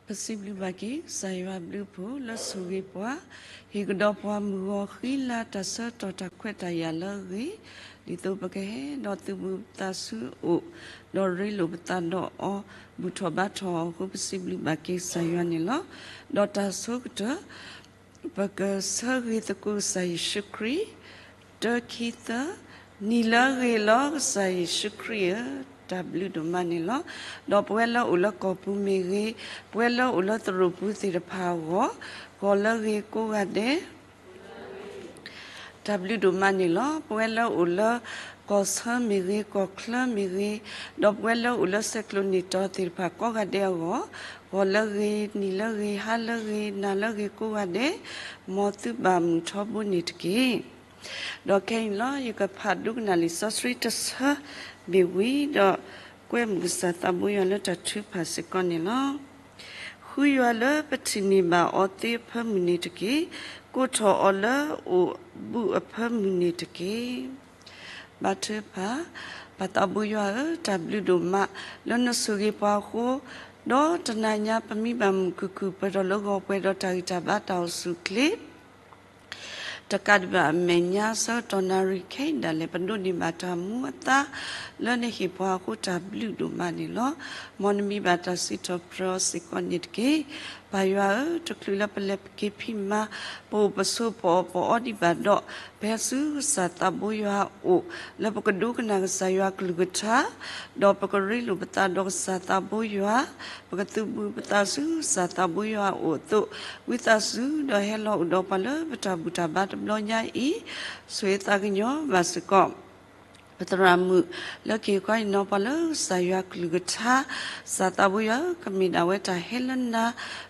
ပစံးဘျုးဘၣ်က့ၤ ကစၢ်ယွၤအဘျုးအဖှိၣ်လၢဆိၣ်ဂ့ၤပှၤ, ဟ့ၣ်ကဒီးပှၤမုၢ်ဂီၤဃံလၤတၢ်ဆၢကတီၢ်တၢ်ခွဲးတၢ်ယာ်လၢအဂ့ၤ, ဒ်သိးပကဟဲဒီးသုးဘူးပသးဆူအအိၣ်, ဒီးရ့လိာ်ပသးဒီးအီၤ, ဘူၣ်ထီၣ်ဘါထီၣ်အီၤအဃိ ပစံးဘျုးဘၣ်က့ၤကစၢ်ယွၤန့ၣ်လီၤ. ဒီးတၢ်ဆိကတၢၢ် ပကဆၢဂ့ၤသကိးကစၢ်ယ့ၣ်ၡူးခရံာ်, တၢ ခံ သၢ, နံၤလၢအဂ့ၤလီၤ ကစၢ်ယ့ၣ်ၡူးခရံာ်ဧၢ, တၢ်ဘျုးဒိၣ်မးန့ၣ်လီၤ. ဒီးပဝဲလၢအိၣ်လၢကီၢ်ပူၤမ့ၢ်ဂ့ၤ, ပဝဲလၢအိၣ်လၢသရိာ်ပူၤသ့ၣ်တဖၣ်အဂီၢ်, ဂီၤလၢအဂ့ၤကိးဂၤဒဲး တၢ်ဘျုးဒိၣ်မးန့ၣ်လီၤ. ပဝဲလၢအိၣ်လၢကီၢ်ဆၢမ့ၢ်ဂ့ၤ, ကီၢ်ချၢမ့ၢ်ဂ့ၤ, ဒီးပဝဲလၢအိၣ်လၢဆဲးကျိးနံၣ်တီၤသ့ၣ်တဖၣ်ကိးဂၤဒဲးအဂီၢ်, ဂီၤလၢအဂ့ၤ, နံၤလၢအဂ့ၤ, ဟါလၢအဂ့ၤ, နၤလၢအဂ့ၤကိးဂၤဒဲး, မ်သုဘၣ်မုာ်ထီဘိန့ၣ်တက့ၢ်. ဒီးခဲအံၤန့ၣ်လီၤ ယကဖးဒိကနၣ်လံာ်စီဆှံတဆၢမ့ၢ်ဝံၤဒီး ကွဲမုာ်ကစၢ်သးဘိယွၤလၢတၢ်ထုကဖၣ်စ့ၢ်ကီးန့ၣ်လီၤ. ဃုယွၤလၢပထံၣ်န့ၢ်ဘၣ်အီၤသ့အဖၢမုၢ်န့ၣ်တက့ၢ်. ကိးထီၣ်အီၤလၢအိၣ်ဘူးအဖၢမုၢ်န့ၣ်တက့ၢ်. ဘါထုကဖၣ်, ပၢ်သးဘိယွၤဧၢ, တၢ်ဘျုးဒိၣ်မးလၢနဆိၣ်ဂ့ၤပှၤအဃိ, ဒီးတနၤညါပမံဘၣ်မုာ်ခုၣ်ခုၣ် ပၢၢ်ထီၣ်လၢဂီၤပှဲၤဒီးတၢ်ဂံၢ်တၢ်ဘါတၢ်အိၣ်ဆူၣ်အိၣ်ချ့ တကးဒံးဘၣ်အမဲာ်ညါ ဆၢကတီၢ်နၣ်ရံၣ်ခဲအံၤဒၣ်လဲာ် ပဒိးန့ၢ်ဘၣ်တၢ်မူအသါလၢနဟ့ၣ်ပှၤအဃိ တၢ်ဘျုးဒိၣ်မးန့ၣ်လီၤ. မ်နမံဘၣ်တၢ်စံးထီၣ်ပတြၢၤအီၤစ့ၢ်ကီးန့ၣ်တက့ၢ်. ပၢ်ယွၤဧၢ, တချုးလၢပလဲၤပက့ၤဖံးမၤ ပအိၣ်ပဆိးပအီၣ်ပအီဒံးဘၣ်ဒီး ပဟဲဆူကစၢ်သးဘိယွၤအအိၣ် လၢပကဒိကနၣ်ကစၢ်ယွၤအကလုၢ်ကထါ ဒီးပကရ့လိာ်ပသးဒီးကစၢ်သးဘိယွၤ, ပကသုးဘူးပသးဆူကစၢ်သးဘိယွၤအအိၣ်အသိး, ဝံသးစူၤဒီးဟဲလီၤအိၣ်ဒီးပှၤလၢပတၢ်ဘူၣ်တၢ်ဘါတဘျီညါအံၤ, ဆိၣ်ဂ့ၤသးကညီၤဘၣ်စ့ၢ်ကီး ပသရၣ်မုၣ်လၢကဟ့ၣ်ခီဟ့ၣ်နီၤပှၤလၢကစၢ်ယွၤအကလုၢ်ကထါ, ကစၢ်သးဘိယွၤဧၢ, ကမ့ၢ်ဒၣ်ဝဲတၢ်ဟဲလၢနၤ,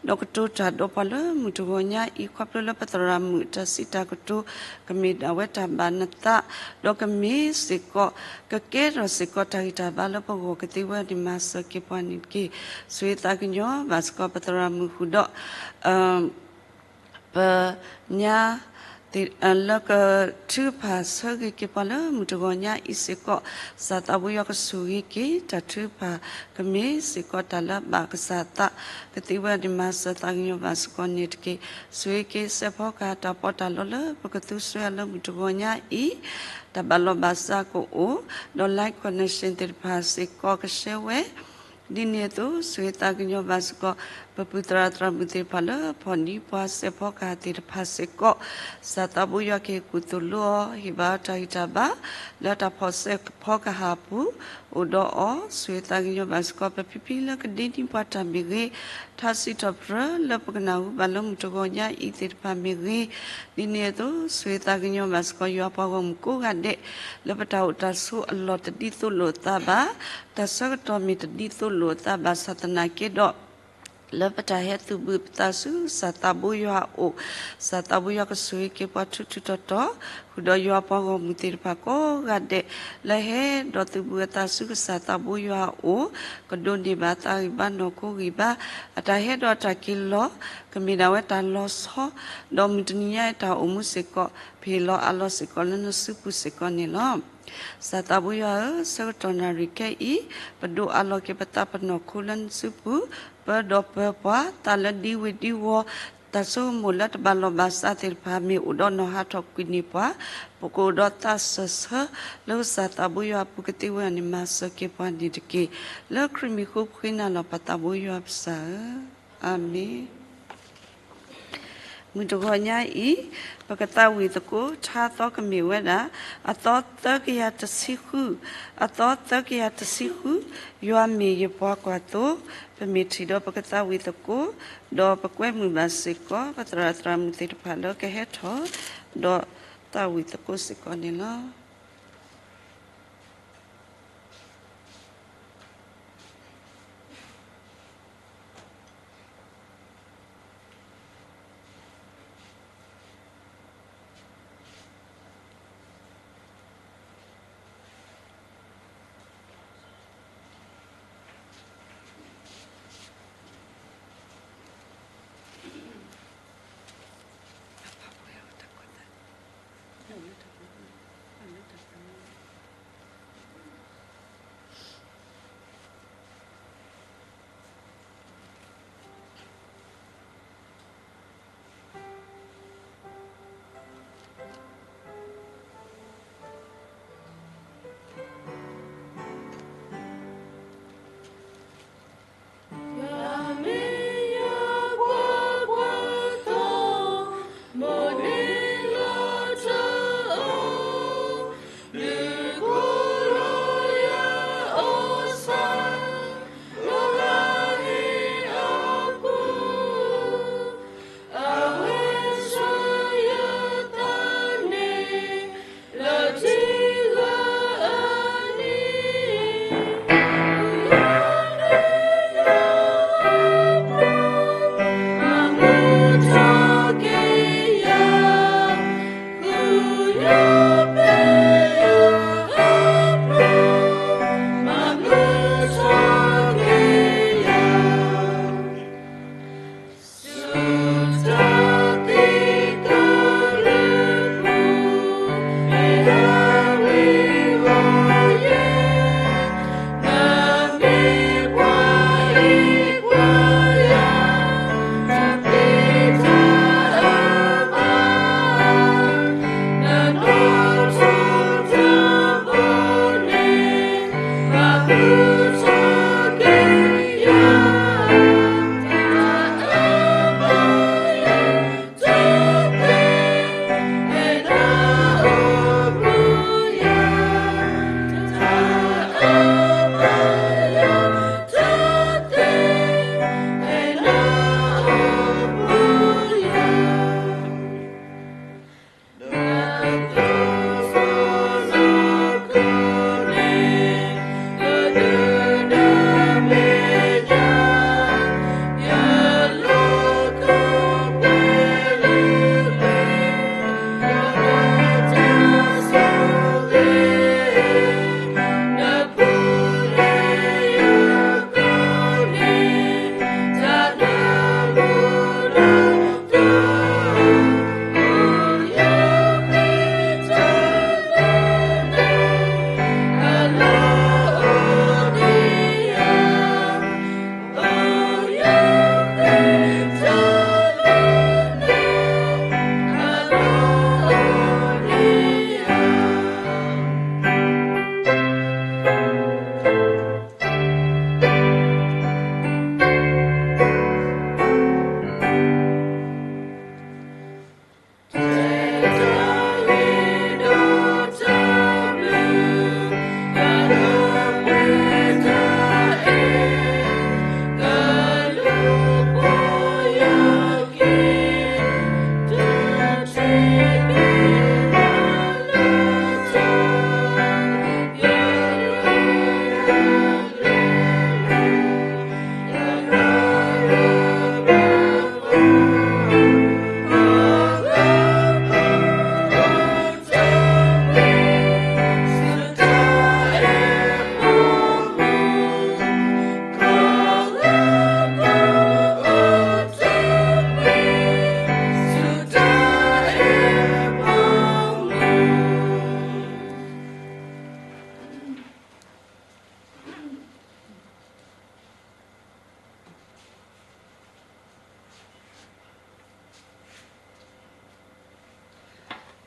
ဒီးကတိၤတၢ်ဒီးပှၤလၢမုၢ်တဂီၤညါအံၤ ခီဖျိလၢပသရၣ်မုၣ်အတၢ်စံးတၢ်ကတိၤ ကမ့ၢ်ဒၣ်ဝဲတၢ်ဘၣ်နသး, ဒီးကမ့ၢ်စ့ၢ်ကီး ကကဲထီၣ်စ့ၢ်ကီးတၢ်ဂံၢ်တၢ်ဘါလၢပဂီၢ်ကသ့ဝဲန့ၣ် မၤစၢၤက့ၤပှၤန့ၣ်တက့ၢ်. ဆိၣ်ဂ့ၤသးကညီၤဘၣ်စ့ၢ်ကီးပသရၣ်မုၣ်ဃုာ်ဒီး ပ ညါ လၢကထုကဖၣ်ဆၢဂ့ၤက့ၤပှၤလၢမုၢ်တဂီၤညါအံၤစ့ၢ်ကီး, ကစၢ်သးဘိယွၤကဆိၣ်ဂ့ၤက့ၤ တၢ်ထုကဖၣ် ကမ့ၢ်စ့ၢ်ကီးတၢ်လၢအဘၣ်ကစၢ်အသး ကသ့ဝဲန့ၣ် မၤစၢၤသးကညီၤဘၣ်စ့ၢ်ကီးန့ၣ်တက့ၢ်. ဆိၣ်ဂ့ၤက့ၤစဲးဖီကဟၣ်တၢ်ပီးတၢ်လီလၢပကသူစွဲအီၤလၢမုၢ်တဂီၤညါအံၤ, တၢ်ဘၣ်လီၤဘၣ်စးကအိၣ်, ဒီး line connection သ့ၣ်တဖၣ်စ့ၢ်ကီးကရှဲဝဲ ဒ်န့ၣ်အသိး ဆိၣ်ဂ့ၤသးကညီၤဘၣ်စ့ၢ်ကီး ပပုၢ်သရၣ်သရၣ်မုၣ်သ့ၣ်တဖၣ်လၢဖီၣ်ဒံးပှၤစဲးဖီကဟၣ်သ့ၣ်တဖၣ်စ့ၢ်ကီး, ကစၢ်သးဘိယွၤကဟ့ၣ်ကူၣ်သိၣ်လိအီၤ ဟ့ၣ်ဘၣ်အီၤတၢ်ဂံၢ်တၢ်ဘါ လၢတၢ်ဖီၣ်စဲးဖီကဟၣ်အပူၤ အိၣ်ဒီးအီၤ, ဆိၣ်ဂ့ၤသးကညီၤဘၣ်စ့ၢ်ကီး ပဖံဖံလၢကဒ့ဒံးပှၤတၢ်မ့ၢ်ဂ့ၤ, ထါစံးထီၣ်ပတြၢၤလၢပကနၢ်ဟူဘၣ်လၢမုၢ်တဂီၤညါအံၤသ့ၣ်တဖၣ်မ့ၢ်ဂ့ၤ, ဒ်န့ၣ်အသိး ဆိၣ်ဂ့ၤသးကညီၤဘၣ်စ့ၢ်ကီး ယွၤပှၤဂီၢ်မုၢ်ကိးဂၤဒဲး လၢပတၢ်အိၣ်တၢ်ဆိးအလီၢ်တဒ်သိးလိာ်အသးဘၣ်, တၢ်ဆၢကတီၢ်မ့ၢ်တဒ်သိးလိာ်အသးဘၣ်ဆၣ်သနာ်က့ဒီး လၢပတၢ်ဟဲသုးဘူးပသးဆူကစၢ်သးဘိယွၤအအိၣ်, ကစၢ်သးဘိယွၤကဆိၣ်ဂ့ၤက့ၤပှၤထူထူတီတီ, ဃုာ်ဒီးယွၤပှၤဂီၢ်မုၢ်သ့ၣ်တဖၣ်ကိးဂၤဒဲး လၢဟဲဒီးသုးဘူးအသးဆူကစၢ်သးဘိယွၤအအိၣ်, ကဒိးန့ၢ်ဘၣ်သးဂံၢ်ဘါနီၢ်ခိဂံၢ်ဘါ, အတၢ်ဟဲဒီးတၢ်က့ၤလီၤ ကမ့ၢ်ဒၣ်ဝဲတၢ်လီၤဆီ, ဒီးမုၢ်တနံၤညါအတၢ်အိၣ်မူစ့ၢ်ကီး ပဟ့ၣ်လီၤအးလီၤစ့ၢ်ကီးလၢနစုပူၤစ့ၢ်ကီးန့ၣ်လီၤ. ကစၢ်သးဘိယွၤဧၢ, ဆၢကတီၢ်နၣ်ရံၣ်ခဲအံၤ, ပဒိးအးလီၤက့ၤပသးပနီၢ်ခိလၢနစုပူၤ, ပၢဒီးပၢပှၤ, သးလၢဒံဝ့ၤဒံဝီၤ, တၢ်ဆိကမိၣ်လၢတဘၣ်လီၤဘၣ်စးသ့ၣ်တဖၣ်မ့ၢ်အိၣ်ဒီးနီၢ်ဟးထီၣ်ကွံာ်န့ၢ်ပှၤ, ပကအိၣ်ဒီးသးစၢၢ်ဆၢလၢကစၢ်သးဘိယွၤအပူၤကသ့ဝဲန့ၣ် မၤစၢၤက့ၤပှၤန့ၣ်တက့ၢ်. လၢခရံာ်မံၤဃိပဃ့နၤလီၤ ပၢ်သးဘိယွၤပစၢ်ဧၢ, အၤမ့ၣ်. မုၢ်တဂီၤညါအံၤ, ပကသးဝံၣ်သကိးထါသီကမ့ၢ်ဝဲဒၣ် အသီသၢကယၤတဆံဃု, အသီသၢကယၤတဆံဃု, ယွၤမ့ၢ်ယပှၤကွၢ်သိ, ပမ့ၢ်ထံၣ်ဒီးပကသးဝံၣ်သကိး, ဒီးပကွဲမုာ်ဘၣ်စ့ၢ်ကီး ပသရၣ်သရၣ်မုၣ်သ့ၣ်တဖၣ်လၢကဟဲထီၣ် ဒီးသးဝံၣ်သကိးစ့ၢ်ကီးန့ၣ်လီၤ.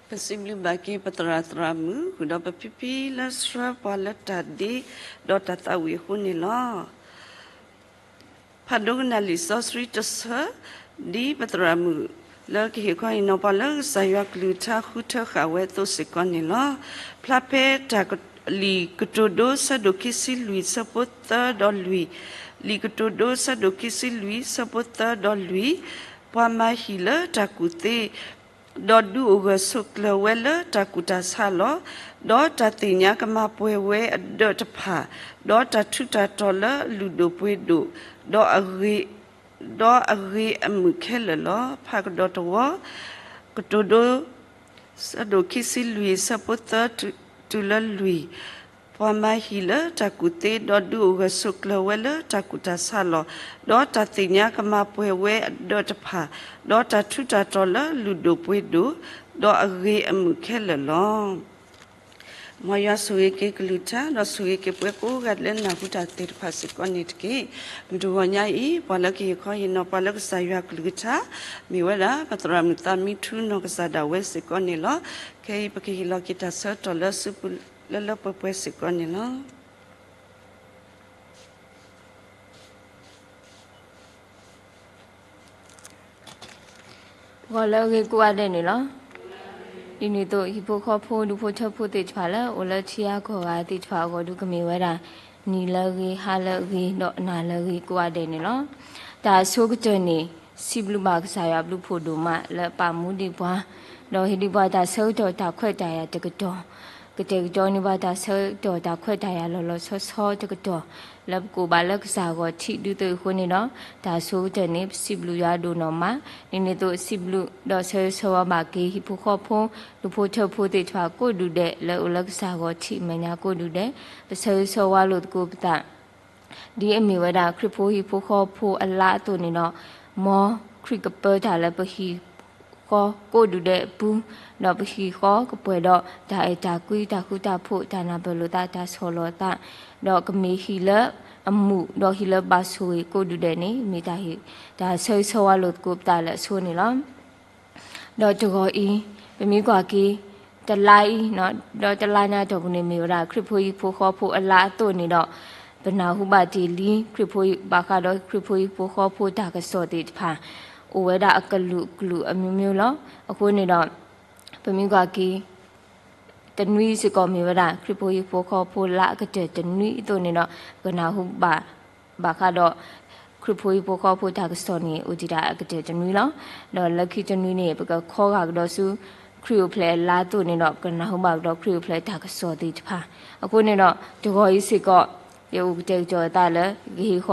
ပစံးဘျုးဘၣ်က့ၤပသရၣ်သရၣ်မုၣ် ဃုာ်ဒီးပဖံဖံလၢဆှၢပှၤလၢတၢ်ဒ့ ဒီးတၢ်သးဝံၣ်အဃိန့ၣ်လီၤ. ဖးဒိကနၣ်လံာ်စီဆှံတဆၢ ဒ်ပသရၣ်မုၣ်လၢကဟ့ၣ်ခီဟ့ၣ်နီၤပှၤလၢကစၢ်ယွၤကလုၢ်ကထါဃုထၢဃာ်ဝဲအသိးစ့ၢ်ကီးန့ၣ်လီၤ. ဖျါဖဲတၢ်က လံာ်ကတိၤဒိဆၢဒိၣ်ခံဆံလွံၢ်ဆၢဖိသၢဒီးလွံၢ်, လံာ်ကတိၤဒိဆၢဒိၣ်ခံဆံလွံၢ်ဆၢဖိသၢဒီးလွံၢ်, ပှၤမၤဟံၣ်လၢတၢ်ကူၣ်သ့ ဒီးဒုးအိၣ်ဂၢၢ်ဆိးကျၢၤဝဲလၢတၢ်ကူၣ်တၢ်ဆးလီၤ. ဒီးတၢ်သ့ၣ်ညါကမၤပှဲၤဝဲအဒၢးတဖၣ်, ဒီးတၢ်ထူးတၢ်တီၤလၢအလုၢ်ဒိၣ်ပှ့ၤဒိၣ်, ဒီးအဂ့ၤ ဒီးအဂ့ၤအမုာ်ခဲလၢာ်လီၤ. ဖးကဒီးတဝီ, ကတိၤဒိ ဆၢဒိၣ်ခံဆံလွံၢ်ဆၢဖိသၢတုၤလၢလွံၢ်, ပှၤမၤဟံၣ်လၢတၢ်ကူၣ်သ့ ဒီးဒုးအိၣ်ဂၢၢ်ဆိးကျၢၤဝဲလၢတၢ်ကူၣ်တၢ်ဆးလီၤ. ဒီးတၢ်သ့ၣ်ညါကမၤပှဲၤဝဲအဒၢးတဖၣ်, ဒီးတၢ်ထူးတၢ်တီၤလၢလုၢ်ဒိၣ်ပှ့ၤဒိၣ်, ဒီးအဂ့ၤအမုာ်ခဲလၢာ်လီၤ. မ်ယွၤဆိၣ်ဂ့ၤက့ၤကလုၢ်ကထါ ဒီးဆိၣ်ဂ့ၤက့ၤပှၤကိးဂၤဒဲးလၢနၢ်ဟူတၢ်သ့ၣ်တဖၣ်စ့ၢ်ကီးန့ၣ်တက့ၢ်. မုၢ်တဂီၤညါအံၤ ပှၤလၢကဟ့ၣ်ခီဟ့ၣ်နီၤပှၤလၢကစၢ်ယွၤကလုၢ်ကထါ မ့ၢ်ဝဲဒၣ် ပသရၣ်မုၣ်သးမံထူနီၢ်ကစၢ်ဒၣ်ဝဲစ့ၢ်ကီးန့ၣ်လီၤ. ခဲအံၤပကဟ့ၣ်လီၤက့ၤတၢ်ဆၢကတီၢ်လၢအစုပူၤလၢလၢပှဲၤပှဲၤစ့ၢ်ကီးန့ၣ်လီၤ. ဂီၤလၢအဂ့ၤကိးဂၤဒဲးန့ၣ်လီၤ. ဒ်န့ၣ်အသိး ဟံၣ်ဖိဃီဖိ ဒူဖိထၢဖိသ့ၣ်တဖၣ်လၢ အိၣ်လၢထံဂၤကီၢ်ဂၤသ့ၣ်တဖၣ်အဂီၢ်ဒုး ကမ့ၢ်ဝဲဒၣ် နံၤလၢအဂ့ၤ ဟါလၢအဂ့ၤ ဒီးနၤလၢအဂ့ၤကိးဂၤဒဲးန့ၣ်လီၤ. တၢ်အဆိကတၢၢ်န့ၣ် စံးဘျုးဘၣ်ကစၢ်ယွၤအဘျုးဖးဒိၣ်မးလၢအပာ်မူဒံးပှၤ, ဒီးဟ့ၣ်ဒံးပှၤတၢ်ဆၢကတီၢ်တၢ်ခွဲးတၢ်ယာ်တကတီၢ်, ကတဲာ်ကတီၤန့ၢ်ပှၤတၢ်ဆၢကတီၢ်တၢ်ခွဲးတၢ်ယာ်လီၤလီၤဆီဆီတကတီၢ် လၢပကအိၣ်ဘၣ်လၢကစၢ်အဂီၢ်ထံးဒုးသ့ၣ်အဃိန့ၣ်ဒီး တၢ်အဆိကတၢၢ်န့ၣ် ပစံးဘျုးယွၤဒိၣ်နီၢ်မး, ဒ်န့ၣ်အသိးစံးဘျုးဒီးဆၢဂ့ၤဆၢဝါဘၣ်က့ၤ ဟံၣ်ဖိဃီဖိ ဒူဖိထၢဖိသ့ၣ်တဖၣ်ကိးဒူၣ်ဒဲး လၢအိၣ်လၢကစၢ်အဂီၢ်ထံးမဲာ်ညါကိးဒူၣ်ဒဲး, ပဆၢဂ့ၤဆၢဝါလိာ်သကိးပသး ဒ်အမ့ၢ်ဝဲဒၣ်ခရံာ်ဖိဟံၣ်ဖိဃီဖိအလါအသိးန့ၣ်ဒီး, မ်ခရံာ်ကပၢတၢ်လၢပဟံၣ်ဃီကိးဒူၣ်ဒဲးအပူၤ, ဒီးပဟံၣ်ဃီကပှဲၤဒီးတၢ်အဲၣ်တၢ်ကွံ တၢ်ဃူတၢ်ဖိး တၢ်နၢ်ပၢၢ်လိာ်သး တၢ်ဆီၣ်လီၤသး, ဒီးကမ့ၢ်ဟံၣ်လၢအမူး ဒီးဟံၣ်လၢဘၣ်ဆိၣ်ဂ့ၤကိးဒူၣ်ဒဲးန့ၣ် မ့ၢ်တၢ်ဟ့ၣ်တၢ်ဆၢဂ့ၤဆၢဝါလိာ်သကိးပသးလၢအဆိန့ၣ်လီၤ. ဒီးတဂီၤအံၤ ပမ့ၢ်ကွၢ်က့ၤ တလါအံၤ, ဒီးတလါညါအတီၢ်ပူၤန့ၣ် မ့ၢ်ဝဲဒၣ်ခရံာ်ဖိဟံၣ်ဖိဃီဖိအလါအသိးန့ၣ်ဒီး, ပနၢ်ဟူဘၣ်တ့ၢ်လံ ခရံာ်ဖိ ဘၣ်ဃးဒီးခရံာ်ဖိဟံၣ်ဖိဃီဖိတၢ်ကစီၣ်သ့ၣ်တဖၣ် အိၣ်ဝဲဒၣ်အကလုာ်ကလုာ်အမျိုးမျိုးလီၤ. အဃိန့ၣ်ဒီး ပမ့ၢ်ကွၢ်က့ၤ တနွံစ့ၢ်ကီးမ့ၢ်ဝဲဒၣ် ခရံာ်ဖိဟံၣ်ဖိဃီဖိလါအကတၢၢ်တနွံအသိးန့ၣ်ဒီး ပကနၢ်ဟူဘၣ် ဘၣ်ဃးဒီး ခရံာ်ဖိဟံၣ်ဖိဃီဖိတၢ်ကစီၣ်န့ၣ် အိၣ်ဒံးဒၣ်အကတၢၢ်တနွံလီၤ. ဒီးလၢခံတနွံန့ၣ် ပကခီဂာ်ကဒီးဆူ ခရံာ်အိၣ်ဖျဲၣ်အလါအသိးန့ၣ်ဒီး ပကနၢ်ဟူဘၣ်ကဒီးခရံာ်အိၣ်ဖျဲၣ်တၢ်ကစီၣ်သ့ၣ်တဖၣ်. အဃိန့ၣ်ဒီး တဂီၤအံၤစ့ၢ်ကီး ယအိၣ်ကတဲာ်ကတီၤအသးလၢ ကဟ့ၣ်ဃီဟ့ၣ်နီၤ ဘၣ်ဃးဒီးခရံာ်ဖိဟံၣ်ဖိ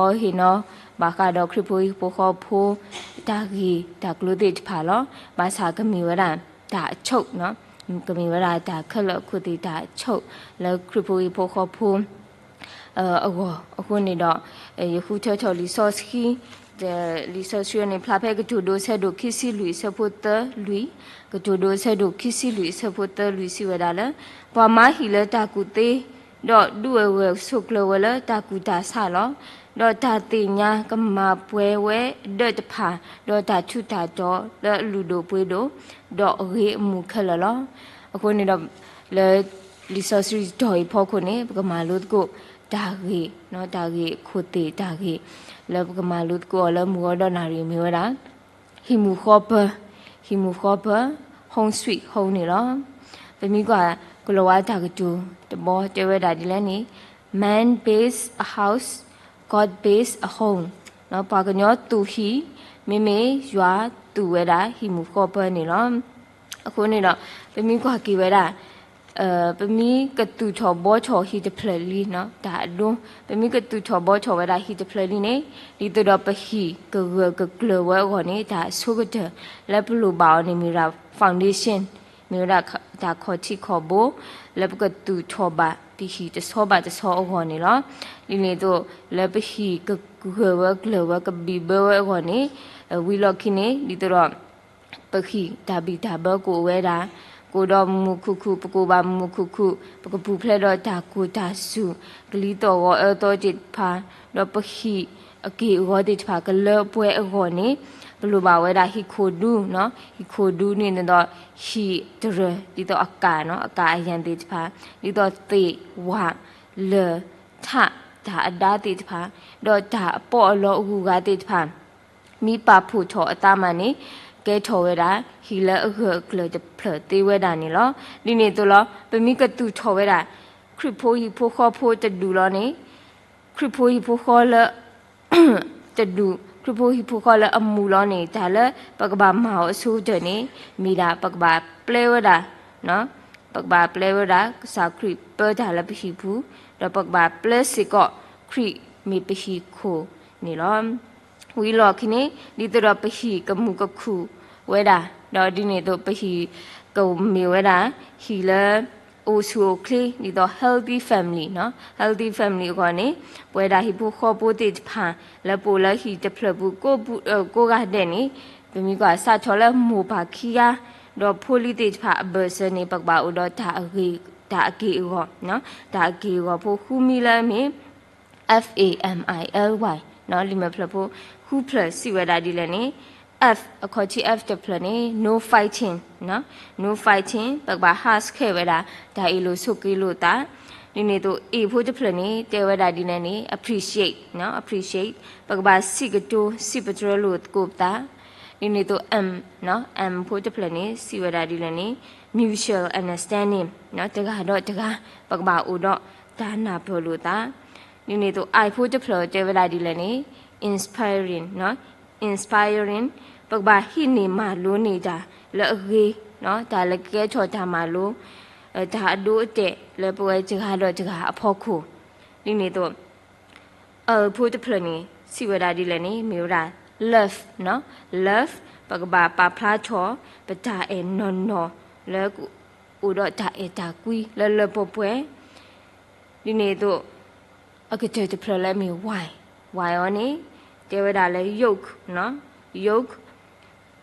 ဃီဖိ တၢ်ဂ့ၢ်တၢ်ကျိၤသ့ၣ်တဖၣ်လီၤ. ဘၣ်ဆၣ်ကမ့ၢ်ဝဲဒၣ်တၢ်အဆိၣ်, ကမ့ၢ်ဝဲဒၣ်တၢ်ခဲလၢာ်အခိၣ်သ့ၣ်တၢ်အဆိၣ် လၢခရံာ်ဖိဟံၣ်ဖိဃီဖိ အဂီၢ်အဃိန့ၣ်ဒီး ယဃုထၢထီၣ်လံာ်စီဆှံ, လံာ်စီဆှံန့ၣ် ဖျါဖဲကတိၤဒိဆၢဒိၣ်ခံဆံလွံၢ်ဆၢဖိသၢလွံၢ်, ကတိၤဒိဆၢဒိၣ်ခံဆံလွံၢ်ဆၢဖိသၢလွံၢ်စံးဝဲဒၣ်လၢ ပှၤမၤဟံၣ်လၢတၢ်ကူၣ်သ့ ဒီးဒုးအိၣ်ဂၢၢ်ဆိးကျၢၤဝဲလၢတၢ်ကူၣ်တၢ်ဆးလီၤ. ဒီးတၢ်သ့ၣ်ညါကမၤပှဲၤဝဲအဒၢးတဖၣ်, ဒီးတၢ်ထူးတၢ်တီၤလၢအလုၢ်ဒိၣ်ပှ့ၤဒိၣ်, ဒီးအဂ့ၤအမုာ်ခဲလၢာ်လီၤ. အဃိန့ၣ်ဒီး လၢလံာ်စီဆှံတတီၤအံၤဖီခိၣ်န့ၣ် ပကမၤလိသကိးတၢ်ဂ့ၢ်, တၢ်ဂ့ၢ်အခိၣ်သ့ၣ်တၢ်ဂ့ၢ် လၢပကမၤလိသကိးအီၤလၢမုၢ်ဂီၤဒီးနၣ်ရံၣ်မ့ၢ်ဝဲဒၣ် ဟံၣ်မုၢ်ဃီပၢၤ, ဟံၣ်မုၢ်ဃီပၢၤ, home sweet home န့ၣ်လီၤ. ပမ့ၢ်ကွၢ်ကလီၤဝါတၢ်ကတိၤတဘီတဲဝဲဒၣ်ဒ်လဲၣ်န့ၣ် Man builds a house, God builds a home. ပှၤကညီသူၣ်ဟံၣ်, မ့မ့ၢ်ယွၤသူၣ်ဝဲဒၣ်ဟံၣ်မုၢ်ဃီပၢၤန့ၣ်လီၤ. အဃိန့ၣ်ဒီး ပမ့ၢ်ကွၢ်က့ၤဝဲဒၣ် ပမ့ၢ်ကသူၣ်ထီၣ်ဘှီထီၣ်ဟံၣ်တဖျၢၣ်လံ, တၢ်အဒိ, ပမ့ၢ်ကသူၣ်ထီၣ်ဘှီထီၣ်ဝဲဒၣ်ဟံၣ်တဖျၢၣ်လံန့ၣ် ဒ်သိးဒီးပဟံၣ်ကဂၢၢ်ကကျၢၤဝဲအဂီၢ်န့ၣ် တၢ်အဆိကတၢၢ်လၢပလိၣ်ဘၣ်အီၤန့ၣ် မ့ၢ်ဝဲဒၣ် foundation, မ့ၢ်ဝဲဒၣ်တၢ်ခီၣ်ထံးခီၣ်ဘိ လၢပကသူၣ်ထီၣ်ဘၣ်ပဟံၣ်တဆီဘၣ်တဆီအဂီၢ်န့ၣ်လီၤ. ဒ်န့ၣ်အသိး လၢပဟံၣ်ကဂၢၢ်ဝဲကျၢၤဝဲ ကဘံၣ်ဘၢဝဲအဂီၢ်န့ၣ် ဝံၤလီၢ်ခံန့ၣ် ဒ်သိးဒီး ပဟံၣ်တၢ်ဘံၣ်တၢ်ဘၢကအိၣ်ဝဲဒၣ်, က ပကအိၣ်ဒီးမုာ်မုာ်ခုၣ်ခုၣ်, ပကအိၣ်ဘၣ်မုာ်မုာ်ခုၣ်ခုၣ်, ပကပူၤဖျဲးဒီးတၢ်ကိၢ်တၢ်စူၢ်, ကလံၤသီၣ်ဂီၤအၢသီသ့ၣ်တဖၣ်, ဒီးပဟံၣ်အက့ၢ်အဂီၤသ့ၣ်တဖၣ် ကလၢပှဲၤအဂီၢ်န့ၣ်, ပလိၣ်ဘၣ်ဝဲဒၣ်ဟံၣ်ခိၣ်ဒူ, ဟံၣ်ခိၣ်ဒူန့ၣ်ဒီး ဟံၣ်တရၢၢ် ဒ်သိးအကၣ်, အကၣ်အယၣ်သ့ၣ်တဖၣ်, ဒ်သိးသ့ၣ်ဝၣ် လၢၢ် ထး, တၢ်အဒါသ့ၣ်တဖၣ်, ဒီးတၢ်အပီးအလီအဂုၤအဂၤသ့ၣ်တဖၣ် မ့ၢ်ပာ်ဖှိၣ်ထီၣ်အသးမးန့ၣ်, ကဲထီၣ်ဝဲဒၣ် ဟံၣ်လၢအဂၢၢ်အကျၢၤတဖျၢၣ်သ့ဝဲဒၣ်န့ၣ်လီၤ. ဒ်န့ၣ်အသိးလီၤ, ပမ့ၢ်ကသူၣ်ထီၣ်ဝဲဒၣ် ခရံာ်ဖိဟံၣ်ဖိဃီဖိတဒူၣ်လီၤန့ၣ်, ခရံာ်ဖိဟံၣ်ဖိဃီလၢ တဒူၣ်, ခရံာ်ဖိဟံၣ်ဖိဃီလၢအမူးလီၤန့ၣ်, တၢ်လၢပကဘၣ်မၤအီၤအဆိကတၢၢ်န့ၣ် မ့ၢ်ဒၣ်ပကဘၣ်ပျဲဝဲဒၣ် ပကဘၣ်ပျဲဝဲဒၣ် ကစၢ်ခရံာ်ပၢတၢ်လၢပဟံၣ်ပူၤ, ဒီးပကဘၣ်ပျဲစ့ၢ်ကီး ခရံာ်မ့ၢ်ပဟံၣ်ခိၣ်န့ၣ်လီၤ. ဝံၤလီၢ်ခံန့ၣ် ဒ်သိးဒီးပဟံၣ်ကမုာ်ကခုၣ်ဝဲဒၣ်, ဒီးဒ်န့ၣ်အသိးပဟံၣ်ကမ့ၢ်ဝဲဒၣ် ဟံၣ်လၢ အိၣ်ဆူၣ်အိၣ်ချ့ ဒ်သိး healthy family, healthy family အဂီၢ်န့ၣ်, ပဝဲဒၣ်ဟံၣ်ဖိဃီဖိသ့ၣ်တဖၣ် လၢပအိၣ်လၢဟံၣ်တဖျၢၣ်ပူၤ ကိးဂၤဒဲးန့ၣ်, ပမ့ၢ်ကွၢ်စးထီၣ်လၢမိၢ်ပၢ်ခံဂၤ, ဒီးဖိလံၤသ့ၣ်တဖၣ်အဘၢၣ်စၢၤန့ၣ် ပကဘၣ်အိၣ်ဒီး တၢ်အက့ၢ်အဂီၤ, တၢ်အက့ၢ်အဂီၤဖိဃုမံၤလၢအမ့ၢ် F A M I L Y, လံာ်မဲာ်ဖျၢၣ်ဖိဃုဖျၢၣ်စံးဝဲဒၣ်ဒ်လဲၣ်န့ၣ်, F, အခီၣ်ထံး F တဖျၢၣ်န့ၣ် no fighting, no fighting, ပကဘၣ်ဟးဆှဲးဝဲဒၣ် တၢ်အ့ၣ်လိာ်ဆိးက့လိာ်သး, ဒ်န့ၣ်အသိး A ဖိတဖျၢၣ်န့ၣ် တဲဝဲဒၣ်ဒ်လဲၣ်န့ၣ် appreciate, appreciate, ပကဘၣ်စံးကတိၤ စံးပတြၢၤလိာ်သကိးပသး, ဒ်န့ၣ်အသိး M, M ဖိတဖျၢၣ်န့ၣ် စံးဝဲဒၣ်ဒ်လဲၣ်န့ၣ် mutual understanding, တဂၤဒီးတဂၤ ပကဘၣ်အိၣ်ဒီးတၢ်နၢ်ပၢၢ်လိာ်သး, ဒ်န့ၣ်အသိး I ဖိတဖျၢၣ်တဲဝဲဒၣ်ဒ်လဲၣ်န့ၣ် inspiring, inspiring, ပကဘၣ်ဟံးန့ၢ်မၤလိန့ၢ်တၢ်လၢအဂ့ၤ, တၢ်လၢကကဲထီၣ်တၢ်မၤလိ, တၢ်အဒိအတဲာ်လၢပဝဲတဂၤဒီးတဂၤအဖီခိၣ်, ဒ်န့ၣ်အသိး အ ဖိတဖျၢၣ်န့ၣ် စံးဝဲဒၣ်ဒ်လဲၣ်န့ၣ် မ့ၢ်ဝဲဒၣ် love, love, ပကဘၣ်ပာ်ဖျါထီၣ် ပတၢ်အဲၣ်နီၢ်နီၢ် လၢအိၣ်ဒီးတၢ်အဲၣ်တၢ်ကွံလၢလၢပှဲၤပှဲၤ, ဒ်န့ၣ်အသိး အကတၢၢ်တဖျၢၣ်လၢအမ့ၢ် Y, Y အီၤန့ၣ် တဲဝဲဒၣ်လၢ yoke, yoke,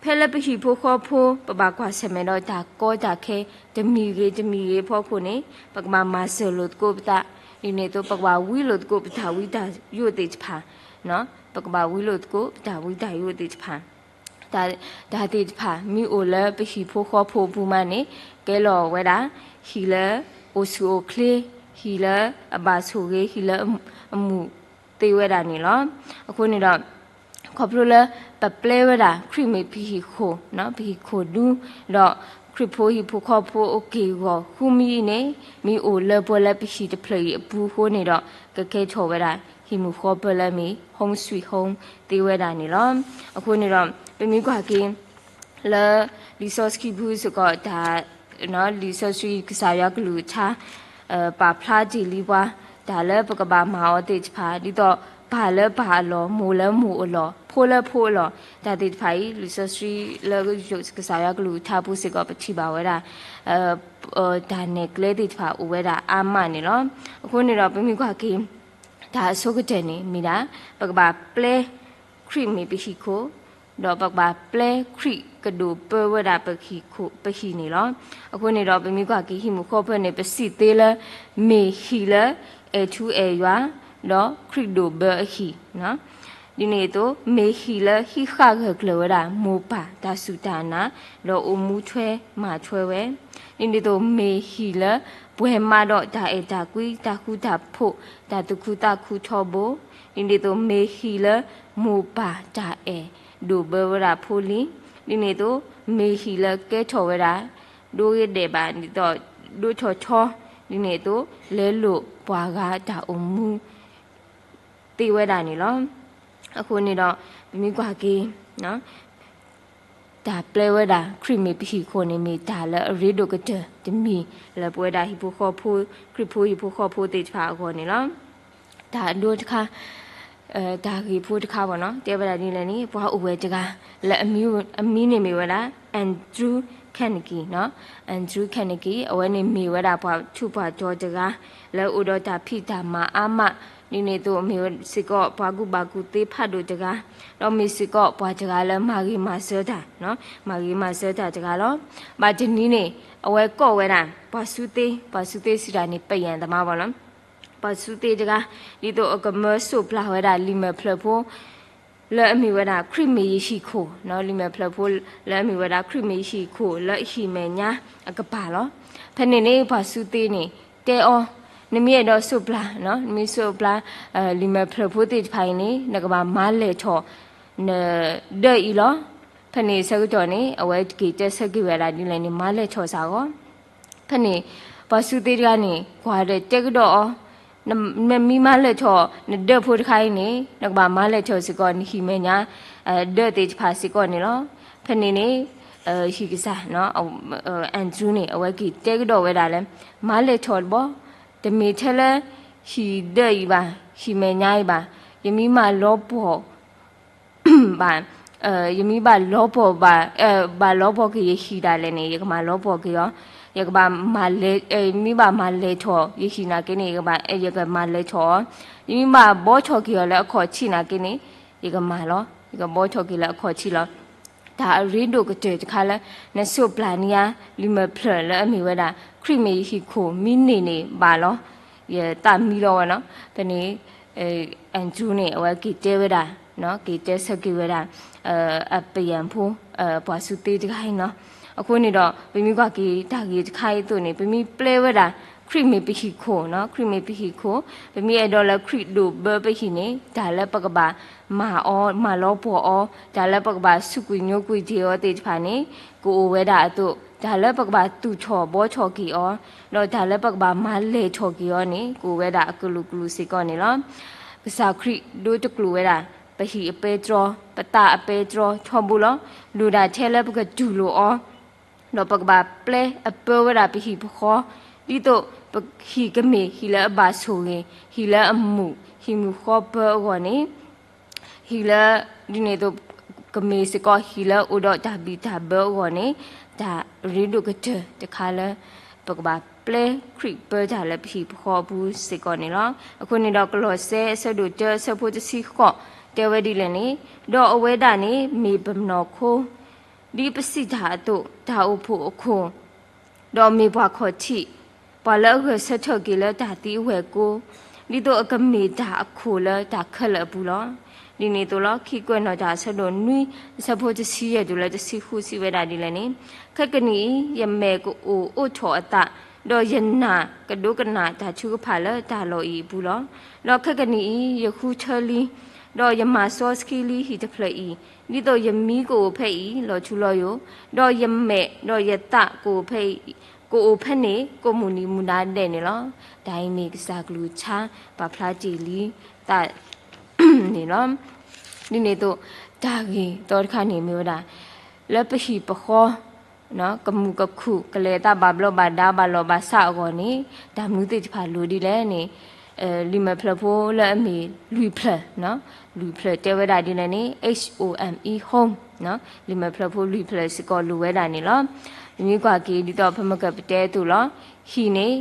ဖဲလၢပဟံၣ်ဖိဃီဖိ ပဘၣ်ကွၢ်ဆၢၣ်မဲာ်ဒီးတၢ်ကီတၢ်ခဲ တမံၤဂ့ၤတမံၤဂ့ၤအဖီခိၣ်န့ၣ် ပကဘၣ်မၤစၢၤလိာ်သကိးပသး, ဒ်န့ၣ်အသိး ပကဘၣ်ဝံလိာ်သကိးပတၢ်ဝံတၢ်ယိာ်သ့ၣ်တဖၣ်, ပကဘၣ်ဝံလိာ်သကိးပတၢ်ဝံတၢ်ယိာ်သ့ၣ်တဖၣ်, တၢ်သ့ၣ်တဖၣ် မ့ၢ်အိၣ်လၢပဟံၣ်ဖိဃီဖိအပူၤမးန့ၣ် ကဲလီၤဝဲဒၣ် ဟံၣ်လၢအိၣ်ဆူၣ်အိၣ်ချ့, ဟံၣ်လၢအဘၣ်ဆိၣ်ဂ့ၤ, ဟံၣ်လၢအမူးသ့ဝဲဒၣ်န့ၣ်လီၤ. အဃိန့ၣ်ဒီး ခီဖျိလၢပပျဲဝဲဒၣ် ခရံာ်မ့ၢ်ပဟံၣ်ခိၣ်, ပဟံၣ်ခိၣ်ဒူ, ဒီးခရံာ်ဖိဟံၣ်ဖိဃီဖိအက့ၢ်အဂီၤဃုမံၤအံၤန့ၣ် မ့ၢ်အိၣ်လၢပှဲၤလၢပဟံၣ်တဖျၢၣ်အံၤအပူၤအဃိန့ၣ်ဒီး ကကဲထီၣ်ဝဲဒၣ် ဟံၣ်မုၢ်ဃီပၢလၢအမ့ၢ် home sweet home သ့ဝဲဒၣ်န့ၣ်လီၤ. အဃိန့ၣ်ဒီး ပမ့ၢ်ကွၢ်က့ၤ လၢလံာ်စီဆှံပူၤစ့ၢ်ကီး တၢ် လံာ်စီဆှံကစၢ်ယွၤကလုၢ်ကထါ ပာ်ဖျါတ့ၢ်လံပှၤ တၢ်လၢပကဘၣ်မၤအီၤသ့ၣ်တဖၣ် ဒ်သိးပၢ်လၢပၢ်အလီၢ်, မိၢ်လၢမိၢ်အလီၢ်, ဖိလၢဖိအလီၢ်, တၢ်သ့ၣ်တဖၣ်အံၤ လံာ်စီဆှံလၢကစၢ်ယွၤကလုၢ်ကထါပူၤစ့ၢ်ကီး ပထံၣ်ဘၣ်ဝဲဒၣ် တၢ်နဲၣ်ကျဲသ့ၣ်တဖၣ်အိၣ်ဝဲဒၣ်အါမးန့ၣ်လီၤ. အဃိန့ၣ်ဒီး ပမ့ၢ်ကွၢ်က့ၤ တၢ်အဆိကတၢၢ်န့ၣ်မ့ၢ်ဒၣ် ပကဘၣ်ပျဲ ခရံာ်မ့ၢ်ပဟံၣ်ခိၣ်, ဒီးပကဘၣ်ပျဲခရံာ်ကဒိၣ်ပၢဝဲဒၣ်ပဟံၣ်န့ၣ်လီၤ. အဃိန့ၣ်ဒီး ပမ့ၢ်ကွၢ်က့ၤဟံၣ်မုၢ်ဃီပၢန့ၣ် ပစံးသ့လၢ မ့ၢ်ဟံၣ်လၢအဲၣ်ထူအဲၣ်ယွၤ, ဒီးခရံာ်ဒိၣ်ဘၢအဟံၣ် ဒ်န့ၣ်အသိး မ့ၢ်ဟံၣ်လၢဟံးဃာ်ဂၢၢ်ကျၢၤဝဲဒၣ် မိၢ်ပၢ်တၢ်စူၢ်တၢ်နာ်, ဒီးအိၣ်မူထွဲမၤထွဲဝဲ, ဒ်န့ၣ်အသိး မ့ၢ်ဟံၣ်လၢပှဲၤမးဒီးတၢ်အဲၣ်တၢ်ကွံ တၢ်ဃူတၢ်ဖိး တၢ်သူၣ်ခုသးခုထီဘိ, ဒ်န့ၣ်အသိး မ့ၢ်ဟံၣ်လၢမိၢ်ပၢ်တၢ်အဲၣ်ဒိၣ်ဘၢဝဲဒၣ်ဖိလံၤ, ဒ်န့ၣ်အသိး မ့ၢ်ဟံၣ်လၢကဲထီၣ်ဝဲဒၣ် ဒိဂ့ၤဒဲးဘး ဒ်သိးဒိထီၣ်ထီ, ဒ်န့ၣ်အသိး လဲလိာ်ပှၤဂၤတၢ်အိၣ်မူ သ့ဝဲဒၣ်န့ၣ်လီၤ. အဃိန့ၣ်ဒီး ပမ့ၢ်ကွၢ်က့ၤ တၢ်ပျဲဝဲဒၣ် ခရံာ်မ့ၢ်ပဟံၣ်ခိၣ်န့ၣ် မ့ၢ်တၢ်လၢအရ့ဒိၣ်ကတၢၢ်တမံၤ လၢပဝဲဒၣ်ဟံၣ်ဖိဃီဖိ ခရံာ်ဖိဟံၣ်ဖိဃီဖိသ့ၣ်တဖၣ်အဂီၢ်န့ၣ်လီၤ. တၢ်အဒိတခါ, တၢ်ဂ့ၢ်ဖိတခါဘၣ်နီၤ တဲဝဲဒၣ်ဒ်လဲၣ်န့ၣ် ပှၤအိၣ်ဝဲတဂၤ လၢအမံၤန့ၣ်မ့ၢ်ဝဲဒၣ် Andrew Carnegie, Andrew Carnegie အဝဲန့ၣ်မ့ၢ်ဝဲဒၣ်ပှၤထူးပှၤတီၤတဂၤ လၢအိၣ်ဒီးတၢ်ဖံးတၢ်မၤအါမး ဒ်န့ၣ်အသိးမ့ၢ်စ့ၢ်ကီးပှၤကူၣ်ဘၣ်ကူၣ်သ့ဖးဒိၣ်တဂၤ, ဒီးမ့ၢ်စ့ၢ်ကီးပှၤတဂၤလၢမၤဂ့ၤမၤစၢၤတၢ်, မၤဂ့ၤမၤစၢၤတၢ်တဂၤလီၤ. ဘၣ်တနံၤန့ၣ် အဝဲကိးဝဲဒၣ် ပှၤစူသ့, ပှၤစူသ့စံးတၢ်န့ၣ် ပယံၤသမါဘၣ်လီၤ. ပှၤစူသ့တဂၤ ဒ်သိးအကမၢစိးပျၢ်ဝဲဒၣ်လံာ်မဲာ်ဖျၢၣ်ဖိ လၢအမ့ၢ်ဝဲဒၣ် ခရံာ်မ့ၢ်ယဟံၣ်ခိၣ်, လံာ်မဲာ်ဖျၢၣ်ဖိလၢအမ့ၢ်ဝဲဒၣ် ခရံာ်မ့ၢ်ယဟံၣ်ခိၣ်လၢဟံၣ်မဲာ်ညါအကပၤလီၤ. ဖဲန့ၣ်န့ၣ် ပှၤစူသ့န့ၣ် တဲအီၤ, နမ့ၢ်အဲၣ်ဒိးစိးပျၢ်, နမ့ၢ်စိးပျၢ် လံာ်မဲာ်ဖျၢၣ်ဖိသ့ၣ်တဖၣ်အံၤန့ၣ် နကဘၣ်မၤလဲၢ်ထီၣ် နဒၢးအံၤလီၤ. ဖဲန့ၣ်ဆၢကတီၢ်န့ၣ် အဝဲက့ၤတဲဆၢက့ၤဝဲဒၣ်ဒ်လဲၣ်န့ၣ် မၤလဲၢ်ထီၣ်စ့ၢ်ကီး ဖဲန့ၣ် ပှၤစူသ့တဂၤန့ၣ် ကွၢ်ဒီးတဲကဒီးအီၤ, နမ့ၢ်မၤလဲၢ်ထီၣ် နဒၢးဖိတခါအံၤန့ၣ် နကဘၣ်မၤလဲၢ်ထီၣ်စ့ၢ်ကီး နဟံၣ်မဲာ်ညါ ဒၢးသ့ၣ်တဖၣ်စ့ၢ်ကီးန့ၣ်လီၤ. ဖဲန့ၣ်န့ၣ် ဟံၣ်ကစၢ် Andrew န့ၣ် အဝဲက့ၤတဲကဒီးဝဲဒၣ်လၢ မၤလဲၢ်ထီၣ်တဘျီ, တမ့ၢ်ထဲလၢ ဟံၣ်ဒၢးအံၤဘၣ်, ဟံၣ်မဲာ်ညါအံၤဘၣ်, ယမ့ၢ်မၤလီၤပှီၢ် ဘၣ်, ယမ့ၢ်ဘၣ်လီၤပှီၢ်ဘၣ်, ဘၣ်လီၤပှီၢ်က့ၤယဟံၣ်ဒၣ်လဲာ်န့ၣ် ယကမၤလီၤပှီၢ်က့ၤအီၤ, ယကဘၣ်မၤလဲၢ်, မ့ၢ်ဘၣ်မၤလဲၢ်ထီၣ်ယဟံၣ်နာ်က့န့ၣ် ယကမၤလဲၢ်ထီၣ်အီၤ, ယမ့ၢ်ဘၣ်ဘီထီၣ်က့ၤအီၤလၢအခီၣ်ထံးနာ်က့န့ၣ် ယကမၤလီၤ, ယကဘီထီၣ်က့ၤလၢအခီၣ်ထံးလီၤ. တၢ်အရ့ဒိၣ်ကတၢၢ်တခါလၢ နစိးပျၢ်န့ၢ်ယၤ လံာ်မဲာ်ဖျၢၣ်လၢအမ့ၢ်ဝဲဒၣ် ခရံာ်မ့ၢ်ယဟံၣ်ခိၣ်မံန့ၢ်န့ၣ်ဘၣ်လီၤ, ယသးမံလီၤဝဲနီၤ. ဖဲန့ၣ် Andrew န့ၣ် အဝဲက့ၤတဲဝဲဒၣ်, က့ၤတဲဆၢက့ၤဝဲဒၣ် အပယံၤဖိ ပှၤစူသ့တဂၤအံၤနီၤ. အဃိန့ၣ်ဒီး ပမ့ၢ်ကွၢ်က့ၤတၢ်ဂ့ၢ်တခါအံၤအသိးန့ၣ် ပမ့ၢ်ပျဲဝဲဒၣ် ခရံာ်မ့ၢ်ပဟံၣ်ခိၣ်, ခရံာ်မ့ၢ်ပဟံၣ်ခိၣ်, ပမ့ၢ်အဲၣ်ဒိးလၢခရံာ်ဒိးဘၢပဟံၣ်န့ၣ် တၢ်လၢပကဘၣ်မၤအီၤ, မၤလီၤပှီၢ်အီၤ, တၢ်လၢပကဘၣ်စူးကွံာ်ညိကွံာ်တ့ၢ်အီၤသ့ၣ်တဖၣ်န့ၣ် ကအိၣ်ဝဲဒၣ်အသိး, တၢ်လၢပကဘၣ်သူၣ်ထီၣ်ဘီထီၣ်က့ၤအီၤ, ဒီးတၢ်လၢပကဘၣ်မၤလဲၢ်ထီၣ်က့ၤအီၤန့ၣ် ကအိၣ်ဝဲဒၣ်အကလုာ်ကလုာ်စ့ၢ်ကီးန့ၣ်လီၤ. ကစၢ်ခရံာ်ဒိတကျိာ်ဝဲဒၣ် ပဟံၣ်အပဲတြီ, ပသးအပဲတြီထီဘိလီၤ. လိၣ်ဒၣ်ထဲလၢပကတူၢ်လိာ်အီၤ, ဒီးပကဘၣ်ပျဲအပၢဝဲဒၣ်ပဟံၣ်ပဃီ, ဒ်သိးပဟံၣ်ကမ့ၢ်ဟံၣ်လၢအဘၣ်ဆိၣ်ဂ့ၤ, ဟံၣ်လၢအမူး, ဟံၣ်မုၢ်ဃီပၢအဂီၢ်န့ၣ် ဟံၣ်လၢ ဒ်န့ၣ်အသိး ကမ့ၢ်စ့ၢ်ကီးဟံၣ်လၢအိၣ်ဒီးတၢ်ဘံၣ်တၢ်ဘၢအဂီၢ်န့ၣ် တၢ်ရ့ဒိၣ်ကတၢၢ်တခါလၢ ပကဘၣ်ပျဲခရံာ်ပၢတၢ်လၢပဟံၣ်ပဃီအပူၤစ့ၢ်ကီးန့ၣ်လီၤ. အဃိန့ၣ်ဒီး ကလီးစဲအဆၢဒိၣ်တၢအဆၢဖိတဆံဃိး တဲဝဲဒ်လဲၣ်န့ၣ်, ဒီးအဝဲဒၣ်န့ၣ်မ့ၢ်ပနီၢ်ခိ ဒ်ပစံးတၢ်အသိး, တၢ်အိၣ်ဖှိၣ်အခိၣ်, ဒီးမ့ၢ်ပှၤခီၣ်ထံး, ပှၤလၢအဂဲၤဆၢထၢၣ်က့ၤလၢတၢ်သံအဝဲၢ်ကိ, ဒ်သိးအကမ့ၢ်တၢ်အခိၣ်လၢတၢ်ခဲလၢာ်အပူၤလီၤ. ဒ်န့ၣ်အသိးလီၤ. ခံကွဲးနီၣ်တၢ်အဆၢဒိၣ်နွံ အဆၢဖိတဆံယဲၢ်တုၤလၢတဆံဃုစံးဝဲဒၣ်ဒ်လဲၣ်န့ၣ်, ခဲကနံၣ်အံၤ ယမဲာ်ကအိၣ်အိးထီၣ်အသး, ဒီးယနာ်ကဒိကနၣ်တၢ်ထုကဖၣ်လၢတၢ်လီၢ်အံၤအပူၤလီၤ. ဒီးခဲကနံၣ်အံၤ ယဃုထၢလံ, ဒီးယမၤစီဆှံလံဟံၣ်တဖျၢၣ်အံၤ, ဒ်သိးယမံကအိၣ်ဖဲအံၤလီၤထူလီၤယိာ်, ဒီးယမဲာ်ဒီးယသးကအိၣ်ဖဲအံၤ, ကအိၣ်ဖဲန့ၣ် ကိးမုၢ်နံၤမုၢ်နၤဒဲးန့ၣ်လီၤ. တၢ်အံၤမ့ၢ်ကစၢ်ကလုၢ်ကထါ ပာ်ဖျါတ့ၢ်လံသးန့ၣ်လီၤ. ဒ်န့ၣ်အသိး တၢ်ဂ့ၢ်သီတခါန့ၣ်မ့ၢ်ဝဲဒၣ် လၢပဟံၣ်ပဃီ ကမူးကခုၣ် ကလဲၤအသးဘၣ်ဘျီးဘၣ်ဒါ ဘၣ်လီၢ်ဘၣ်စးအဂီၢ်န့ၣ် တၢ်မနုၤသ့ၣ်တဖၣ်လိၣ်ဒ်လဲၣ်န့ၣ် လံာ်မဲာ်ဖျၢၣ်ဖိလၢအမ့ၢ်လွံၢ်ဖျၢၣ်, လွံၢ်ဖျၢၣ်တဲဝဲဒၣ်ဒ်လဲၣ်န့ၣ် H O M E home, လံာ်မဲာ်ဖျၢၣ်ဖိလွံၢ်ဖျၢၣ်စ့ၢ်ကီးလိၣ်ဝဲဒၣ်န့ၣ်လီၤ. ပမ့ၢ်ကွၢ်က့ၤဒ်သိးပမ့ၢ်ကပတဲအသိးလီၤ. ဟံၣ်န့ၣ်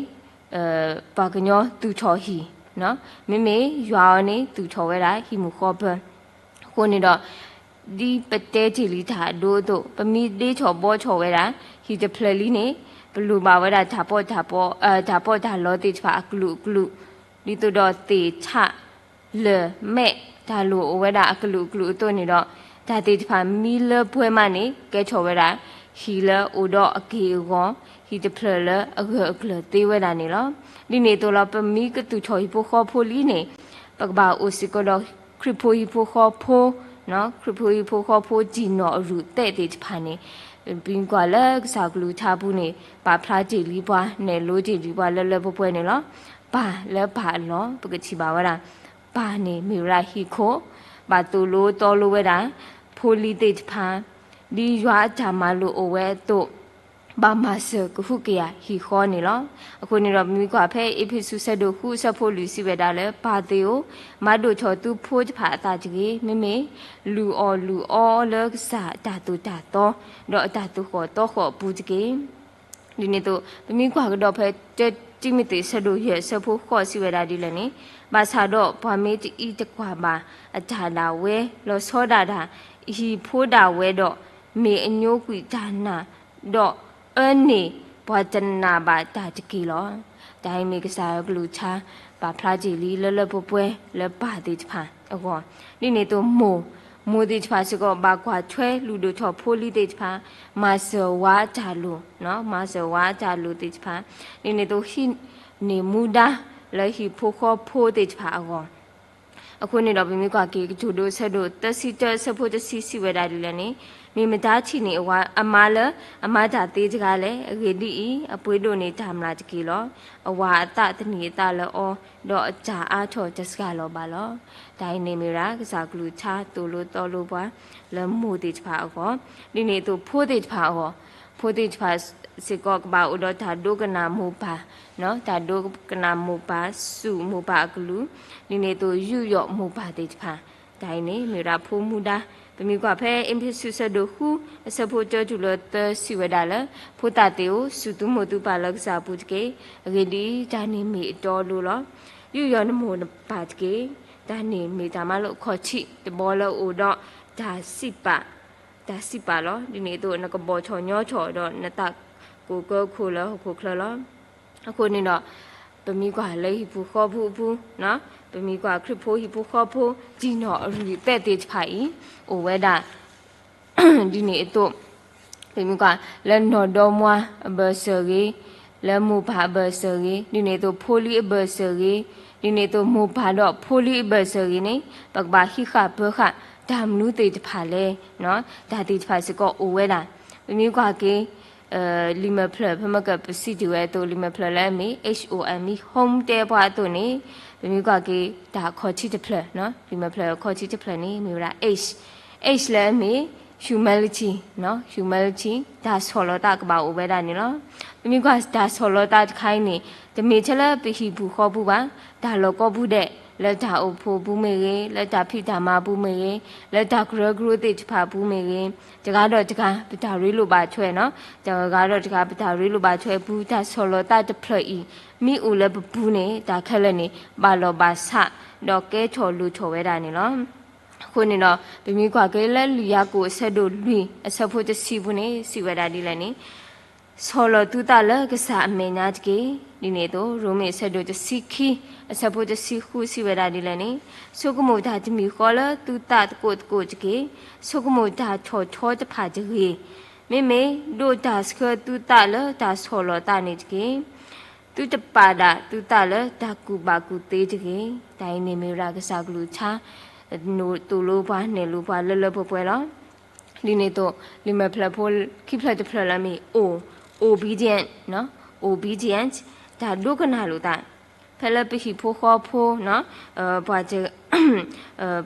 ပှၤကညီသူၣ်ထီၣ်ဟံၣ်, မ့မ့ၢ်ယွၤအီၤန့ၣ် သူၣ်ထီၣ်ဝဲဒၣ်ဟံၣ်မုၢ်ဃီပၢၤ. အဃိန့ၣ်ဒီး ဒ်ပတဲတ့ၢ်လံတၢ်အဒိအသိး ပမ့ၢ်ဒ့ထီၣ်ဘီထီၣ်ဝဲဒၣ် ဟံၣ်တဖျၢၣ်လံန့ၣ် ပလိၣ်ဘၣ်ဝဲဒၣ်တၢ်ပီးတၢ်ပီ, တၢ်ပီးတၢ်လီသ့ၣ်တဖၣ်အကလုာ်အကလုာ်, ဒ်သိးဒီးသ့ၣ်ထး လၢၢ်မဲာ် တၢ်လိၣ်အိၣ်ဝဲဒၣ်အကလုာ်ကလုာ်အသိးန့ၣ်ဒီး တၢ်သ့ၣ်တဖၣ်မံလၢပှဲၤမးန့ၣ် ကဲထီၣ်ဝဲဒၣ် ဟံၣ်လၢအိၣ်ဒီးအက့ၢ်အဂီၤ, ဟံၣ်တဖျၢၣ်လၢအဂၢၢ်အကျၢၤသ့ဝဲဒၣ်န့ၣ်လီၤ. ဒ်န့ၣ်အသိးလီၤ ပမ့ၢ်ကသူၣ်ထီၣ်ဟံၣ်ဖိဃီဖိလံန့ၣ် ပကဘၣ်အိၣ်စ့ၢ်ကီးဒီးခရံာ်ဖိဟံၣ်ဖိဃီဖိ, ခရံာ်ဖိဟံၣ်ဖိဃီဖိတံၢ်နီၣ်အရူၣ်သဲးသ့ၣ်တဖၣ်န့ၣ် ပမ့ၢ်ကွၢ်လၢကစၢ်ကလုၢ်ကထါပူၤန့ၣ် ပာ်ဖျါတ့ၢ်လံပှၤ နဲၣ်လိတ့ၢ်လံပှၤလၢလၢပှဲၤပှဲၤန့ၣ်လီၤ. ပၢ်လၢပၢ်အလီၢ် ပကထံၣ်ဘၣ်ဝဲဒၣ် ပၢ်န့ၣ်မ့ၢ်ဝဲဒၣ်ဟံၣ်ခိၣ်, ဘၣ်သိၣ်လိသီလိဝဲဒၣ် ဖိလံၤသ့ၣ်တဖၣ်, ဒ်ယွၤအတၢ်မၤလိာ်အိၣ်ဝဲအသိး ဘၣ်မၤစၢၤကဟုကယာ်ဟံၣ်ဃီန့ၣ်လီၤ. အဃိန့ၣ်ဒီး ပမ့ၢ်ကွၢ်ဖဲအ့းဖ့းစူး ဆၢဒိၣ်ဃု အဆၢဖိလွံၢ် စံးဝဲဒၣ်လၢ ပၢ်သ့ၣ်ဧၢ, မၤဒိၣ်ထီၣ်သုဖိတဖၣ်အသးတဂ့ၤ, မ့မ့ၢ်လူၤအီၣ်လူၤအီလၢကစၢ်အတၢ်သိၣ်တၢ်သီ ဒီးအတၢ်သူၣ်ဃီၣ်သီဃီၣ်အပူၤတက့ၢ်. ဒ်န့ၣ်အသိး ပမ့ၢ်ကွၢ်ကဒီးဖဲ တံၤမသ့း ဆၢဒိၣ်ယဲၢ် အဆၢဖိဃိး စံးဝဲဒၣ်ဒ်လဲၣ်န့ၣ် ဘၣ်ဆၣ်ဒီးပှၤမ့ၢ်တအံးတကွၢ်ဘၣ်အတၢ်ဒၣ်ဝဲ လီၤဆီဒၣ်တၢ် ဟံၣ်ဖိဒၣ်ဝဲဒီး မ့ၢ်အညိကွံာ်တၢ်နာ် ဒီးအၢန့ၢ်ပှၤတနာ်ဘၣ်တၢ်တက့ၢ်လီၤ. တၢ်အံၤမ့ၢ်ကစၢ်ယွၤကလုၢ်ကထါ ပာ်ဖျါတ့ၢ်လံလၢလၢပှဲၤပှဲၤလၢပၢ်သ့ၣ်တဖၣ်အဂီၢ်, ဒ်န့ၣ်အသိးမိၢ်, မိၢ်သ့ၣ်တဖၣ်စ့ၢ်ကီး ဘၣ်ကွၢ်ထွဲလုၢ်ဒိၣ်ထီၣ်ဖိလံၤသ့ၣ်တဖၣ်, မၤစၢၤဝၤအတၢ်လိၣ်, မၤစၢၤဝၤအတၢ်လိၣ်သ့ၣ်တဖၣ်, ဒ်န့ၣ်အသိးဟံးန့ၢ်မူဒါလၢဟံၣ်ဖိဃီဖိသ့ၣ်တဖၣ်အဂီၢ် အဃိန့ၣ်ဒီး ပမ့ၢ်ကွၢ်က့ၤ ကတိၤဒိအဆၢဒိၣ်သၢဆံတၢ အဆၢဖိတဆံ စံးဝဲဒၣ်ဒ်လဲၣ်န့ၣ်, မ့ၢ်မတၤထံၣ်န့ၢ်အဝၤအမါလၢအမၤတၢ်သ့တဂၤလဲၣ်. အဂ့ၢ်ဒ်အံၤ, အပှ့ၤဒိၣ်န့ၢ်တၢ်မျၢ်တက့ၢ်လီၤ. အဝၤအသးသန့ၤအသးလၢအီၤ, ဒီးအတၢ်အါထီၣ်တစှၤလီၤဘၣ်လီၤ. တၢ်အံၤန့ၣ်မ့ၢ်ဝဲဒၣ် ကစၢ်ကလုၢ်ကထါသိၣ်လိသီလိပှၤ လၢမိၢ်သ့ၣ်တဖၣ်အဂီၢ်, ဒ်န့ၣ်အသိးဖိသ့ၣ်တဖၣ်အဂီၢ်, ဖိသ့ၣ်တဖၣ်စ့ၢ်ကီးကဘၣ်အိၣ်ဒီးတၢ်ဒိကနၣ်မိၢ်ပၢ်, တၢ်ဒိကနၣ်မိၢ်ပၢ် စူၢ်မိၢ်ပၢ်အကလုၢ်, ဒ်န့ၣ်အသိးယူးယီၣ်မိၢ်ပၢ်သ့ၣ်တဖၣ်, တၢ်အံၤန့ၣ်မ့ၢ်ဝဲဒၣ်ဖိမူဒါ. ပမ့ၢ်ကွၢ်ဖဲအ့းဖ့းစူး အဆၢဒိၣ်ဃု အဆၢဖိတၢတုၤလၢသၢ စံးဝဲဒၣ်လၢ ဖိသၣ်သ့ၣ်ဧၢ, စူၢ်သုမိၢ်သုပၢ်လၢကစၢ်အပူၤတက့ၢ်. အဂ့ၢ်ဒ်အံၤ, တၢ်န့ၣ်မ့ၢ်အတီအလိၤလီၤ. ယူးယီၣ်နမိၢ်နပၢ်တက့ၢ်. တၢ်န့ၣ်မ့ၢ်တၢ်မၤလိာ်အခီၣ်ထံးတဘီလၢအအိၣ်ဒီး တၢ်စံးပာ်, တၢ်စံးပာ်လီၤ. ဒ်န့ၣ်အသိးနကဘီၣ်ထီၣ်ညီထီၣ်ဒီးနသးကိၢ်ကၢခိၣ်လၢဟီၣ်ခိၣ်ချၢလီၤ. အဃိန့ၣ်ဒီး ပမ့ၢ်ကွၢ်လၢဟံၣ်ပူၤဃီပူၤအပူၤ, ပမ့ၢ်ကွၢ်ခရံာ်ဖိဟံၣ်ပူၤဃီပူၤ တံၢ်နီၣ်အရ့ၣ်သဲးသ့ၣ်တဖၣ်အံၤ အိၣ်ဝဲဒၣ် ဒ်န့ၣ်အသိး ပမ့ၢ်ကွၢ်လၢနီၢ်ဒီမါအဘၢၣ်စၢၤဂ့ၤ, လၢမိၢ်ပၢ်အဘၢၣ်စၢၤဂ့ၤ, ဒ်န့ၣ်အသိးဖိလံၤအဘၢၣ်စၢၤဂ့ၤ, ဒ်န့ၣ်အသိးမိၢ်ပၢ်ဒီးဖိလံၤအဘၢၣ်စၢၤဂ့ၤန့ၣ် ပကဘၣ်ဟံးဃာ်ပၢဃာ်တၢ်မနုၤသ့ၣ်တဖၣ်လဲၣ်, တၢ်သ့ၣ်တဖၣ်စ့ၢ်ကီးအိၣ်ဝဲဒၣ်. ပမ့ၢ်ကွၢ်က့ၤ လံာ်မဲာ်ဖျၢၣ် ဖဲမ့ၢ်ကပစံးတ့ၢ်ဝဲအသိး လံာ်မဲာ်ဖျၢၣ်လၢအမ့ၢ် H O M E home တဲပှၤအသိးန့ၣ် ပမ့ၢ်ကွၢ်က့ၤတၢ်ခီၣ်ထံးတဖျၢၣ်, လံာ်မဲာ်ဖျၢၣ်ခီၣ်ထံးတဖျၢၣ်န့ၣ် မ့ၢ်ဝဲဒၣ် H, H လၢအမ့ၢ် humility, humility တၢ်ဆီၣ်လီၤသးကဘၣ်အိၣ်ဝဲဒၣ်န့ၣ်လီၤ. ပမ့ၢ်ကွၢ်တၢ်ဆီၣ်လီၤသးတခါအံၤန့ၣ် တမ့ၢ်ထဲလၢပဟံၣ်ပူၤဃီပူၤဘၣ်, တၢ်လီၢ်ကိးပူၤဒဲး, လၢတၢ်အိၣ်ဖှိၣ်ပူၤမ့ၢ်ဂ့ၤ, လၢတၢ်ဖံးတၢ်မၤပူၤမ့ၢ်ဂ့ၤ, လၢတၢ်ကရၢကရိသ့ၣ်တဖၣ်ပူၤမ့ၢ်ဂ့ၤ, တဂၤဒီးတဂၤ ပတၢ်ရ့လိာ်ဘၣ်ထွဲနီၤ, တဂၤဒီးတဂၤ ပတၢ်ရ့လိာ်ဘၣ်ထွဲအပူၤ တၢ်ဆီၣ်လီၤသးတဖျၢၣ်အံၤ မ့ၢ်အိၣ်လၢပပူၤန့ၣ် တၢ်ခဲလၢာ်န့ၣ် ဘၣ်လီၢ်ဘၣ်ဆၣ် ဒီးကဲထီၣ်လိၣ်ထီၣ်ဝဲဒၣ်န့ၣ်လီၤ. အဃိန့ၣ်ဒီး ပမ့ၢ်ကွၢ်က့ၤလၢလံာ်ယၤကိာ်အဆၢဒိၣ်လွံၢ် အဆၢဖိတဆံပူၤန့ၣ် စံးဝဲဒၣ်ဒ်လဲၣ်န့ၣ်, ဆီၣ်လီၤသုသးလၢကစၢ်အမဲာ်ညါတက့ၢ်. ဒ်န့ၣ်အသိး ရိမ့ၤအဆၢဒိၣ်တဆံခံ အဆၢဖိတဆံဃု စံးဝဲဒၣ်ဒ်လဲၣ်န့ၣ်, ဆိကမိၣ်တၢ်တမံၤဃီလၢသုသးသကိးသကိးတက့ၢ်. ဆိကမိၣ်တၢ်ထီၣ်ထီတဖၣ်တဂ့ၤ. မ့မ့ၢ်ဒိးတၢ်ဆှၢသုသးလၢတၢ်ဆီၣ်လီၤသးန့ၣ်တက့ၢ်. သုတပာ်ဒၣ်သုသးလၢတၢ်ကူၣ်ဘၣ်ကူၣ်သ့တဂ့ၤ. တၢ်အံၤန့ၣ်မ့ၢ်ဝဲဒၣ်ကစၢ်ကလုၢ်ကထါ သိၣ်လိပှၤနဲၣ်လိပှၤလၢလၢပှဲၤပှဲၤလီၤ. ဒ်န့ၣ်အသိး လံာ်မဲာ်ဖျၢၣ်ဖိခံဖျၢၣ်တဖျၢၣ်လၢအမ့ၢ် O, obedient, obedient တၢ်ဒိကနၣ်လိာ်သး, ဖဲလၢပဟံၣ်ဖိဃီဖိ ပှၤ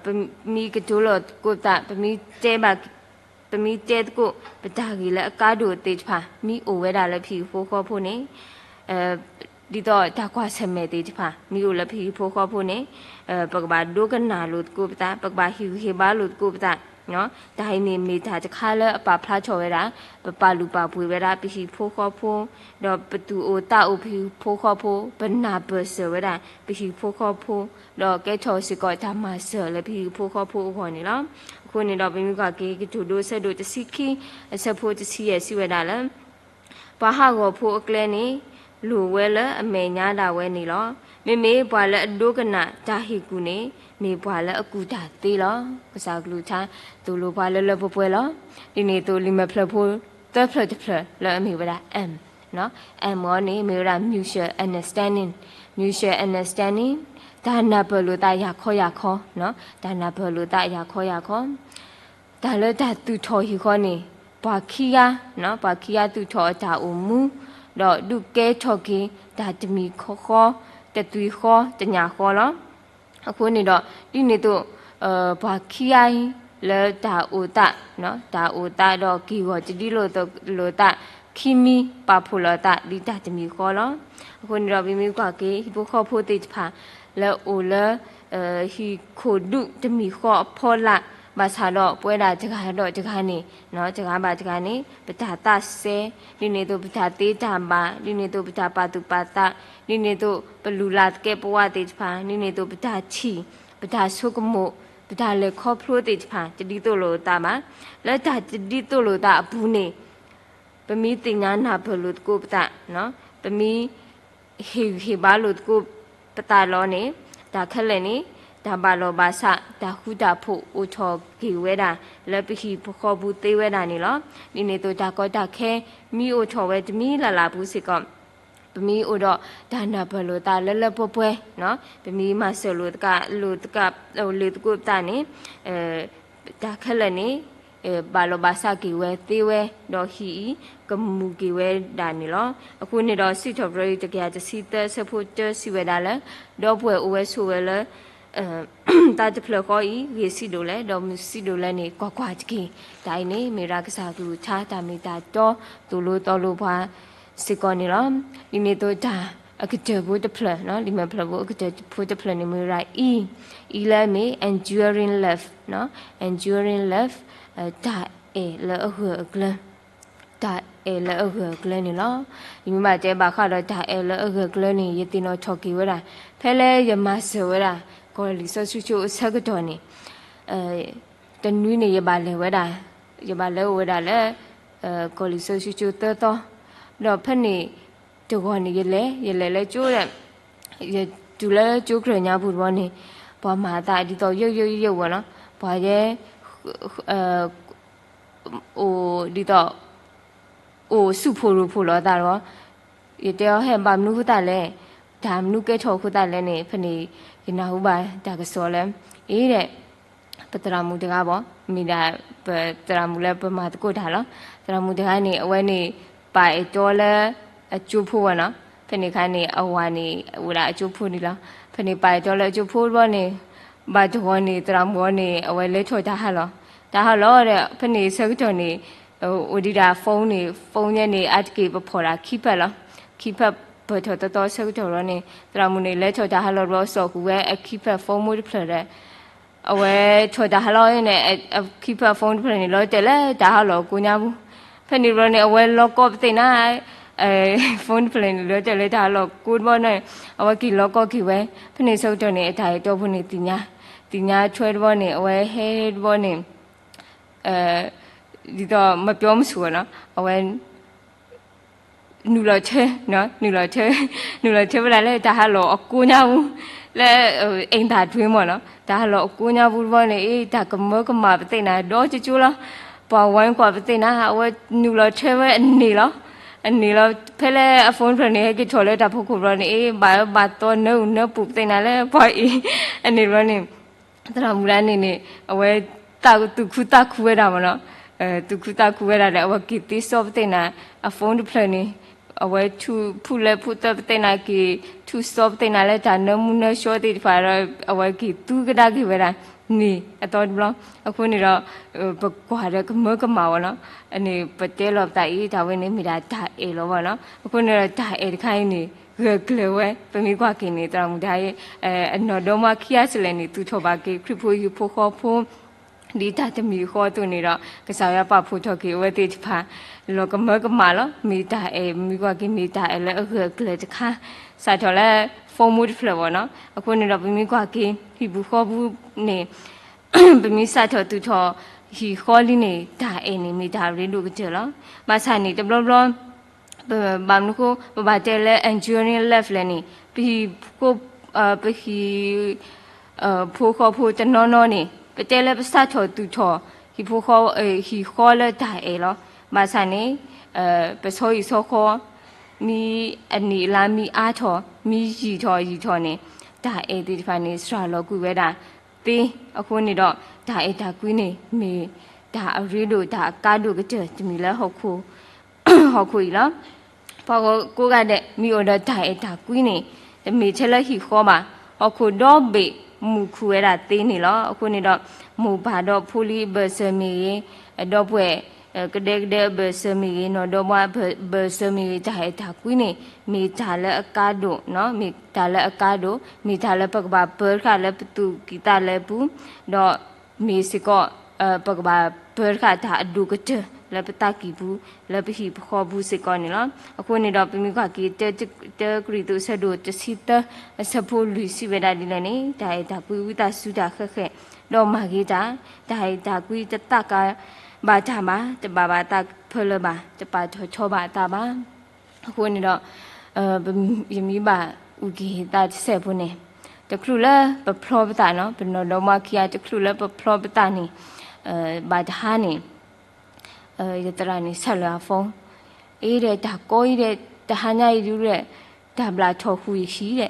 ပမ့ၢ်ကတိၤလီၤသကိးပသး, ပမ့ၢ်တဲဘၣ် ပမ့ၢ်တဲသကိး ပတၢ်ဂ့ၢ်လၢအကါဒိၣ်သ့ၣ်တဖၣ် မ့ၢ်အိၣ်ဝဲဒၣ်လၢပဟံၣ်ဖိဃီဖိန့ၣ်, ဒ်သိးတၢ်ကွၢ်ဆၢၣ်မဲာ်သ့ၣ်တဖၣ် မ့ၢ်အိၣ်လၢပဟံၣ်ဖိဃီဖိန့ၣ်, ပကဘၣ်ဒိကနၣ်လိာ်သကိးပသး, ပကဘၣ်ဟ့ၣ်ဂံၢ်ဟ့ၣ်ဘါလိာ်သကိးပသး, တၢ်အံၤန့ၣ်မ့ၢ်တၢ်တခါလၢအပာ်ဖျါထီၣ်ဝဲဒၣ် ပပာ်လုၢ်ပာ်ပှ့ၤဝဲဒၣ် ပဟံၣ်ဖိဃီဖိ, ဒီးပသူၣ်အိၣ်သးအိၣ်ပဟံၣ်ဖိဃီဖိ, ပနၢ်ပၢၢ်စၢၤဝဲဒၣ် ပဟံၣ်ဖိဃီဖိ, ဒီးကဲထီၣ်စ့ၢ်ကီးတၢ်မၤစၢၤလၢပဟံၣ်ဖိဃီဖိအဂီၢ်န့ၣ်လီၤ. အဃိန့ၣ်ဒီး ပမ့ၢ်ကွၢ်က့ၤ ကတိၤဒိအဆၢဒိၣ်တဆံခံ အဆၢဖိတဆံယဲၢ် စံးဝဲဒၣ်လၢ ပှၤဟးဂီၤဖိအကျဲန့ၣ် လိၣ်ဝဲလၢအမဲာ်ညါဒၣ်ဝဲန့ၣ်လီၤ. မ့မ့ၢ်ပှၤလၢအဒိကနၣ်တၢ်ဟ့ၣ်ကူၣ်န့ၣ် မ့ၢ်ပှၤလၢအကူၣ်တၢ်သ့လီၤ. ကစၢ်ကလုၢ်ကထါ သိၣ်လိပှၤလၢလၢပှဲၤပှဲၤလီၤ. ဒ်န့ၣ်အသိး လံာ်မဲာ်ဖျၢၣ်ဖိသၢဖျၢၣ်တဖျၢၣ်လၢအမ့ၢ်ဝဲဒၣ် M, M အီၤန့ၣ် မ့ၢ်ဝဲဒၣ် mutual understanding, mutual understanding တၢ်နၢ်ပၢၢ်လိာ်သးယၤခီယၤခီ, တၢ်နၢ်ပၢၢ်လိာ်သးယၤခီယၤခီ တၢ်လၢတၢ်သူၣ်ထီၣ်ဟံၣ်ဃီန့ၣ် ပှၤခံဂၤ, ပှၤခံဂၤသူၣ်ထီၣ်အတၢ်အိၣ်မူ, ဒီးဒုးကဲထီၣ်က့ၤ တၢ်တမံၤဃီ, တသွံၣ်ဃီ, တညၣ်ဃီလီၤ. အဃိန့ၣ်ဒီး ဒ်န့ၣ်အသိး ပှၤခံဂၤအံၤ လၢတၢ်အိၣ်သး, တၢ်အိၣ်သးဒီးက့ၢ်ဂီၤတဒ်လိာ်သး, ခံမံပာ်ဖှိၣ်လိာ်သး ဒ်တၢ်တမံၤဃီလီၤ. အဃိန့ၣ်ဒီး ပမ့ၢ်ကွၢ်က့ၤ ဟံၣ်ဖိဃီဖိသ့ၣ်တဖၣ် လၢအအိၣ်လၢ ဟံၣ်ခိၣ်ဒူၣ်တမံၤဃီအဖီလာ် ဘၣ်ဆၣ်ဒီးပဝဲဒၣ်တဂၤဒီးတဂၤန့ၣ်, တဂၤဘၣ်တဂၤန့ၣ် ပတၢ်သးစဲ, ဒ်န့ၣ်အသိးပတၢ်သ့တၢ်ဘၣ်, ဒ်န့ၣ်အသိးပတၢ်ပာ်သူၣ်ပာ်သး, ဒ်န့ၣ်အသိးပလူၤလၤသကဲးပဝးသ့ၣ်တဖၣ်, ဒ်န့ၣ်အသိးပတၢ်ထံၣ်, ပတၢ်ဆိကမိၣ်, ပတၢ်လဲၤခီဖျိသ့ၣ်တဖၣ် တဒ်သိးလိာ်အသးဘၣ်. လၢတၢ်တဒ်သိးလိာ်သးအပူၤန့ၣ် ပမ့ၢ်သ့ၣ်ညါနၢ်ပၢၢ်လိာ်သကိးပသး, ပမ့ၢ်ဟ့ၣ်ဂံၢ်ဟ့ၣ်ဘါလိာ်သကိးပသးလီၤန့ၣ်, တၢ်ခဲလၢာ်န့ၣ် တၢ်ဘၣ်လီၢ်ဘၣ်စး တၢ်ဃူတၢ်ဖိးအိၣ်ထီၣ်က့ၤဝဲဒၣ် လၢပဟံၣ်ပဃီပူၤသ့ဝဲဒၣ်န့ၣ်လီၤ. ဒ်န့ၣ်အသိးတၢ်ကီတၢ်ခဲ မ့ၢ်အိၣ်ထီၣ်ဝဲတမံၤလၢ်လၢ်ပူၤစ့ၢ်ကီး ပမ့ၢ်အိၣ်ဒီးတၢ်နၢ်ပၢၢ်လိာ်သးလၢလၢပှဲၤပှဲၤ, ပမ့ၢ်မၤစၢၤလိာ်သး, လိာ်သး, လိာ်သကိးပသးန့ၣ်, တၢ်ခဲလၢာ်န့ၣ် ဘၣ်လီၢ်ဘၣ်စးက့ၤဝဲသ့ဝဲ, ဒီးဟံၣ်အံၤ ကမူၣ်က့ၤဝဲဒၣ်န့ၣ်လီၤ. အဃိန့ၣ်ဒီး စံးထီၣ်ပတြၢၤတကယၤတဆံသၢ အဆၢဖိတၢ စံးဝဲဒၣ်လၢ ဒီပုၢ်ဝဲၢ်အိၣ်ဝဲဆိးဝဲလၢ တၢ်တဖျၢၣ်ဃီအံၤ ဂ့ၤဆံးဒိၣ်လဲၣ်, ဒီးမုာ်ဆံးဒိၣ်လဲၣ်န့ၣ် ကွၢ်ကွၢ်တက့ၢ်. တၢ်အံၤန့ၣ် မ့ၢ်ဝဲဒၣ်ကစၢ်ကလုၢ်ကထါ တၢ်မ့ၢ်တၢ်တီ သိၣ်လိသီလိပှၤစ့ၢ်ကီးန့ၣ်လီၤ. ဒ်န့ၣ်အသိးတၢ်အကတၢၢ်ဖိတဖျၢၣ်, လံာ်မဲာ်ဖျၢၣ်ဖိအကတၢၢ်ဖိတဖျၢၣ်န့ၣ် မ့ၢ်ဝဲဒၣ်အံၤ, အံၤလၢအမ့ၢ် enduring love, enduring love, တၢ်အဲၣ်လၢအဂၢၢ်အကျၢၤ, တၢ်အဲၣ်လၢအဂၢၢ်အကျၢၤန့ၣ်လီၤ. ယမ့ၢ်ဘၣ်တဲဘၣ်ဃးဒီးတၢ်အဲၣ်လၢအဂၢၢ်အကျၢၤန့ၣ် ယသ့ၣ်နီၣ်ထီၣ်က့ၤဝဲဒၣ် ဖဲလၢယမၤစၢၤဝဲဒၣ် ကီၢ်လံာ်စီဆှံကၠိအဆၢကတီၢ်န့ၣ်, တနွံန့ၣ် ယဘၣ်လဲၤဝဲဒၣ်, ယဘၣ်လဲၤအိၣ်ဝဲဒၣ်လၢ ကီၢ်လံာ်စီဆှံကၠိသၢသီ, ဒီးဖဲန့ၣ်တဂီၤန့ၣ် ယလဲၤ, ယလဲၤလၢကၠိဒီး ယတုၤလၢကၠိကြၢးညါပူၤတဘျီန့ၣ် ပှၤမၤအသးဒ်သိးယိယိယိဝဲနီၤ, ပှၤယဲ အိၣ်ဒ်သိး အိၣ်ဆူၣ်ဖှိၣ်ရိၣ်ဖှိၣ်လီၤအသးလီၤ. ယတဲအီၤ ဟဲဘၣ်မနုၤဃိသတးလဲၣ်, တၢ်မနုၤကဲထီၣ်အဃိသတးလဲၣ်န့ၣ် ဖဲန့ၣ် ယနၢ်ဟူဘၣ်တၢ်ကစီၣ်လၢ အ့ဒီး ပသရၣ်မုၣ်တဂၤဘၣ်, မ့ၢ်ဒၣ်ပသရၣ်မုၣ်လၢပမၤသကိးတၢ်လီၤ. သရၣ်မုၣ်တဂၤန့ၣ် အဝဲန့ၣ် ပာ်အဲၣ်တီလၢအကၠိဖိဝဲနီၤ. ဖဲန့ၣ်အခါန့ၣ် အဝၤန့ၣ် အိၣ်ဝဲဒၣ်အကၠိဖိန့ၣ်လီၤ. ဖဲန့ၣ်ပာ်အဲၣ်တီလၢအကၠိဖိတဘျီန့ၣ် ဘၣ်တဂီၤန့ၣ် သရၣ်မုၣ်အီၤန့ၣ် အဝဲလဲၤထီၣ်တၢ်ဟးလီၢ်, တၢ်ဟးလီၢ်ဒီး ဖဲန့ၣ်ဆၢကတီၢ်န့ၣ် အိၣ်ဒံးဒၣ် phone န့ၣ် phone ညါန့ၣ် အါတက့ၢ်ပဖီၣ်ဒၣ် keypad လီၤ. keypad ပၢၢ်ထီၣ်သီသီဆၢကတီၢ်လီၤန့ၣ် သရၣ်မုၣ်န့ၣ် လဲၤထီၣ်တၢ်ဟးလီၢ်တဘျီ စိာ်ဃုာ်ဝဲအ keypad phone မူတဖျၢၣ်ဒီး အဝဲထီၣ်တၢ်ဟးလီၢ်န့ၣ် အ keypad phone တဖျၢၣ်န့ၣ် လီၤတဲာ်လၢတၢ်ဟးလီၢ်အကိးညါပူၤ. ဖဲန့ၣ်တဘျီန့ၣ် အဝဲလီၤကီပသ့ၣ်နၤ phone တဖျၢၣ်န့ၣ် လီၤတဲာ်လၢတၢ်ဟးလီၢ်ကိးတဘျီန့ၣ် အဝဲက့ၤလီၤကီက့ၤဝဲ. ဖဲန့ၣ်ဆၢကတီၢ်န့ၣ် အတၢ်အဲၣ်တီဖိန့ၣ် သ့ၣ်ညါ, သ့ၣ်ညါထွဲတဘျီန့ၣ် အဝဲဟဲတဘျီန့ၣ် ဒ်သိးမၤပျီမဆူၣ်နီၤ အဝဲ နုာ်လီၤထၢ, နုာ်လီၤထၢ, နုာ်လီၤထၢဝဲဒၣ်လၢတၢ်ဟးလီၢ်အကိးညါပူၤ, လၢ အိမ်သာတွင်း မ့ၢ်နီၤ တၢ်ဟးလီၢ်အကိးညါပူၤတဘျီန့ၣ် အ့ တၢ်ကမၢကမၣ်ပသ့ၣ်နၤ ဒီကၠိကၠိလီၤ. ပှၤဝဲကွၢ်ပသ့ၣ်နၤ အဝဲနုာ်လီၤထၢဝဲအန့ၣ်လီၤ. အန့ၣ်လီၤ ဖဲလၢအ phone တဖျၢၣ်န့ၣ် ဟဲက့ၤထီၣ်လၢတၢ်ဖီခိၣ်တဘျီန့ၣ် အ့ ဘၣ်ဘၣ်သီနၢအုၣ်နၢပူၤပသ့ၣ်နၤလၢပှၤအံၤ အန့ၣ်တဘျီန့ၣ် သရၣ်မုၣ်ဒၣ်န့ၣ်န့ၣ် အဝဲ သူၣ်ခုသးခုဝဲဒၣ်မ့ၢ်နီၤ, သူၣ်ခုသးခုဝဲဒၣ်ဒီး အဝဲက့ၤသ့စီပသ့ၣ်နၤ အ phone တဖျၢၣ်န့ၣ် အဝဲထူၣ်ဖုၣ်လၢဖုၣ်သၢပသ့ၣ်နၤ က့ၤထူၣ်စီပသ့ၣ်နၤလၢတၢ်နၢမူနၢဆှီသ့ၣ်တဖၣ်ဒီး အဝဲက့ၤသူကဒါက့ၤဝဲဒၣ် န့ၣ်အသီတဘျီ. အဃိန့ၣ်ဒီး ပကွၢ်ဒီးကမၢကမၣ်ဝဲနီၤ, အန့ၣ်ပတဲလီၤပသးအံၤ တၢ်ဝဲန့ၣ်မ့ၢ်ဒၣ်တၢ်အဲၣ်လီၤဝဲနီၤ. အဃိန့ၣ်ဒီးတၢ်အဲၣ်တခါအံၤန့ၣ် ဂၢၢ်ကျၢၤဝဲ ပမ့ၢ်ကွၢ်က့ၤန့ၣ် သရၣ်မုၣ်တခါအံၤ အနီၢ်ဒီမါခံဂၤစလဲၣ်န့ၣ် သူၣ်ထီၣ်ဘၣ်က့ၤခရံာ်ဖိဟံၣ်ဖိဃီဖိ ဒ်တၢ်တမံၤဃီအသိးန့ၣ်ဒီး ကစၢ်ယွၤပာ်ဖှိၣ်ထီၣ်က့ၤအဝဲသ့ၣ်တဖၣ် လီၤကမၢကမၣ်လီၤ. မ့ၢ်တၢ်အဲၣ် ပမ့ၢ်ကွၢ်က့ၤ မ့ၢ်တၢ်အဲၣ်လၢအဂၢၢ်အကျၢၤတခါ စးထီၣ်လၢ phone မူတဖျၢၣ်ဘၣ်နီၤ. အဃိန့ၣ်ဒီး ပမ့ၢ်ကွၢ်က့ၤ ဟံၣ်ပူၤဃီပူၤန့ၣ် ပမ့ၢ်စးထီၣ်သူၣ်ထီၣ်ဟံၣ်ဃီလံန့ၣ် တၢ်အဲၣ်န့ၣ်မ့ၢ်တၢ်ရ့ဒိၣ်ကတၢၢ်လီၤ. ဘၣ်ဆၣ်န့ၣ် တဘျီဘျီ ပဘၣ်မနုၤဃိ ပဘၣ်တဲလၢ enduring love လဲၣ်န့ၣ် ပဟံၣ် ပဟံၣ် ဖိဃီဖိတနီၤနီၤန့ၣ် ပတဲလၢပစးထီၣ်သူၣ်ထီၣ် ဟံၣ်ဖိဃီ ဟံၣ်ဃီလၢတၢ်အဲၣ်လီၤ. ဘၣ်ဆၣ်န့ၣ် ပဆီဟံၣ်ဆီဃီ မ့ၢ်အနံၣ်အလါမ့ၢ်အါထီၣ် မ့ၢ်ယံာ်ထီၣ်ယံာ်ထီၣ်န့ၣ် တၢ်အဲၣ်သ့ၣ်တဖၣ်န့ၣ် စှၤလီၤကွံာ်ဝဲဒၣ်သ့. အဃိန့ၣ်ဒီး တၢ်အဲၣ်တၢ်ကွံန့ၣ် မ့ၢ်တၢ်အရ့ဒိၣ်တၢ်အကါဒိၣ်ကတၢၢ်တမံၤလၢဟီၣ်ခိၣ် ဟီၣ်ခိၣ်အံၤလီၤ. ပှၤကိးဂၤဒဲး မ့ၢ်အိၣ်ဒီးတၢ်အဲၣ်တၢ်ကွံန့ၣ် တမ့ၢ်ထဲလၢဟံၣ်ဃီဘၣ်. ဟီၣ်ခိၣ်ဒီဘ့ၣ်မူၣ်ခူၣ်ဝဲဒၣ်သ့န့ၣ်လီၤ. အဃိန့ၣ်ဒီး မိၢ်ပၢ်ဒီးဖိလံၤအဘၢၣ်စၢၤမ့ၢ်ဂ့ၤ, ဒီပုၢ်ဝဲၢ် ကဒဲကဒဲအဘၢၣ်စၢၤမ့ၢ်ဂ့ၤ, နီၢ်ဒီမါဘၢၣ်စၢၤမ့ၢ်ဂ့ၤ, တၢ်အဲၣ်တၢ်ကွံန့ၣ် မ့ၢ်တၢ်လၢအကါဒိၣ်, မ့ၢ်တၢ်လၢအကါဒိၣ်, မ့ၢ်တၢ်လၢပကဘၣ်ပၢတခါလၢပသူၣ်ကံၢ်သးလဲပူၤ, ဒီးမ့ၢ်စ့ၢ်ကီး ပကဘၣ်ပၢတဃာ်တၢ်အဒိၣ်ကတၢၢ်လၢပသးကံၢ်ပူၤ လၢပဟံၣ်ပဃီပူၤစ့ၢ်ကီးန့ၣ်လီၤ. အဃိန့ၣ်ဒီး ပမ့ၢ်ကွၢ်က့ၤ တၢ တၢကရံၣ်သူး အဆၢဒိၣ်တဆံသၢ အဆၢဖိလွံၢ် စံးဝဲဒၣ်ဒ်လဲၣ်န့ၣ်, တၢ်အဲၣ်တၢ်ကွံဝံသးစူၤတၢ်ဃဲးဃဲး, ဒီးမၤဂ့ၤတၢ်, တၢ်အဲၣ်တၢ်ကွံတသးကါဘၣ်တၢ်ဘၣ်, တဘၣ်ဘၣ်သးဖၢလၢၤဘၣ်, တပာ်ထီၣ်ထီဘၣ်အသးဘၣ်. အဃိန့ၣ်ဒီး ယမ့ၢ်ဘၣ်အုၣ်က့ၤသးတစဲးဖိန့ၣ်, တချုးလၢပဖျီပသးနီၤ, ပနီၢ်ဒီမါခံဂၤ တချုးလၢပဖျီပသးန့ၣ်, ဘၣ်တဟါန့ၣ် ယသရၣ်န့ၣ် ဆဲးလၢအ phone, အ့ဒီး တၢ်ကီအံၤဒီး တဟါညါအံၤဒုဒီး တၢ်ဘျၣ်ထီၣ်ဃုာ်ယခံဒီး တဲ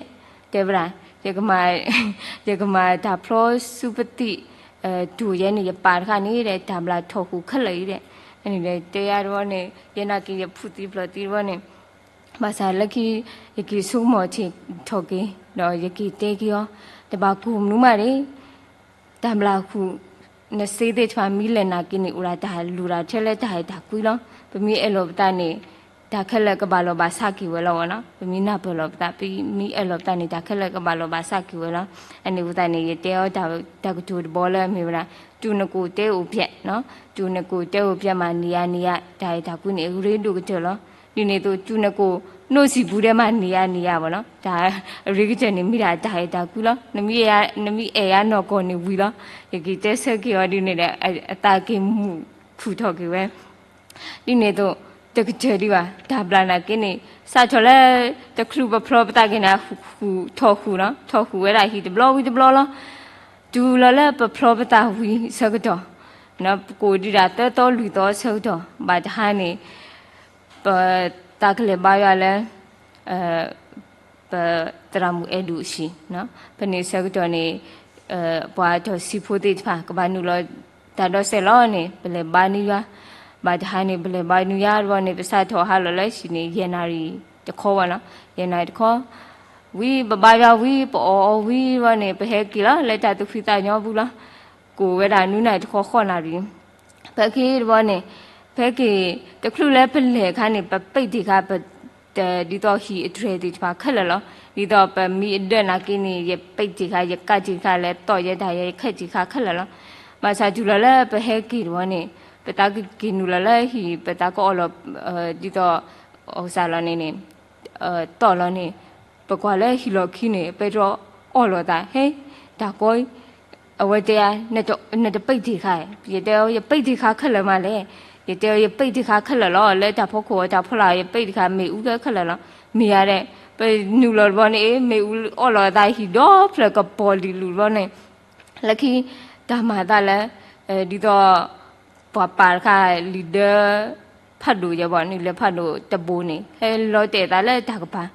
ဝဲဒၣ်, ယကမၤတၢ်ဖျီဆူပသံၣ် တိၢ်ယဲန့ၣ် ယပာ်တဃာ်န့ၣ်ဒီး တၢ်ဘျၣ်ထီၣ်ဃုာ်ခဲလၢာ်အံၤဒီး, အန့ၣ်ဒီးတဲယၤတဘျီန့ၣ် ယဲနာ်က့ၤယဖုသံဖျီၣ်သံတဘျီန့ၣ်, ဘၣ်ဆၣ်လၢခံ ယက့ၤဆိကမိၣ်ထံထီၣ်က့ၤ ဒီးယက့ၤတဲက့ၤအီၤ, တဘၣ်ကိၢ်မနုၤမးန့ၣ် တၢ်ဘျၣ်ဃုာ် နစ့သ့ၣ်တဖၣ် မ့ၢ်လဲၤနာ်က့ၤန့ၣ် အိၣ်ဒၣ်တၢ်လူၢ်တၢ်ထဲလၢတၢ်အဲၣ်တၢ်ကွံလီၤ. ပမ့ၢ်အဲၣ်လီၤပသးန့ၣ် တၢ်ခဲလၢာ်ကဘၣ်လီၤဘၣ်ဆးက့ၤဝဲလီၤဝဲနီၤ. ပမ့ၢ်နၢ်ပၢၢ်လီၤပသး, ပမ့ၢ်အဲၣ်လီၤပသးန့ၣ် တၢ်ခဲလၢာ်ကဘၣ်လီၤဘၣ်ဆးက့ၤဝဲလီၤ. အန့ၣ်အဃိသတးန့ၣ် ယတဲအီၤတၢ်ကတိၤတဘီလၢအမ့ၢ်ဝဲဒၣ်, တူၢ်နကိၢ်တဲအိၣ်ဖျဲး, တူၢ်နကိၢ်တဲအိၣ်ဖျဲးမး နံၤယါနံၤယါ တၢ်အဲၣ်တၢ်ကွံန့ၣ် အရ့ဒိၣ်ကတၢၢ်လီၤ. ဒ်န့ၣ်အသိး တူၢ်နကိၢ် နီၣ်စံာ်ပူၤဒဲးမး နံၤယါနံၤယါဘၣ်နီၤ, တၢ်အရ့ကတၢၢ်န့ၣ် မ့ၢ်ဒၣ်တၢ်အဲၣ်တၢ်ကွံလီၤ. နမ့ၢ်အဲၣ်ယၤနီၢ်ကီၢ်န့ၣ်ဝံၤလီၤ. ယက့ၤတဲဆၢက့ၤအီၤဒ်န့ၣ်ဒီး အသးက့ၤမူးဖုၣ်ထီၣ်က့ၤဝဲ ဒ်န့ၣ်အသိး တကတၢၢ်ဒံးဘၣ် တၢ်ဘျၣ်နာ်က့န့ၣ် စးထီၣ်လၢ တချုးပဖျီပသးက့ၤန့ၣ် ဃုာ်ထီၣ်ဃုာ်နီၤ, ထီၣ်ဃုာ်ဝဲဒၣ်ဟံၣ်တဘျီဝံၤတဘျီလီၤ. တုၤလီၤလၢပဖျီပသးဝံၤဆၢကတီၢ်, ပကိၢ်ဒံးဒၣ်သၢသီလွံၢ်သီဆၢကတီၢ် ဘၣ်တဟါန့ၣ် ပသးကလဲၤဘါယွၤလၢ ပသရၣ်မုၣ်အဲၣ်ဒိၣ်အဟံၣ်, ဖဲန့ၣ်ဆၢကတီၢ်န့ၣ် ပှၤတီၢ်ဆံးဖိသ့ၣ်တဖၣ် ကဘၣ်နုာ်လီၤတၢ်ဒီးစဲးလီၤန့ၣ် ပလဲၤဘါန့ၢ်ယွၤ, ဘၣ်တဟါန့ၣ် ပလဲၤဘါန့ၢ်ယွၤတဘျီန့ၣ် ပစးထီၣ်ဟးလီၤလၢဟံၣ်န့ၣ် ယဲၢ်နၣ်ရံၣ်တခီဝဲနီၤ, ယဲၢ်နၣ်ရံၣ်တခီ ဝံၤ ပဘါယွၤဝံၤ ပအီၣ်အီၤဝံၤတဘျီန့ၣ် ပဟဲက့ၤလီၤ လၢတၢ်သူၣ်ဖှံသးညီပူၤလီၤ. ကိၢ်ဝဲဒၣ်နွံနၣ်ရံၣ်တခီဃိးနၣ်ရံၣ် ဖဲက့ၤတဘျီန့ၣ် ဖဲက့ၤ တချုးလၢပလဲၤအခါန့ၣ် ပပ့ၢ်တ့ၢ်ဃာ်ပ ဒ်သိးဟံၣ်အတြဲၤသ့ၣ်တဖၣ်ခဲလၢာ်လီၤ. ဒ်သိးပမ့ၢ်အဒၢးနာ်က့န့ၣ် ယပ့ၢ်တ့ၢ်ဃာ် ယကးတ့ၢ်ဃာ်လၢသီၣ်ယဲတၢ်ယဲ ယခဲတ့ၢ်ဃာ်ခဲလၢာ်လီၤ. ဘၣ်ဆၣ်တုၤလီၤလၢပဟဲက့ၤတဘျီန့ၣ် ပသးကက့ၤနုာ်လီၤလၢဟံၣ် ပသးကအီၣ်လီၤ ဒ်သိး အီၣ်စၢ်လီၤန့ၣ်န့ၣ် သီၣ်လီၤန့ၣ် ပကွၢ်လၢဟံၣ်လီၢ်ခံန့ၣ် ပဲတြီအီၣ်လီၤသး ဟဲ တၢ်ကီ အဝဲတဲ နတပ့ၢ်တ့ၢ်ဃာ်, ယတဲအီၤ ယပ့ၢ်တ့ၢ်ဃာ်ခဲလၢာ်မးလဲၣ်, ယတဲအီၤ ယပ့ၢ်တ့ၢ်ဃာ်ခဲလၢာ်လီၤ, လၢတၢ်ဖီခိၣ်အတၢ်ဖီလာ် ယပ့ၢ်တ့ၢ်ဃာ် မ့ၣ်အူလၢခဲလၢာ်လီၤ, မ့ၢ်ယၤဒဲး ပနုာ်လီၤတဘျီန့ၣ် မ့ၣ်အူအီၣ်လီၤသးဟံၣ်ဒီဖျၢၣ်ကပီၤလံၤလူၤတဘျီန့ၣ် လၢခံ တၢ်မၤသးလၢ ဒ်သိး ပှၤပာ်တခါလံာ်ဒၢ ဖးဒိၣ်ယဲဘၣ်န့ၣ် လၢဖးဒိၣ်တဘိန့ၣ် ဟဲလီၤတဲာ်သးလၢတၢ်ကပၤ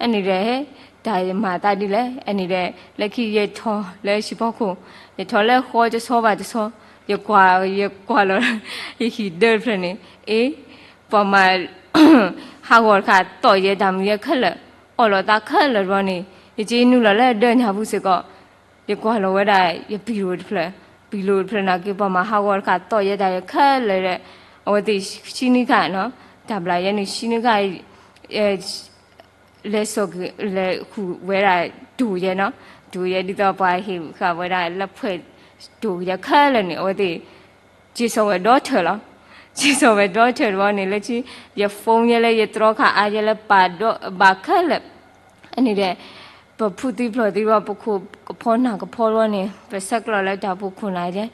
အန့ၣ်ဒီး တၢ်မၤသးဒ်လဲၣ် အန့ၣ်ဒီး လၢခံယထီၣ်လၢဟံၣ်ဖီခိၣ် ယထီၣ်လၢဃီတဆီဘၣ်တဆီ ယကွၢ် ယကွၢ်လီၤ ယဟံၣ်ဒၢတဖျၢၣ်န့ၣ် အ့ ပှၤမၤ ဟးဂီၤတခါ သီၣ်ယဲတၢ်မုာ်ယဲခဲလၢာ် အီၣ်လီၤသးခဲလၢာ်တဘျီန့ၣ် ယက့နုာ်လီၤလၢဒၢညါပူၤစ့ၢ်ကီး ယကွၢ်လီၤဝဲဒၣ် ယပံၤလိာ်တဖျၢၣ်, ပံၤလိာ်တဖျၢၣ်နာ်က့ ပှၤမၤဟးဂီၤတခါ သီၣ်ယဲတၢ်ယဲခဲလၢာ်ဒီး အဝဲသ့ၣ်ဆံနွံခါနီၤ, တၢ်ဘျၣ်ယဲန့ၣ် ဆံနွံခါ လဲၤစိာ်က့ၤ လဲၤဃုာ်ဝဲဒၣ် တိၢ်ယဲနီၤ, တိၢ်ယဲဒ်သိးပှၤဟ့ၣ်ဃာ်ဝဲဒၣ်လၢဖှဲး တိၢ်ယဲခဲလၢာ်န့ၣ် အဝဲသ့ၣ် က့ၤစိာ်ဝဲဒီထၢၣ်လီၤ. က့ၤစိာ်ဝဲဒီထၢၣ်တဘျီန့ၣ် လၢခံ ယ phone ယဲလၢ ယတြီခါအါယဲလၢပာ်ဒီးဘၣ်ခဲလၢာ် အန့ၣ်ဒီး ပဖုသံဖျိးသံဘၣ် ပခိၣ်ကဖီနၢ်ကဖီတဘျီန့ၣ် ပဆဲးကျိးလၢတၢ်ဖိခိၣ်နၢ်ယဲ,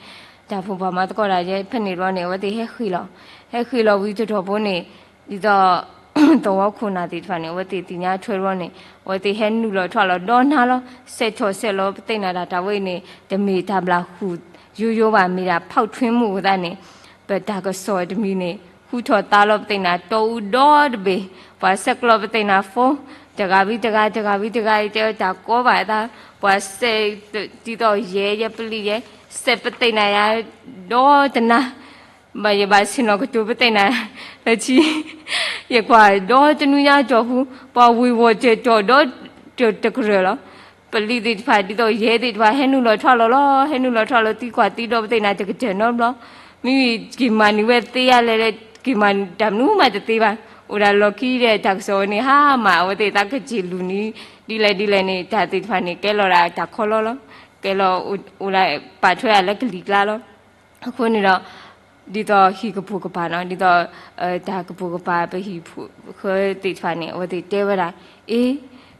တၢ်ဖိပှၤမၤသကိးတၢ်ယဲ ဖဲန့ၣ်တဘျီန့ၣ် အဝဲသ့ၣ်ဟဲဃ့ၢ်လီၤ, ဟဲဃ့ၢ်လီၤဝံၤတတီၢ်ဖိန့ၣ် ဒ်သိး သဝီခိၣ်နၢ်သ့ၣ်တဖၣ်န့ၣ် အဝဲသ့ၣ်သ့ၣ်ညါထွဲတဘျီန့ၣ် အဝဲသ့ၣ်ဟဲနုာ်လီၤထွဲလီၤဒီနၤလီၤ. စဲးထီၣ်စဲးလီၤပသ့ၣ်နၤတၢ် တၢ်ဝဲအံၤန့ၣ် တမ့ၢ်တၢ်ဘျၣ်ဃုာ်ယိယိဘၣ် မ့ၢ်ဒၣ် ဖီၣ်ထွဲမူး အဃိသတးန့ၣ် ပတၢ်ကစီၣ်တမံၤန့ၣ် ဟူထီၣ်သါလီၤပသ့ၣ်နၤတီအူဒီတဘ့ၣ်, ပှၤဆဲးကျိးပသ့ၣ်နၤ phone တဂၤဝံၤတဂၤ တဂၤဝံၤတဂၤ ယတဲအီၤတၢ်ကီဘၣ်အသး, ပှၤစဲးဒ်သိးယဲ ယပလံၤယဲ စဲးပသ့ၣ်နၤယၤ ဒီတနၤ ဘၣ်ယဘၣ်ဆ့ၣ်နီၤကတိၤပသ့ၣ်နၤ လၢခံ ယကွၢ်ဒီတနွံညါတီၢ်ပူၤ ပှၤဝ့ၤဝီၤတၢၢ်တီၢ်ဒီတကရၢၢ်လီၤ. ပလံၤသ့ၣ်တဖၣ် ဒ်သိးယဲသ့ၣ်တဖၣ် ဟဲနုာ်လီၤထွဲလီၤလီၤ, ဟဲနုာ်လီၤထွဲလီၤ သံကွၢ်သံဒိးပသ့ၣ်နၤတကတၢၢ်နီတဘျီ, မ့မ့ၢ်က့ၤမၤနုာ်ဝဲသ့ယၤလဲၣ်လဲၣ် က့ၤမၤတၢ်မနုၤမးတသ့ဘၣ်, အိၣ်ဒၣ်လီၢ်ခံဒီးတၢ်ကစီၣ်ဝဲန့ၣ် ဟါမၢ် အဝဲသ့ၣ်သးကစံၣ်လူၤနံၤ ဒ်လဲၣ်ဒ်လဲၣ်န့ၣ် တၢ်သ့ၣ်တဖၣ်န့ၣ် ကဲလီၤဒၣ်တၢ်ခီလီလီၤ, ကဲလီၤအိၣ်ဒၣ်ပာ်ထွဲဒၣ်လၢကလံၤကျါလီၤ. အဃိန့ၣ်ဒီး ဒ်သိးဟံၣ်ကပိာ်ကပၤနီၤ, ဒ်သိး တၢ်ကပိာ်ကပၤ ပဟံၣ်ဖိဃီသ့ၣ်တဖၣ်န့ၣ် အဝဲသ့ၣ်တဲဝဲဒၣ်, အ့,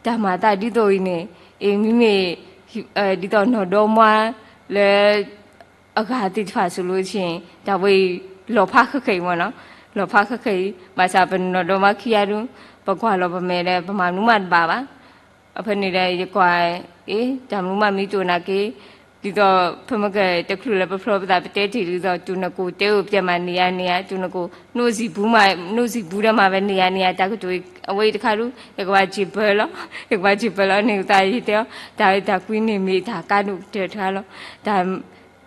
တၢ်မၤသးဒ်သိးအံၤန့ၣ် အ့ မ့မ့ၢ် ဒ်သိးနီၢ်ဒီမါလၢ အဂၤသ့ၣ်တဖၣ် ဆိုလို့ရှိရင် တၢ်ဝဲအံၤ လီၤဖးဃၣ်ဃၣ်အံၤမ့ၢ်နီၤ, လီၤဖးဃၣ်ဃၣ်အံၤ ဘၣ်ဆၣ်ပနီၢ်ဒီမါခံဂၤဒု ပကွၢ်လီၤပမဲာ်ဒီး ပမၤမနုၤမးတဘၣ်ဘၣ်. အဖဲန့ၣ်ဒီး ယကွၢ် အ့ တၢ်မနုၤမးမံတိၢ်နာ်က့ ဒ်သိး ဖဲမ့ၢ်ကတချုးလၢ ပဖျီပသးပတဲတ့ၢ် ဒ်သိး တိၢ်နကိၣ်တဲအိၣ်ပျဲၢ်မးန့ၣ်ယါန့ၣ်ယါ, တိၢ်နကိၣ် နိၣ်စံၣ်ပူမး နိၣ်စံၣ်ပူဒီးမးဝဲန့ၣ်ယါန့ၣ်ယါ တၢ်ကတိၤအံၤ အဝဲအံၤတခါဒု ယကဘၣ်စံးပၢလီၤ, ယကဘၣ်စံးပၢလီၤန့ၣ် ယသးယတဲအီၤ တၢ်အဲၣ်တၢ်ကွံန့ၣ်မ့ၢ်တၢ်ကါဒိၣ်ကတၢၢ်တခါလီၤ. တၢ်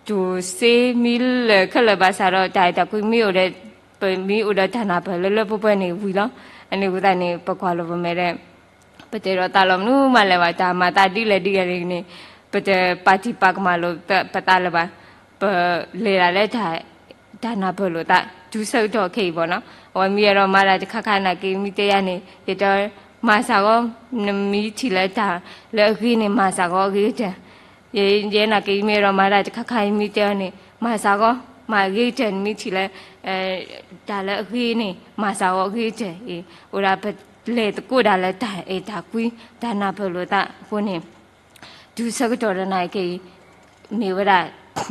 တိၢ်စ့မံလၢာ်ခဲလၢာ်ဘၣ်ဆၣ်ဒီး တၢ်အဲၣ်တၢ်ကွံမ့ၢ်အိၣ်ဒီး ပမ့ၢ်အိၣ်ဒီးတၢ်နၢ်ပၢၢ်လၢလၢပှဲၤပှဲၤန့ၣ်ဝံၤလီၤ. အန့ၣ်အဃိသတးန့ၣ် ပကွၢ်လီၤပမဲာ်ဒီး ပတဲဒီးသးလီၤမနုၤမးလဲၣ်ဘၣ်, တၢ်မၤသးဒ်လဲၣ်ဒ်လဲၣ်န့ၣ် ပတပာ်တံၢ်ပာ်ကမၣ်လိာ်ပသးလၢၤဘၣ်. ပလဲၤဒၣ်လၢ တၢ်နၢ်ပၢၢ်လိာ်သး တုၤဆၢကတီၢ်ခဲအံၤဘၣ်နီၤ, အဝဲမ့ၢ်အဲၣ်ဒိးမၤတၢ်တခါခါနာ်က့ မ့ၢ်တဲယၤန့ၣ် ယတဲ မၤစၢ်ဂီၢ်, နမ့ၢ်ထံၣ်လၢတၢ်လၢအဂ့ၤန့ၣ် မၤစၢ်ဂီၢ်အဂ့ၤကတၢၢ်. ယဲနာ်က့ ယမ့ၢ်အဲၣ်ဒိးမၤတၢ်တခါခါ ယမ့ၢ်တဲအီၤန့ၣ် မၤစၢ်ဂီၢ်, မၤအဂ့ၤကတၢၢ်, နမ့ၢ်ထံၣ်လၢ တၢ်လၢအဂ့ၤန့ၣ် မၤစၢ်ဂီၢ်အဂ့ၤကတၢၢ်အံၤ အိၣ်ဒၣ်ပလဲၤသကိးဒၣ်လၢတၢ်အဲၣ်တၢ်ကွံ တၢ်နၢ်ပၢၢ်လိာ်သးအဃိန့ၣ် တုၤဆၢကတီၢ်တနံၤအံၤခဲအံၤ မ့ၢ်ဝဲဒၣ်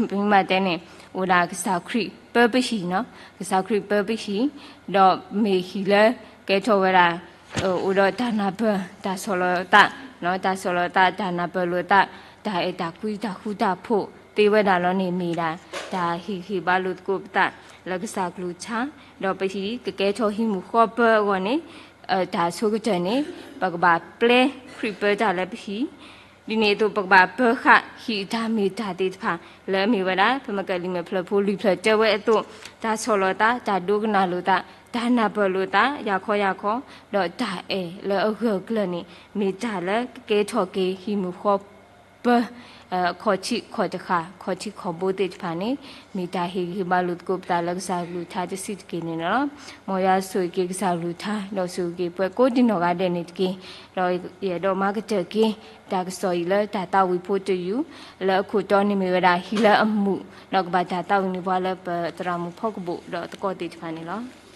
ပမ့ၢ်တဲန့ၣ် အိၣ်ဒၣ်ကစၢ်ခရံာ်ပၢပဟံၣ်နီၤ, ကစၢ်ခရံာ်ပၢပဟံၣ်, ဒီးမ့ၢ်ဟံၣ်လၢကဲထီၣ်ဝဲဒၣ် အိၣ်ဒီးတၢ်နၢ်ပၢၢ် တၢ်ဆီၣ်လီၤသး, တၢ်ဆီၣ်လီၤသး တၢ်နၢ်ပၢၢ်လိာ်သး, တၢ်အဲၣ်တၢ်ကွံ တၢ်ဃူတၢ်ဖိးသ့ဝဲဒၣ်လီၤန့ၣ် မ့ၢ်ဒၣ် တၢ်ဟ့ၣ်ဂံၢ်ဟ့ၣ်ဘါလိာ်သကိးပသး လၢကစၢ်ကလုၢ်ကထါ, ဒီးပဟံၣ်ကကဲထီၣ်ဟံးမူဃီပၢအဂီၢ်န့ၣ် တၢ်အဆိကတၢၢ်န့ၣ် ပကဘၣ်ပျဲခရံာ်ပၢတၢ်လၢပဟံၣ် ဒ်န့ၣ်အသိး ပကဘၣ်ပၢဃာ်ဟံၣ်အတၢ်မ့ၢ်တၢ်သ့ၣ်တဖၣ် လၢအမ့ၢ်ဝဲဒၣ် ပမ့ၢ်ကလံာ်မဲာ်ဖျၢၣ်ဖိလွံၢ်ဖျၢၣ်တဲဝဲအသိး, တၢ်ဆီၣ်လီၤသး, တၢ်ဒိကနၣ်လိာ်သး, တၢ်နၢ်ပၢၢ်လိာ်သး ယၤခီယၤခီ, ဒီးတၢ်အဲၣ်လၢအဂၢၢ်အကျၢၤန့ၣ် မ့ၢ်တၢ်လၢကကဲထီၣ်က့ၤဟံၣ်မူဃီပၢ ခီၣ်ထံးခီၣ်တဃာ် ခီၣ်ထံးခီၣ်ဘိသ့ၣ်တဖၣ်န့ၣ် မ့ၢ်တၢ်ဟ့ၣ်ဂံၢ်ဟ့ၣ်ဘါလိာ်သကိးပသးလၢကစၢ်ကလုၢ်ကထါတဆံးတက့ၢ်န့ၣ်လီၤ. မ်ယွၤဆိၣ်ဂ့ၤက့ၤကစၢ်ကလုၢ်ကထါ ဒီးဆိၣ်ဂ့ၤက့ၤပှၤကိးဒံနီၢ်ဂၤဒဲးန့ၣ်တက့ၢ်. ဒီးယအဲၣ်ဒိးမၤကတၢၢ်က့ၤ တၢ်ကစီၣ်အံၤလၢတၢ်သးဝံၣ်ဖိတယုၢ် လၢအခိၣ်တီန့ၣ်မ့ၢ်ဝဲဒၣ် ဟံၣ်လၢအမုာ် ဒီးကဘၣ်တၢ်သးဝံၣ်န့ၢ်ပှၤလၢပသရၣ်မုၣ်ဖီကပိာ်ဒီးသကိးသ့ၣ်တဖၣ်န့ၣ်လီၤ.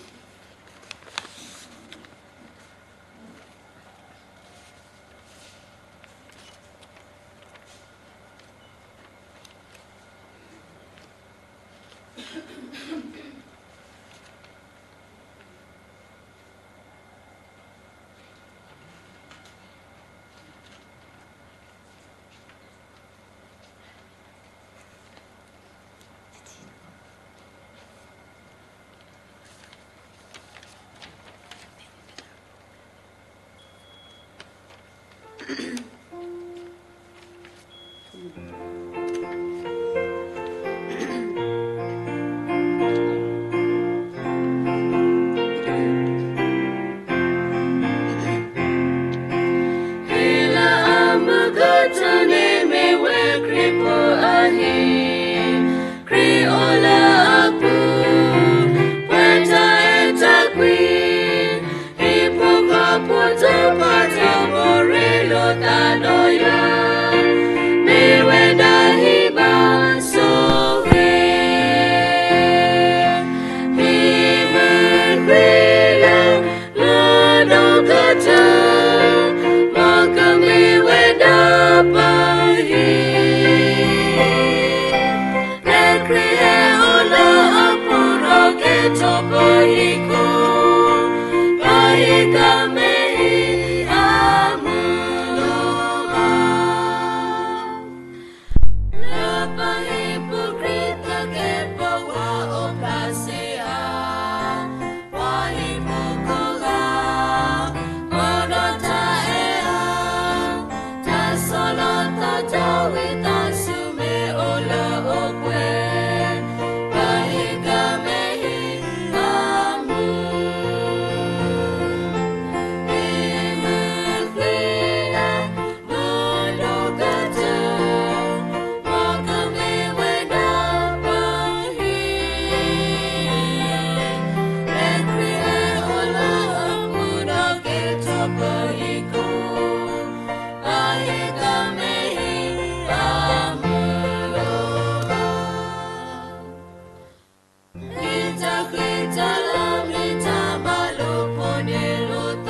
တၢ်လၢမ့ၢ်တၢ်မၤလိာ်ဖိးန့ၢ်လိာ်သ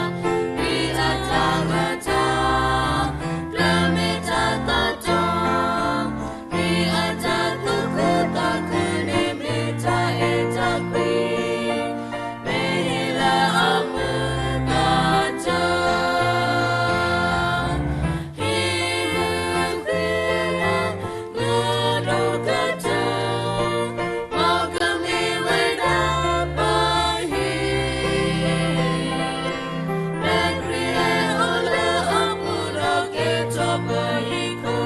း, မ့ၢ်တၢ်တၢ်ဂ့ၤတၢ်, လၢမ့ၢ်တၢ်သးတီ, မ့ၢ်အတၢ်သူၣ်ခုသးခုန့ၣ် မ့ၢ်တၢ်အဲၣ်တၢ်ကွံ, မ့ၢ်ဟ့ၣ်လၢအမုၢ်ကတၢၢ် ဟ့ၣ်ဃ့လၢ မုၢ်ဒိၣ်ကတၢၢ်, မ်ကမ့ၢ်ဝဲဒၣ်ပှၤဟံၣ်, လၢခရံာ်ဟဲအိၣ်လၢအပူၤဒီးကဲထီၣ်ပှၤဟံၣ်ခိၣ်,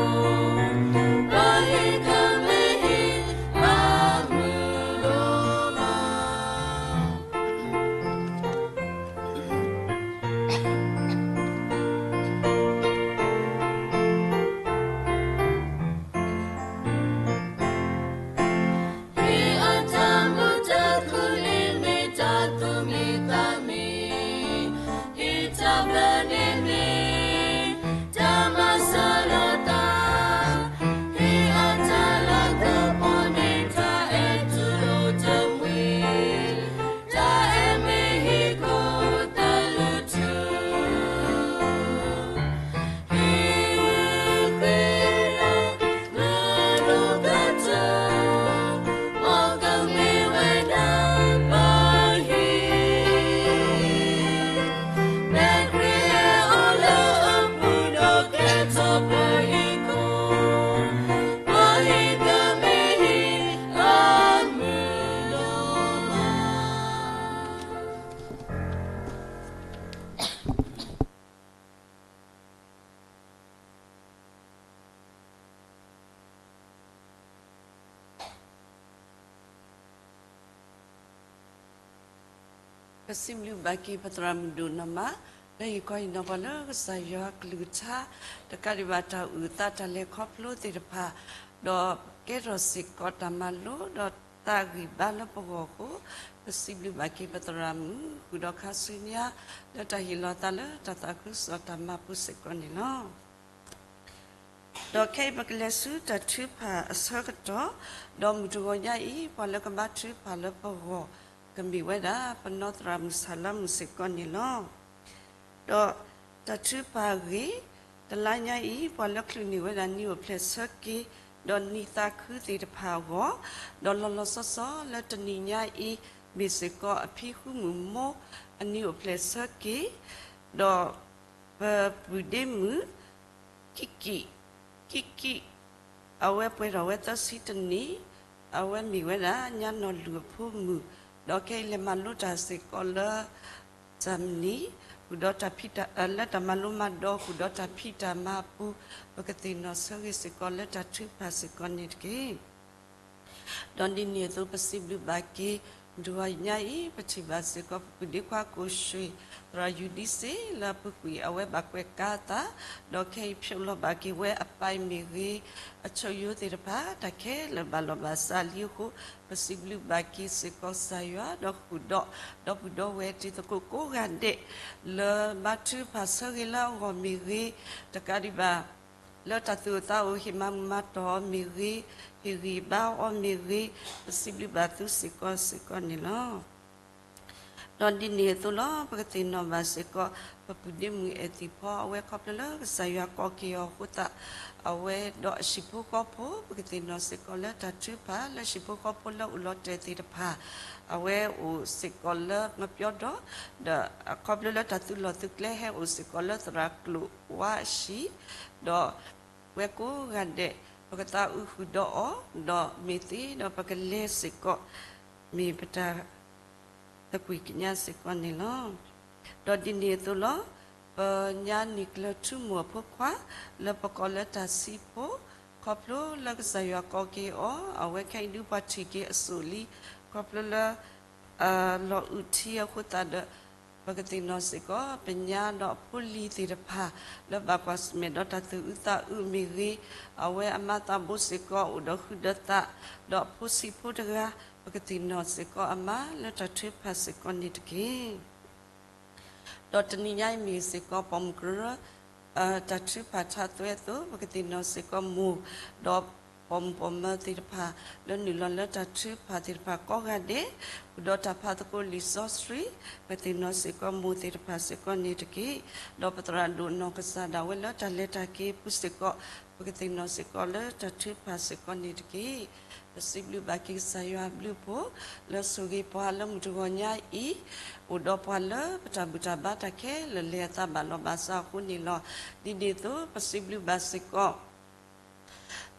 ပှၤဟံၣ်ကမ့ၢ်ဟံၣ်အမုၢ်ဒိၣ်လီၤ. ဟ့ၣ်အတၢ်မုာ်တၢ်ခုၣ်န့ၣ်မ့ၢ်တၢ်သူၣ်မံသးမံ, ဟ့ၣ်တၢ်ဘျၢန့ၣ်မ့ၢ် တၢ်မၤစၢၤလီၤသး, ဟ့ၣ်အတၢ်လၤကပီၤန့ၣ် တၢ်အဲၣ်တူၢ်လိာ်တမှံၤ, တၢ်အဲၣ်မ့ၢ်ဟံၣ်ခိၣ်သလုးထူ, ဟ့ၣ်ဃ့လၢ မုၢ်ဒိၣ်ကတၢၢ်, မ်ကမ့ၢ်ဝဲဒၣ်ပှၤဟံၣ်, လၢခရံာ်ဟဲအိၣ်လၢအပူၤဒီးကဲထီၣ်ပှၤဟံၣ်ခိၣ်, ပှၤဟံၣ်ကမ့ၢ်ဟံၣ်အမုၢ်ဒိၣ်လီၤ. ပစံးဘျုးဘၣ်က့ၤပသရၣ်မုၣ်ဒိၣ်နီၢ်မး, လၢဟ့ၣ်ခီဟ့ၣ်နီၤပှၤလၢကစၢ်ယွၤကလုၢ်ကထါ, တကးဒံးဘၣ်တၢ်အုၣ်အသးတၢ်လဲၤခီဖျိသ့ၣ်တဖၣ်, ဒီးကဲထီၣ်စ့ၢ်ကီးတၢ်မၤလိဒီးသးဂံၢ်ဘါလၢပဂီၢ်အဃိ, ပစံးဘျုးဘၣ်က့ၤပသရၣ်မုၣ် ဃုာ်ဒီးခါဆူညါ လၢတၢ်ဟ့ၣ်လီၤသးလၢတၢ်သးခုကစီၣ်တၢ်မၤပူၤစ့ၢ်ကီးန့ၣ်လီၤ. ဒီးခဲအံၤပကလဲၤဆူတၢ်ထုကဖၣ်အဆၢကတီၢ်, ဒီးမုၢ်တဂီၤညါအံၤ ပှၤလၢကဘါထုကဖၣ်လၢပဂီၢ် ကမ့ၢ်ဝဲဒၣ် ပနီၢ်သရၣ်မုၣ်ဆၣ်လါမုၣ်စ့ၢ်ကီးန့ၣ်လီၤ. ဒီးတၢ်ထုကဖၣ်အဂ့ၢ်, တလါညါအံၤ ပှၤလၢချုးန့ၢ်ဝဲဒၣ်နံၤအိၣ်ဖျဲၣ်ဆၢက့ၤ, ဒီးနံၤသးခုသ့ၣ်တဖၣ်အဂီၢ်, ဒီးလီၤလီၤဆီဆီလၢတနံၤညါအံၤ မ့ၢ်စ့ၢ်ကီးအဖံဃုမုၣ်မိၢ်အနံၤအိၣ်ဖျဲၣ်ဆၢက့ၤ, ဒီး ပပုၢ်ဒ့မုၣ် ကံၣ်ကံၣ်, ကံၣ်ကံၣ်, အဝဲပှဲၤထီၣ်ဝဲသၢဆံတနံၣ်, အဝဲမ့ၢ်ဝဲဒၣ်ညါနီၢ်လုၢ်အဖိမုၣ်, ဒီးခဲအံၤလဲၤမၤလိတၢ်စ့ၢ်ကီးလၢ Germany, ဃုာ်ဒီးတၢ်ဖံးတၢ်, လၢတၢ်မၤလိမၤဒိး ဃုာ်ဒီးတၢ်ဖံးတၢ်မၤအပူၤ, ပကသ့ၣ်နီၣ်ဆၢဂ့ၤစ့ၢ်ကီးလၢတၢ်ထုကဖၣ်စ့ၢ်ကီးန့ၣ်တက့ၢ်. ဒီးဒ်န့ၣ်အသိးပစံးဘျုးဘၣ်က့ၤ, မုၢ်တဂီၤညါအံၤ ပထံၣ်ဘၣ်စ့ၢ်ကီး ပပုၢ်ဒ့ခွါကိၣ်ရွှ့ၣ် သရၣ်ယူၤဒံစ့ၢ် လၢအပူၤကွံာ်အဝဲဘၣ်ကွဲးကါအသး, ဒီးခဲအံၤဖျိးလီၤဘၣ်က့ၤဝဲအပၢ်အံၤမ့ၢ်ဂ့ၤ, အဆိယိၤသ့ၣ်တဖၣ် တၢ်ခဲလၢာ်ဘၣ်လီၤဘၣ်စးလံအဃိ, ပစံးဘျုးဘၣ်က့ၤစ့ၢ်ကီးကစၢ်ယွၤ ဒီးဃုာ်ဒီး ဒီပုၢ်ဒီဝဲၢ်တံၤသကိးကိးဂၤဒဲး လၢဘါထုကဖၣ်ဆၢဂ့ၤလၢအဂီၢ်မ့ၢ်ဂ့ၤ, တကးဒံးဘၣ် လၢတၢ်သူၣ်အိၣ်သးအိၣ်ဟ့ၣ်မၤမုာ်မၤတီၢ်အီၤမ့ၢ်ဂ့ၤ, ဟ့ၣ်ဂံၢ်ဘါအီၤမ့ၢ်ဂ့ၤ, ပစံးဘျုးဘၣ်သုစ့ၢ်ကီးစ့ၢ်ကီးန့ၣ်လီၤ. ဒီးဒ်န့ၣ်အသိးလီၤ ပကသ့ၣ်နီၣ်ဘၣ်စ့ၢ်ကီး ပပုၢ်ဒ့မုၣ်အဲၣ်သံၣ်ဖီ အဝဲခီဖျိလၢကစၢ်ယွၤကိးက့ၤအီၤအဃိသတး အဝဲဒီးအဟံၣ်ဖိဃီဖိ ပကသ့ၣ်နီၣ်စ့ၢ်ကီးလၢတၢ်ထုကဖၣ် လၢဟံၣ်ဖိဃီဖိလၢအိၣ်လီၤတဲာ်သ့ၣ်တဖၣ် အဝဲအိၣ်စ့ၢ်ကီးလၢငပျီဒီး ဒီးအခီဖျိလၢတၢ်သုးလီၢ်သုးကျဲဟဲအိၣ်စ့ၢ်ကီးလၢသရၣ်ကျိာ်ဝါအဟံၣ်, ဒီးဝဲကိးဂၤဒဲး ပကသးအုးဃုာ်ဒီးအီၤ, ဒီးမ့ၢ်သ့ဒီးပကလဲၤစ့ၢ်ကီး မ့ၢ်ပတၢ်သကွံၢ်ကညးစ့ၢ်ကီးန့ၣ်လီၤ. ဒီးဒ်န့ၣ်အသိးလီၤ ပညါနံၣ်ကျၢၤထူမိၢ်အဖိခွါ လၢပကိးလၢတၢ်ဆံးဖိ, ခီဖျိလၢကစၢ်ယွၤကိးက့ၤအီၤ အဝဲခဲအံၤဒုးပှၤထံၣ်က့ၤအစိၣ်လံ, ခီဖျိလၢ လီၤအုးထံအဃိသတးဒီး ပကသ့ၣ်နီၣ်စ့ၢ်ကီး ပညါဒီးအဖိလံၤသ့ၣ်တဖၣ် လၢဘၣ်ကွၢ်ဆၢၣ်မဲာ်ဒီးတၢ်သူၣ်အုးသးအုးမ့ၢ်ဂ့ၤ, အဝဲအမါသးဘိစ့ၢ်ကီးအိၣ်ဒီးဃုာ်ဒီးသး, ဒီးအဖိဆံးဖိတဂၤ ပကသ့ၣ်နီၣ်စ့ၢ်ကီးအမါလၢတၢ်ထုကဖၣ်စ့ၢ်ကီးန့ၣ်တက့ၢ်. ဒီးတနံၤညါအံၤမ့ၢ်စ့ၢ်ကီးပိာ်မုၣ်ကရၢ တၢ်ထုကဖၣ်ထါသွဲအသိး ပကသ့ၣ်နီၣ်စ့ၢ်ကီးမိၢ်, ဒီး ပိာ်မုၣ်ပိာ်မၢၤသ့ၣ်တဖၣ် လၢနုာ်လီၤလၢတၢ်ထုကဖၣ်သ့ၣ်တဖၣ်ကိးဂၤဒဲး, အိၣ်ဒီးတၢ်ဖးသကိးလံာ်စီဆှံ, ပသ့ၣ်နီၣ်စ့ၢ်ကီးမိၢ်သ့ၣ်တဖၣ်စ့ၢ်ကီးန့ၣ်တက့ၢ်. ဒီးပသရၣ်ဒိၣ်နီၢ်ကစၢ်ဒၣ်ဝဲလၢတၢ်လဲၤတၢ်က့ၤပူၤစ့ၢ်ကီး, ပကသ့ၣ်နီၣ်စ့ၢ်ကီးလၢတၢ်ထုကဖၣ်စ့ၢ်ကီးန့ၣ်တက့ၢ်. ပစံးဘျုးဘၣ်က့ၤကစၢ်ယွၤအဘျုးအဖှိၣ် လၢဆိၣ်ဂ့ၤပှၤလၢမုၢ်တဂီၤညါအံၤ, အိၣ်ဒီးပှၤလၢပတၢ်ဘူၣ်တၢ်ဘါတၢ်ခဲလၢာ်လဲၤအသးဘၣ်လီၤဘၣ်စးအဃိန့ၣ်လီၤ. ဒ်န့ၣ်အသိး ပစံးဘျုးဘၣ်စ့ၢ်ကီး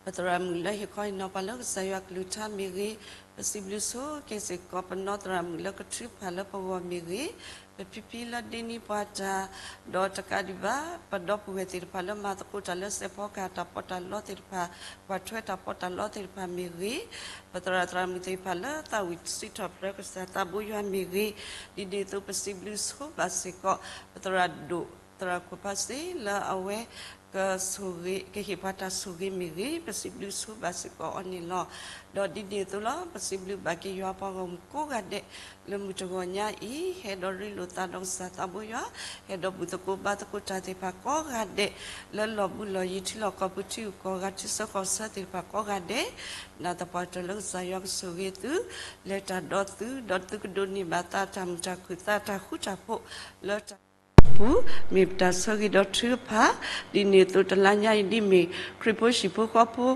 ပသရၣ်မုၣ်လၢဟ့ၣ်ခီဟ့ၣ်နီၤပှၤလၢကစၢ်ယွၤကလုၢ်ကထါမ့ၢ်ဂ့ၤ, ပစံးဘျုးဆိက့ၤစ့ၢ်ကီးပနီၢ်သရၣ်မုၣ်လၢကထုကဖၣ်လၢပဂီၢ်မ့ၢ်ဂ့ၤ, ပဖံဖံလၢဒ့န့ၢ်ပှၤတၢ်, ဒီးတကးဒံးဘၣ် ပဒီပုၢ်ဝဲၢ်သ့ၣ်တဖၣ်လၢမၤသကိးတၢ်လၢစဲးဖီကဟၣ်တၢ်ပီးတၢ်လီသ့ၣ်တဖၣ်, ကွၢ်ထွဲတၢ်ပီးတၢ်လီသ့ၣ်တဖၣ်မ့ၢ်ဂ့ၤ, ပသရၣ်သရၣ်မုၣ်သ့ၣ်တဖၣ်လၢသးဝံၣ်စံးထီၣ်ပတြၢၤကစၢ်သးဘိယွၤမ့ၢ်ဂ့ၤ, ဒ်န့ၣ်အသိးပစံးဘျုးဆိဘၣ်စ့ၢ်ကီး ပသရၣ်ဒိၣ် သရၣ်ခိၣ်ဖါစ့လၢအဝဲ ကဆိၣ်ဂ့ၤ ကဟ့ၣ်ပှၤတၢ်ဆိၣ်ဂ့ၤမ့ၢ်ဂ့ၤ, ပစံးဘျုးဆိဘၣ်စ့ၢ်ကီးအီၤန့ၣ်လီၤ. ဒီးဒ်န့ၣ်အသိးလီၤ ပစံးဘျုးဘၣ်က့ၤယွၤပှၤဂီၢ်မုၢ်ကိးဂၤဒဲး လၢမုၢ်တဂီၤညါအံၤ ဟဲဒီးရ့လိာ်သးဒီးကစၢ်သးဘိယွၤ, ဟဲဒီးဘူၣ်သကိးဘါသကိးတၢ်သ့ၣ်တဖၣ်ကိးဂၤဒဲး, လၢလီၢ်ဘူးလီၢ်ယံၤ ထံလီၢ်ကီၢ်ပူၤ ထံဂုၤကီၢ်ဂၤ ထံဆၢကီၢ်ဆၢသ့ၣ်တဖၣ်ကိးဂၤဒဲး, နၢ်သပှၢ်တၢၢ်လၢကစၢ်ယွၤကဆိၣ်ဂ့ၤသု, လဲၤတၢ်ဒီးသု, ဒီးသုကဒိးန့ၢ်ဘၣ်သးတၢ်မုာ်တၢ်ခုၣ်သးတၢ်ဃူတၢ်ဖိး လၢတၢ် ပူၤ, မ့ၢ်ပတၢ်ဆၢဂ့ၤဒီးထုကဖၣ်, ဒ်န့ၣ်အသိးတလါညါအံၤဒ်မ့ၢ် ခရံာ်ဖိဟံၣ်ဖိဃီဖိ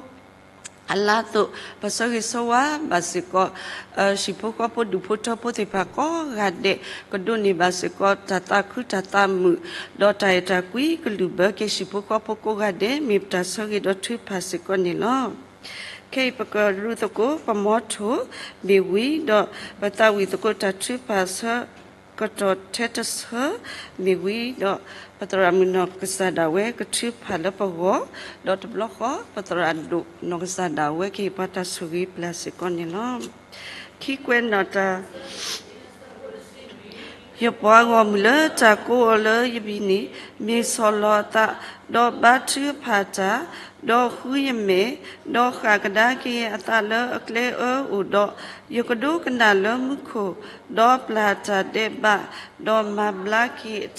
အလါအသိး, ပဆၢဂ့ၤဆၢဝါဘၣ်စ့ၢ်ကီး ဟံၣ်ဖိဃီဖိဒူၣ်ဖိထၢဖိသ့ၣ်တဖၣ်ကိးဂၤဒဲး, ကဒိးန့ၢ်ဘၣ်စ့ၢ်ကီးတၢ်သးခုတၢ်သးမုာ်, ဒီးတၢ်အဲၣ်တၢ်ကွံကလုၢ်ဘၢက့ၤဟံၣ်ဖိဃီဖိကိးဂၤဒဲး, မ့ၢ်ပတၢ်ဆၢဂ့ၤဒီးထုကဖၣ်စ့ၢ်ကီးန့ၣ်လီၤ. ခဲအံၤပကရူၢ်သကိးပမီထိၣ်မ့ၢ်ဝံၤ, ဒီးပသးဝံၣ်သကိးတၢ်ထုကဖၣ်ဆၢ ကတီၢ်ထဲတဆၢမ့ၢ်ဝံၤဒီး, ပသရၣ်မုၣ်နီၢ်ကစၢ်ဒၣ်ဝဲကထုကဖၣ်လၢပဂီၢ်, ဒီးတဘျီဃီ ပသရၣ်ဒိၣ်နီၢ်ကစၢ်ဒၣ်ဝဲကဟ့ၣ်ပှၤတၢ်ဆိၣ်ဂ့ၤပျၢ်စ့ၢ်ကီးန့ၣ်လီၤ. ခံကွဲးနီၣ်တၢ် ယပှၤဂီၢ်မုၢ်လၢတၢ်ကိးအီၤလၢယပံၤန့ၣ်, မ့ၢ်ဆီၣ်လီၤအသး, ဒီးဘါထုကဖၣ်တၢ်, ဒီးဃုယမဲာ်, ဒီးဃၣ်ကဒါက့ၤအသးလၢအကျဲအၢအိၣ်ဒီး, ယကဒိကနၣ်လၢမူခိၣ်, ဒီးပျၢ်တၢ်ဒဲးဘး, ဒီးမၤဘျါက့ၤအ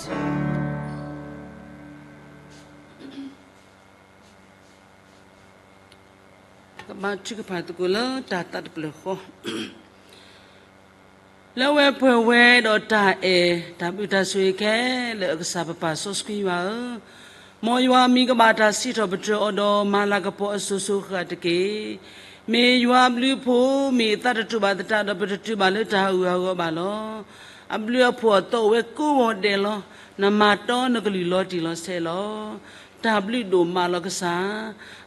ထံအကီၢ်လီၤ. ကဘါထုကဖၣ်သကိးလၢတၢ်သးတဖျၢၣ်ဃီ လၢအဝဲပှဲၤဝဲဒီးတၢ်အဲၣ်တၢ်ဘျုးတၢ်ဆိၣ်ဂ့ၤခဲလၢာ်အကစၢ်ပပၢ်စီဆှံယွၤဧၢ, မ်ယွၤအမံၤကဘၣ်တၢ်စံးထီၣ်ပတြၢၤအီၤဒီး မၤလၤကပီၤအစိၤစိၤဃၣ်ဃၣ်တက့ၢ်. မ့ၢ်ယွၤအဘျုးအဖှိၣ် မ့ၢ်အသးတတူာ်ဘၣ်သတးဒီး ပတတုၤဘၣ်လၢတၢ်အဂုၤအဂၤဘၣ်လီၤ. အဘျုးအဖှိၣ်အသီအိၣ်ဝဲကိးဂီၤဒဲးလီၤ. နမၤတီနကလုၢ်လီၤတံၢ်လီၤဆဲးလီၤ. တၢ်ဘျုးဒိၣ်မးလီၤကစၢ်.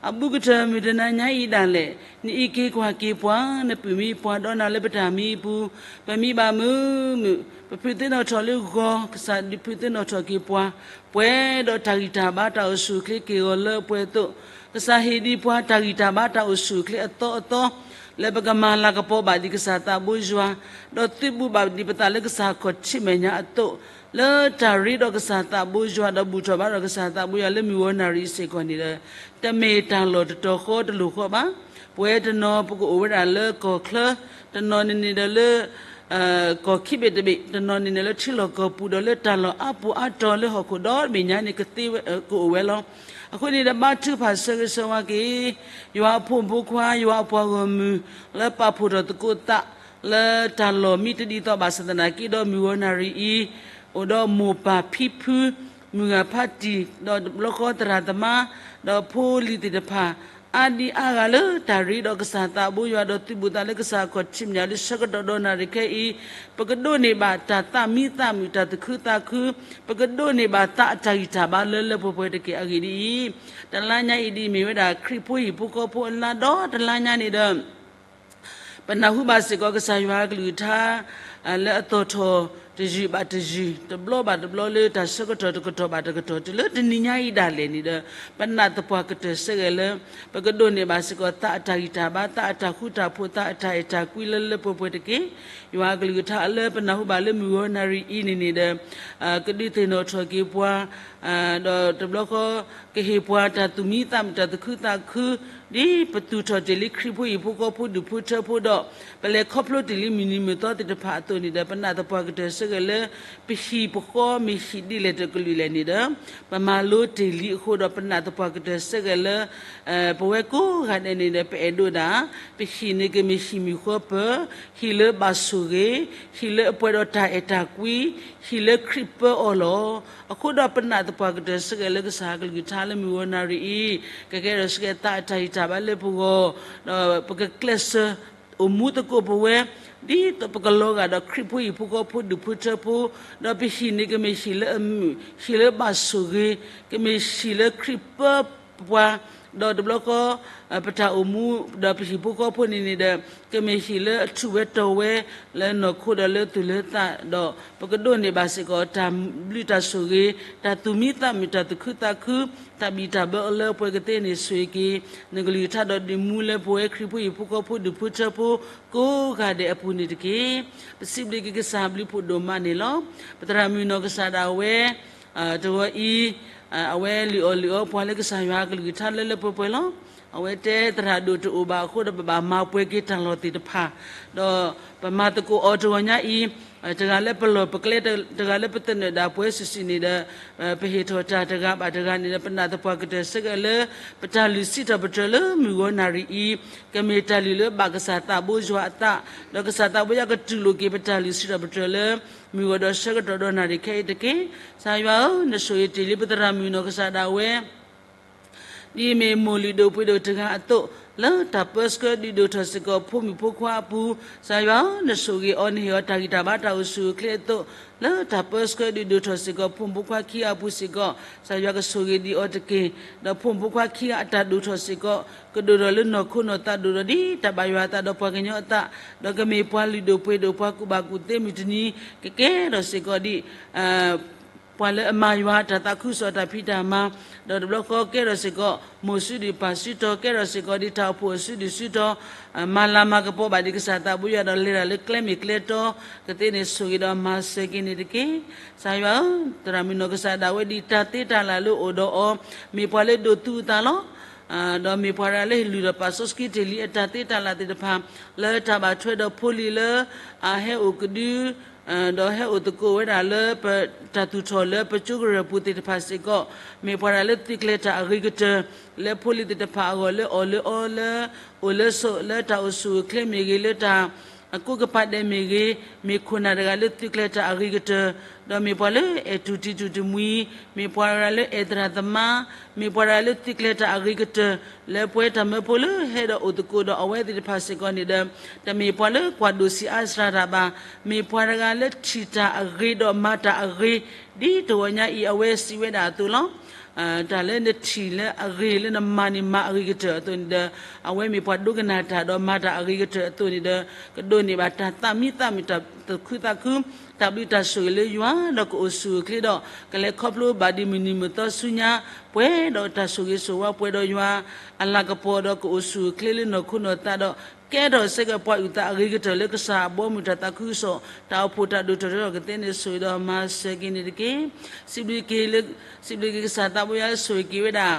အဘူးကတၢၢ်မုၢ်တနၤညါအံၤဒၣ်လဲာ်, နအံးက့ၤကွၢ်က့ၤပှၤ, နပုၢ်မံပှၤ ဒီးနၤလၢပတၢ်မံအပူၤ, ပမံဘၣ်မုာ်မုာ်, ပဖုးသ့ၣ်နီၣ်ထီၣ်လၢဂီၤ, ကစၢ်ဒုးဖုးသ့ၣ်နီၣ်ထီၣ်က့ၤပှၤ, ပှဲၤဒီးတၢ်ဂံၢ်တၢ်ဘါတၢ်အိၣ်ဆူၣ်အိၣ်ချ့က့ၤဂီၤလၢပှဲၤအသိး, ကစၢ်ဟ့ၣ်ဒံးပှၤတၢ်ဂံၢ်တၢ်ဘါတၢ်အိၣ်ဆူၣ်အိၣ်ချ့အသီအသီ, လၢပကမၤလၤကပီၤဘၣ်ဒံးကစၢ်သးဘိယွၤ, ဒီးသုးဘူးဘၣ်ဒံးပသးလၢကစၢ်ခီၣ်ထံးမဲာ်ညါအသိး, လၢတၢ်ရ့ဒီးကစၢ်သးဘိယွၤ ဒီးဘူၣ်ထီၣ်ဘါထီၣ်ကစၢ်သးဘိယွၤလၢမုၢ်ဂီၤနၣ်ရံၣ်စ့ၢ်ကီးန့ၣ်ဒီး, တမ့ၢ်တၢ်လီၢ်တတီၤဃီတလိၤဃီဘၣ်. ပဝဲတနီၤပကအိၣ်ဝဲဒၣ်လၢကီၢ်ချၢ, တနီၤန့ၣ်န့ၣ်ဒီးလၢ ကီၢ်ခံဘ့ၣ်တဘ့ၣ်, တနီၤန့ၣ်န့ၣ်လၢထံလီၢ်ကီၢ်ပူၤဒီးလၢတၢ်လီၢ်အါပူၤအါတီၤလၢဟီၣ်ခိၣ်ဒီဘ့ၣ်ညါန့ၣ် ကသ့ဝဲ ကအိၣ်ဝဲလီၤ. အဃိန့ၣ်ဒီး ဘါထုကဖၣ်ဆၢဂ့ၤဆၢဝါက့ၤ ယွၤအဖိမုၣ်ဖိခွါ ယွၤအပှၤဂီၢ်မုၢ် လၢပာ်ဖှိၣ်ထီၣ်သကိးသး လၢတၢ်လီၢ်မံတဒ်သိးဘၣ်ဆၣ်သနာ်က့ ဒီးမုၢ်ဂီၤနၣ်ရံၣ်အံၤ အိၣ်ဒီးမိၢ်ပၢ်ဖံဖု မုၢ်ဂၤဖးတံၢ် ဒီးတဘျီဃီသရၣ်သမါ ဒီးဖိလံၤသ့ၣ်တဖၣ် အါဒံအါဂၤလၢတၢ်ရ့ဒီးကစၢ်သးဘိယွၤဒီးသုးဘူးသးလၢကစၢ်အခီၣ်ထံးမၠးလၢဆၢကတီၢ်ဒီးနၣ်ရံၣ်ခဲအံၤ ပကဒိးန့ၢ်ဘၣ်တၢ်သးမံသးမုာ် တၢ်သူၣ်ခုသးခု, ပကဒိးန့ၢ်ဘၣ်သးအတၢ်ဂံၢ်တၢ်ဘါလၢလၢပှဲၤပှဲၤတက့ၢ်. အဂ့ၢ်ဒ်အံၤ, တလါညါအံၤဒ်အံၤ မ့ၢ်ဝဲဒၣ်ခရံာ်ဖိဟံၣ်ဖိဃီဖိအလါဒီးတလါညါန့ၣ်ဒီး ပနၢ်ဟူဘၣ်စ့ၢ်ကီးကစၢ်ယွၤအကလုၢ်ကထါ လၢအသီၣ်ထီၣ်တယုၢ်ဘၣ်တယုၢ် တဘျီဘၣ်တဘျီလၢတၢ်ဆၢကတီၢ်တကတီၢ်ဘၣ်တကတီၢ် တုၤလၢတနံၤညါအံၤဒၣ်လဲာ်န့ၣ်ဒီး ပနာ်သပှၢ်ကတၢၢ်ဆၢဂ့ၤလၢ ပကဒိးန့ၢ်ဘၣ်စ့ၢ်ကီးသးအတၢ်ဂံၢ်တၢ်ဘါ သးအတၢ်ဃူတၢ်ဖိး သးအတၢ်အဲၣ်တၢ်ကွံလၢလၢပှဲၤပှဲၤတက့ၢ်. ယွၤအကလုၢ်ကထါလၢပနၢ်ဟူဘၣ်လၢမုၢ်ဂီၤနၣ်ရံၣ်အံၤန့ၣ်န့ၣ်ဒီး ကဒုးသ့ၣ်နီၣ်ထီၣ်က့ၤပှၤ ဒီးတဘျီဃီ ကဟ့ၣ်ပှၤတၢ်သူၣ်မံသးမုာ် တၢ်သူၣ်ခုသးခု ဒ်ပသူၣ်ထီၣ်တ့ၢ်လံခရံာ်ဖိဟံၣ်ဖိဃီဖိဒူၣ်ဖိထၢဖိဒီး ပလဲၤခီဖျိတ့ၢ်လံမုၢ်နံၤမုၢ်သီသ့ၣ်တဖၣ်အသိးန့ၣ်ဒီး ပနာ်သပှၢ်ကတၢၢ်ဆၢဂ့ၤလၢ ပဟံၣ်ပဃီမ့ၢ်ဟံၣ်ဒ်လဲၣ်တကလုာ်လဲၣ်န့ၣ်ဒီး ပမၤလိတ့ၢ်လံအဃိဒီး ပနာ်သပှၢ်ကတၢၢ်ဆၢဂ့ၤလၢ ပဝဲကိးဂၤဒဲးန့ၣ်ဒီး ပအဲၣ်ဒိးဒၣ် ပဟံၣ်န့ၣ်ကမ့ၢ်ဟံၣ်မုၢ်ဃီပၢၢ်, ဟံၣ်လၢဘၣ်ဆိၣ်ဂ့ၤ, ဟံၣ်လၢအပှဲၤဒီးတၢ်အဲၣ်တၢ်ကွံ, ဟံၣ်လၢခရံာ်ပၢအီၤလီၤ. အဃိဒီးပနာ်သပှၢ်ကတၢၢ်ဆၢဂ့ၤလၢကစၢ်ကလုၢ်ကထါလၢမုၢ်ဂီၤနၣ်ရံၣ်အံၤ ကကဲထီၣ်ဆၢဂ့ၤသးအတၢ်ဂံၢ်တၢ်ဘါလၢပဂီၢ်, ဒီးပကကျဲးစၢး အိၣ်မူသကိးပဝဲ ဒ်သိးပကလီၤဂာ်ဒီးခရံာ်ဖိဟံၣ်ဖိဃီဖိဒူၣ်ဖိထၢဖိ, ဒီးပဟံၣ်န့ၣ်ကမ့ၢ်ဟံၣ်လၢအမုာ်, ဟံၣ်လၢဘၣ်ဆိၣ်ဂ့ၤ, ကမ့ၢ်ဟံၣ်လၢခရံာ်ပၢပှၤ, ဒီးတဘျီဃီ ပတၢ်အိၣ်မူဒီးပဟံၣ်ဖိဃီဖိန့ၣ်န့ၣ်ဒီး ကမ့ၢ်ဟံၣ်လၢအထူၣ်ဝဲတီၤဝဲ လၢနီၢ်ခိဒီးလၢသူၣ်လၢသးဒီး ပကဒိးန့ၢ်ဘၣ်စ့ၢ်ကီး တၢ်ဘျုးတၢ်ဆိၣ်ဂ့ၤ, တၢ်သူၣ်မံသးမုာ် တၢ်သူၣ်ခုသးခု, တၢ်ဘံၣ်တၢ်ဘၢအလၢအပှဲၤကသ့န့ၣ် ဆိၣ်ဂ့ၤက့ၤ နကလုၢ်ကထါဒီးဒုးမူလၢပဝဲခရံာ်ဖိဟံၣ်ဖိဃီဖိဒူၣ်ဖိထၢဖိ ကိးဂၤဒဲးအပူၤန့ၣ်တက့ၢ်. ပစံးဘျုးက့ၤကစၢ်ဘျုးဖှိၣ်ဒိၣ်မးန့ၣ်လီၤ. ပသရၣ်မုၣ်နီၢ်ကစၢ်ဒၣ်ဝဲ တဂီၤအံၤ အဝဲလုၢ်အီၣ်လုၢ်အီပှၤလၢကစၢ်ယွၤအကလုၢ်ကထါလၢလၢပှဲၤပှဲၤလီၤ. အဝဲတဲသရၣ်ဒိၣ်တအိၣ်ဘၣ်အဃိဒီး ပဘၣ်မၤပှဲၤက့ၤတၢ်လီၢ်သ့ၣ်တဖၣ်, ဒီးပမၤသကိးအီၤတဂီၤညါအံၤ တဂၤလၢပလီၢ်ပကျဲ တဂၤလၢပသနၢၣ်ဒၣ်ပှၤစုာ်စုာ်န့ၣ်ဒီး ပဟ့ၣ်ထီၣ်တၢ်တဂၤဘၣ်တဂၤန့ၣ်ဒီး ပနာ်သပှၢ်ကတၢၢ်ဆၢဂ့ၤလၢ ပတၢ်လုၢ်စံးထီၣ်ပတြၢၤလၢမုၢ်ဂီၤနၣ်ရံၣ်အံၤ ကမ့ၢ်တၢ်လုၢ်လၢဘၣ်ကစၢ်သးဘိယွၤအသး, ဒီးကစၢ်သးဘိယွၤကတူၢ်လိာ်က့ၤပတၢ်လုၢ်စံးထီၣ်ပတြၢၤလၢ မုၢ်ဂီၤဒီးဆၢကတီၢ်ဒီးနၣ်ရံၣ်ခဲအံၤတက့ၢ်. ကစၢ်ယွၤဧၢ, နဆိၣ်ဂ့ၤတ့ၢ်လံပသရၣ်မုၣ်နီၢ်ကစၢ်ဒၣ်ဝဲ ဒ်အမ့ၢ်မိၢ်လုၢ်ဒိၣ်ပှ့ၤဒိၣ်တဂၤအသိး, လၢတၢ်ပၢဆှၢဒုးဒိၣ်ထီၣ်စ့ၢ်ကီးဖိမုၣ်ဖိခွါအပူၤ, ကစၢ်ယွၤဧၢ, နဆိၣ်ဂ့ၤအီၤ နဟ့ၣ်အီၤတၢ်ဂံၢ်တၢ်ဘါတၢ်အိၣ်ဆူၣ်အိၣ်ချ့အသိး, လၢတၢ်ပၢဆှၢဒုးဒိၣ်ထီၣ်စ့ၢ်ကီးဖိမုၣ်ဖိခွါခံဂၤအပူၤစ့ၢ်ကီး, ကစၢ်ယွၤကဆိၣ်ဂ့ၤဒံးအီၤတက့ၢ်. ဒီးဖိမုၣ်ဖိခွါခံဂၤအတၢ်ဒိၣ်ထီၣ်စ့ၢ်ကီး ကဒိၣ်ထီၣ်လၢနီၢ်ခိနီၢ်သးဒိၣ်ထီၣ်ဒ်တၢ်ဘၣ်ယွၤအသးဒီးပှၤကညီအသး, ဒီးကမ့ၢ်ပှၤလုၢ်ဒိၣ်ပှ့ၤဒိၣ်ပှၤကူၣ်ဘၣ်ကူၣ်သ့မုၢ်တနံၤ, ကကဲထီၣ်စ့ၢ်ကီးဒ် ပှၤလၢအမၤယွၤတၢ်သးခုကစီၣ်တၢ်ဖံးတၢ်မၤ, ဒီးတဘျီဃီကဲထီၣ်စ့ၢ်ကီး မိၢ်စုဒုၣ်ပၢ်စုတီၤ, ကဲထီၣ်စ့ၢ်ကီးဒ်တၢ်အိၣ်ဖှိၣ်အစုဒုၣ်စုတီၤ, မၤလၤမၤကပီၤဘၣ်ဒံးကစၢ်သးဘိယွၤဒီးလဲၤတၢ်လၢကျဲမ့ၢ်ကျဲတီကသ့န့ၣ် ဆိၣ်ဂ့ၤဒီးမၤစၢၤက့ၤန့ၣ်တက့ၢ်. ကစၢ်ယွၤဧၢ, သရၣ်မုၣ်နီၢ်ကစၢ်ဒၣ်ဝဲဒ်တၢ်သ့တၢ်လၢ်လၢအိၣ်ဒီးအီၤ, မ့ၢ်ပှၤလၢဒိးသူအသးလီၤ. ဒီးမ့ၢ်ပှၤတဂၤလၢဟ့ၣ်လုၢ်ဒီးပာ်စီဆှံတ့ၢ်လံအတၢ်သ့တၢ်လၢ်သ့ၣ်တဖၣ် လၢတၢ်ဘၣ်ထွဲဒီးဖိလံၤလၢ အဟဲအိၣ်ကဒု ဒီးဟဲအိၣ်သကိးဝဲဒၣ်လၢပတၢ်သူၣ်ထီၣ်လၢပကၠိကရၢၢ်ပူၤသ့ၣ်တဖၣ်စ့ၢ်ကီး, မ့ၢ်ပှၤတဂၤလၢသုးကျဲၤတၢ်အဂ့ၤကတၢၢ် လၢဖိလံၤသ့ၣ်တဖၣ်အဂီၢ် လၢအီၣ်လၢအီလၢ အိၣ်လၢဆိး လၢတၢ်အိၣ်ဆူၣ်အိၣ်ချ့မ့ၢ်ဂ့ၤ လၢတၢ် အကိးကပၤဒဲးမ့ၢ်ဂ့ၤ, မ့ၢ်ခိၣ်နၢ်တဂၤလၢသုးကျဲၤတၢ်အဂ့ၤကတၢၢ်, ဒီးမ့ၢ်ပှၤလၢအဲၣ်တူၢ်တံၢ်တူၢ်တမှံၤ, မ့ၢ်ပှၤတဂၤလၢအဲၣ်သရၣ်သမါ, မ့ၢ်ပှၤတဂၤလၢသုးကျဲၤတၢ်အဂ့ၤကတၢၢ်, လၢပဝဲတၢ်မၢဖိလၢဟဲဒီးအိၣ်သကိးဒီးအဝဲသ့ၣ်တဖၣ်စ့ၢ်ကီးန့ၣ်ဒီး တမ့ၢ်ပှၤလၢကွၢ်ဒိၣ်ဆံးအါစှၤတၢ်ဘၣ်, မ့ၢ်ပှၤတဂၤလၢထံၣ်တၢ်အဂ့ၤဒီးမၤတၢ်အဂ့ၤ, ဒ်တဂီၤညါအံၤအဝဲစံးဝဲဒၣ်အသိးလီၤ. တၢ်လၢနထံၣ်လၢအဂ့ၤလၢနမၤန့ၣ်မၤအဂ့ၤကတၢၢ်အသိးန့ၣ်ဒီး အဝဲမ့ၢ်ပှၤဒိကနၣ်တၢ်ဒီးမၤတၢ်အဂ့ၤကတၢၢ်အသိးန့ၣ်ဒီး ကဒိးန့ၢ်ဘၣ်တၢ်သးမံသးမုာ် တၢ်သူၣ်ခုသးခု တၢ်ဘျုးတၢ်ဆိၣ်ဂ့ၤလၢယွၤ ဒီးကအိၣ်ဆူၣ်အိၣ်ချ့ဒီး ကလဲၤခီဖျိဘၣ်ဒံးမုၢ်နံၤမုၢ်သီဆူညါ ပှဲၤဒီးတၢ်ဆိၣ်ဂ့ၤဆိၣ်ဝါ ပှဲၤဒီးယွၤအလၤကပီၤဒီးကအိၣ်ဆူၣ်အိၣ်ချ့လၢနီၢ်ခိနီၢ်သးဒီး ကဲထီၣ်စ့ၢ်ကီးပှၤအုၣ်သးအဂ့ၤကတၢၢ်လၢကစၢ်အဘီအမုၢ်တၢ်သးခုကစီၣ် တၢ်အိၣ်ဖှိၣ်တၢ်ဒိၣ်ထီၣ်ထီထီၣ်ကသ့န့ၣ် ဆိၣ်ဂ့ၤဒီးမၤစၢၤက့ၤန့ၣ်တက့ၢ်. စံးဘျုးက့ၤ စံးဘျုးက့ၤကစၢ်သးဘိယွၤဆိၣ်ဂ့ၤက့ၤဝဲဒၣ်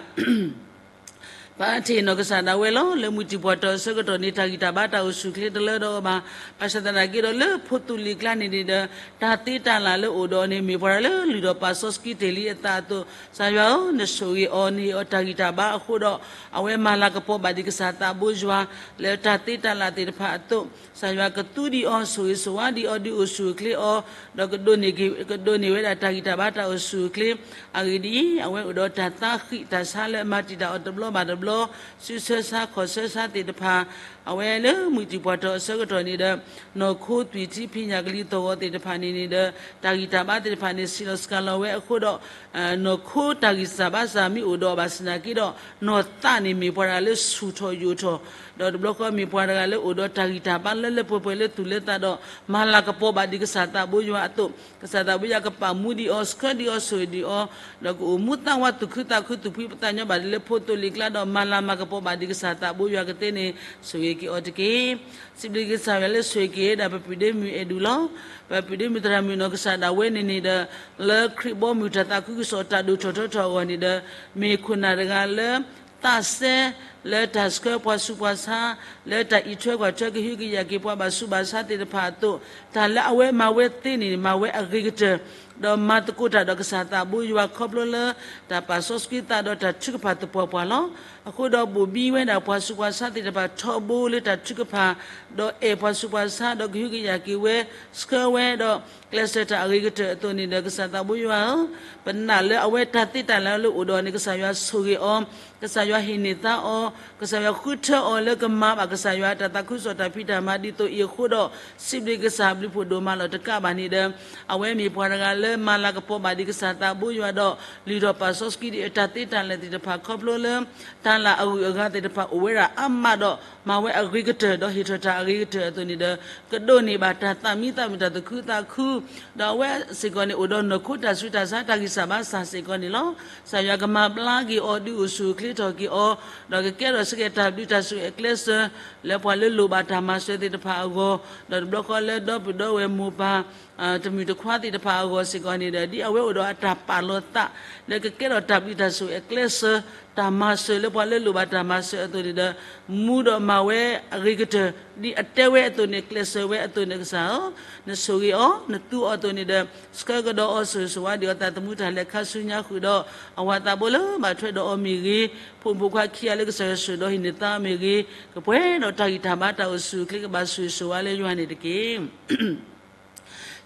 ပာ်ထီၣ်နီၢ်ကစၢ်ဒၣ်ဝဲလီၤ. လၢမုၢ်တံၢ်ပှၢ်တီၢ်အဆၢကတီၢ်န့ၣ် တၢ်ဂံၢ်တၢ်ဘါတၢ်အိၣ်ဆူၣ်အိၣ်ချ့တလၢဒီးအီၤဘၣ်. ဘၣ်ဆၣ်သနာ်က့ဒီး လၢဖိသူၣ်လံၤကျါန့ၣ်န့ၣ်ဒီး တၢ်သ့တၢ်လၢ်လၢအိၣ်ဒီးအီၤန့ၣ် မ့ၢ်ပှၤတဂၤလၢလုၢ်ထီၣ်ပာ်စီဆှံတ့ၢ်လံအသးအသိး, ကစၢ်ယွၤဧၢ, နဆိၣ်ဂ့ၤအီၤ, နဟ့ၣ်အီၤတၢ်ဂံၢ်တၢ်ဘါအဃိဒီး အဝဲမၤလၤကပီၤဘၣ်ဒံးကစၢ်သးဘိယွၤ လၢတၢ်သ့တၢ်လၢ်သ့ၣ်တဖၣ်အသိး, ကစၢ်ယွၤကသူဒံးအီၤ, ဆိၣ်ဂ့ၤဆိၣ်ဝါဒံးအီၤ, ဒုးအိၣ်ဆူၣ်အိၣ်ချ့အီၤ, ဒီးကဒိးန့ၢ်ဝဲဒၣ်တၢ်ဂံၢ်တၢ်ဘါတၢ်အိၣ်ဆူၣ်အိၣ်ချ့. အဂ့ၢ်ဒ်အံၤ, အဝဲအိၣ်ဒီးတၢ်သးဃံးတၢ်ဆါလၢအမၤတံာ်တာ်အီၤတဘျီဘၣ်တဘျီ, စုဆၢဆါခီၣ်ဆၢဆါသ့ၣ်တဖၣ်, အဝဲလၢမုၢ်တံၢ်ပှၢ်တီၢ်အဆၢကတီၢ်န့ၣ်ဒီး နီၢ်ခိသွံၣ်ထံဖံးညၣ်ကလံၤသီၣ်ဂီၤသ့ၣ်တဖၣ်န့ၣ်န့ၣ်ဒီး တၢ်ဂံၢ်တၢ်ဘါသ့ၣ်တဖၣ်န့ၣ် စံၣ်လီၤစှၤလီၤဝဲအဃိဒီး နီၢ်ခိတၢ်ဂံၢ်စၢ်ဘါစၢ်မ့ၢ်အိၣ်ဒီးအီၤဘၣ်ဆၣ်သနာ်က့ဒီး နီၢ်သးန့ၣ်မ့ၢ်ပှၤတဂၤလၢဆူၣ်ထီၣ်ယိာ်ထီၣ်, ဒီးတဘျီဃီမ့ၢ်ပှၤတဂၤလၢအိၣ်ဒီးတၢ်ဂံၢ်တၢ်ဘါလၢလၢပှဲၤပှဲၤလၢသူၣ်လၢသးဒီး မၤလၤကပီၤဘၣ်ဒံးကစၢ်သးဘိယွၤအသိး, ကစၢ်သးဘိယွၤကပာ်မူဒံးအီၤ, ဆှၢဒံးအီၤ, ဆိၣ်ဂ့ၤဒံးအီၤ, ဒီးကအိၣ်မူသးဝးသူၣ်ခုသးခု သူၣ်ဖှံပသးညီဘၣ်ဒံးလၢဖိသိလံၤကျါဒီး မၤလၤမၤကပီၤဘၣ်ဒံးကစၢ်သးဘိယွၤကသ့န့ၣ် ဆိၣ်ဂ့ၤက့ၤအီၤတက့ၢ်. စံးဘျုးက့ၤကစၢ်ယွၤလၢဆိၣ်ဂ့ၤက့ၤဝဲဒၣ်ပပုၢ်ဒ့မုၣ်အဲၣ်ဒူးလီၤ. ပပုၢ်ဒ့မုၣ်သရၣ်မုၣ်နီၢ်ကစၢ်ဒၣ်ဝဲန့ၣ်န့ၣ်ဒီး လၢခရံာ်ဘီမုၢ်တၢ်သးခုကစီၣ်တၢ်ဒိၣ်ထီၣ်ထီထီၣ်အဂီၢ်န့ၣ်ဒီး မ့ၢ်ခိၣ်နၢ်တဂၤလၢ သးစဲ လၢတၢ်ဆှၢပှၤဆူးပှၤဆါ, လၢတၢ်အံးထွဲကွၢ်ထွဲကဟုကယာ်က့ၤပှၤဘၣ်ဆူးဘၣ်ဆါသ့ၣ်တဖၣ်အသိး, တၢ်လၢအဝဲမၤဝဲသ့န့ၣ် မၤဝဲအဂ့ၤကတၢၢ်, ဒီးမၤသကိးတၢ်ဒီးကစၢ်သးဘိယွၤခီဖျိလၢ တၢ်ပာ်စီဆှံသးဒီးတၢ်ထုကဖၣ်သပှၢ်ပှၢ်လီၤ. အဃိဒီးဘိၣ်ဘံဝဲဒၣ်ပှၤဆူးပှၤဆါသ့ၣ်တဖၣ်ထီဘိလၢတၢ်ထုကဖၣ်, ဒီးအဲၣ်ပှၤဆူးပှၤဆါ ဒီးကဟုကယာ်က့ၤဝဲ, ဆှၢဝဲဒီး ကျဲးစၢးတၢ်အဂ့ၤကတၢၢ်အသိးန့ၣ်ဒီး ကစၢ်သးဘိယွၤဧၢ, ပနာ်လၢအဝဲတၢ်သ့တၢ်လၢ်လၢအိၣ်ဒီးအီၤန့ၣ် ကစၢ်ယွၤဆိၣ်ဂ့ၤအီၤ, ကစၢ်ယွၤဟ့ၣ်န့ၢ်သါအီၤ, ကစၢ်ယွၤဃုထၢအီၤလၢကမၤဘၣ်ကစၢ်ယွၤတၢ်သးခုကစီၣ်တၢ်ဖံးတၢ်မၤဒ်သိးအံၤအဃိဒီး စံးဘျုးကစၢ်ဘျုးဖှိၣ်ဒိၣ်မးလီၤ. တကးဘၣ်န့ၣ်ဒီး အဝဲမ့ၢ်ပှၤတဂၤလၢမၤလၤကပီၤဘၣ်ဒံးကစၢ်သးဘိယွၤဒီး လုၢ်ထီၣ်ပာ်စီဆှံဒံးအတၢ်သ့တၢ်လၢ်သ့ၣ်တဖၣ်ခီဖျိလၢ တၢ်လၢ်အဂုၤအဂၤသ့ၣ်တဖၣ်အိၣ်ဝဲဒၣ်အါမးဒီး မၤဝဲအဂ့ၤကတၢၢ် ဒီးဟ့ၣ်ထီၣ်တၢ်အဂ့ၤကတၢၢ်အသိးန့ၣ်ဒီး ကဒိးန့ၢ်ဘၣ်တၢ်သးမံသးမုာ်တၢ်သူၣ်ခုသးခု, ဒီးအဝဲစ့ၢ်ကီးန့ၣ် အိၣ်ဒီးနီၢ်ခိတၢ်ဆူးတၢ်ဆါတၢ်ဂံၢ်စၢ်ဘါစၢ်စ့ၢ်ကီးန့ၣ်လီၤ. ကစၢ်ယွၤကမၤဘျါက့ၤအီၤ ဒုးအိၣ်ဆူၣ်အိၣ်ချ့ထီၣ်က့ၤအီၤ, ဒီးကကဲထီၣ်စ့ၢ်ကီးတၢ်ဘျုးတၢ်ဆိၣ်ဂ့ၤအကျဲးစၢး လၢပှၤလၢလိၣ်ဘၣ်တၢ်မၤစၢၤသ့ၣ်တဖၣ်အဂီၢ်, ဒီးတဘျီဃီလၢဒီပုၢ်ဒီဝဲၢ်မိၢ်ပၢ် တမုၢ်တခွါသ့ၣ်တဖၣ်အဂီၢ်စ့ၢ်ကီးန့ၣ်ဒီး ဒ်အဝဲအိၣ်ဒီးအတၢ်ပာ်လီၤသး လၢကကဲထီၣ်တၢ်ဘျုးတၢ်ဆိၣ်ဂ့ၤအကျဲးစၢး, တၢ်မၤစၢၤလၢပှၤလၢလိၣ်ဘၣ်တၢ်မၤစၢၤအသိးန့ၣ်ဒီး မူဒီးမၤဝဲအဂ့ၤကတၢၢ် ဒ်အတဲဝဲအသိးန့ၣ် ကျဲးစၢးဝဲအသိးန့ၣ်ကစၢ်ဧၢ, နဆိၣ်ဂ့ၤအီၤ နသူအီၤအသိးန့ၣ်ဒီး ဆှၢကဒီးအီၤ ဆိၣ်ဂ့ၤဆိၣ်ဝါဒံးအီၤ သးသမူတၢ်လဲၤခါဆူညါဃုာ်ဒီး အဝၤသးဘိလၢဘၣ်ထွဲဒီးအီၤမ့ၢ်ဂ့ၤ, ဖိမုၣ်ဖိခွါခံဂၤလၢကစၢ်ယွၤဆိၣ်ဒီးဟ့ၣ်န့ၢ်သါအီၤမ့ၢ်ဂ့ၤ, ကပှဲၤဒီးတၢ်ဂံၢ်တၢ်ဘါတၢ်အိၣ်ဆူၣ်အိၣ်ချ့ ကဘၣ်ဆိၣ်ဂ့ၤဆိၣ်ဝါလၢယွၤန့ၣ်တက့ၢ်.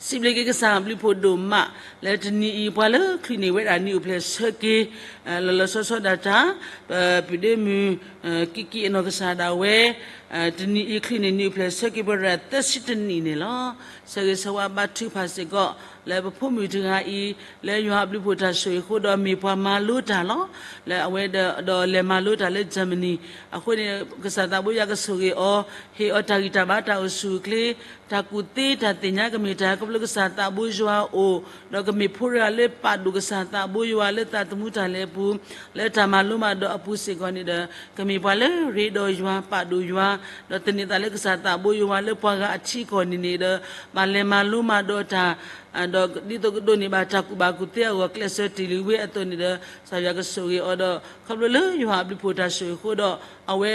စံးဘျုးက့ၤကစၢ်ဘျုးဖှိၣ်ဒိၣ်မး လၢတနံၤအံၤ ပှၤလၢချုးန့ၢ်ဝဲဒၣ်နံၣ်အိၣ်ဖျဲၣ်ဆၢက့ၤ လီၤလီၤဆီဆီဒၣ်တၢ် ပပုၢ်ဒ့မုၣ် ကံကံအနီၢ်ကစၢ်ဒၣ်ဝဲ တနံၤအံၤချုးန့ၢ်နံၣ်အိၣ်ဖျဲၣ်ဆၢက့ၤပရၢ်သၢဆံတနံၣ်န့ၣ်လီၤ. ဆၢဂ့ၤဆၢဝါဘါထုကဖၣ်စ့ၢ်ကီး လၢပဖိမုၣ်တဂၤအံၤ လၢယွၤအဘျုးဖှိၣ်တၢ်ဆိၣ်ဂ့ၤအဃိဒီးမ့ၢ်ပှၤမၤလိတၢ်လီၤ. လၢအဝဲဒီးလဲၤမၤလိတၢ်လၢ Germany အဃိန့ၣ် ကစၢ်သးဘိယွၤကဆိၣ်ဂ့ၤအီၤ ဟ့ၣ်အီၤတၢ်ဂံၢ်တၢ်ဘါတၢ်အိၣ်ဆူၣ်အိၣ်ချ့ တၢ်ကူၣ်သ့တၢ်သ့ၣ်ညါကမ့ၢ်တၢ်ခီဖျိကစၢ်သးဘိယွၤအအိၣ် ဒီးကမ့ၢ်ဖိတဂၤလၢပာ်ဒိၣ်ကစၢ်သးဘိယွၤလၢသးသမူတၢ်လဲၤအပူၤ လၢတၢ်မၤလိမၤဒိးအပူၤစ့ၢ်ကီးန့ၣ်ဒီး ကမ့ၢ်ပှၤလၢရ့ဒီးယွၤပာ်ဒိၣ်ယွၤ ဒီးသန့ၤသးလၢကစၢ်သးဘိယွၤလၢပှၤဂၤအထံအကီၢ်န့ၣ်န့ၣ်ဒီး ဘၣ်လဲၤမၤလိမၤဒိးတၢ် ဒီးဒ်သိးကဒိးန့ၢ်ဘၣ်တၢ်ကူၣ်ဘၣ်ကူၣ်သ့အဂီၢ် ကျဲးစၢးတ့ၢ်လံဝဲအသိးန့ၣ်ဒီး ကစၢ်ယွၤကဆိၣ်ဂ့ၤအီၤဒီး ခီဖျိလၢယွၤအဘျုးဖှိၣ်တၢ်ဆိၣ်ဂ့ၤအဃိဒီး အဝဲ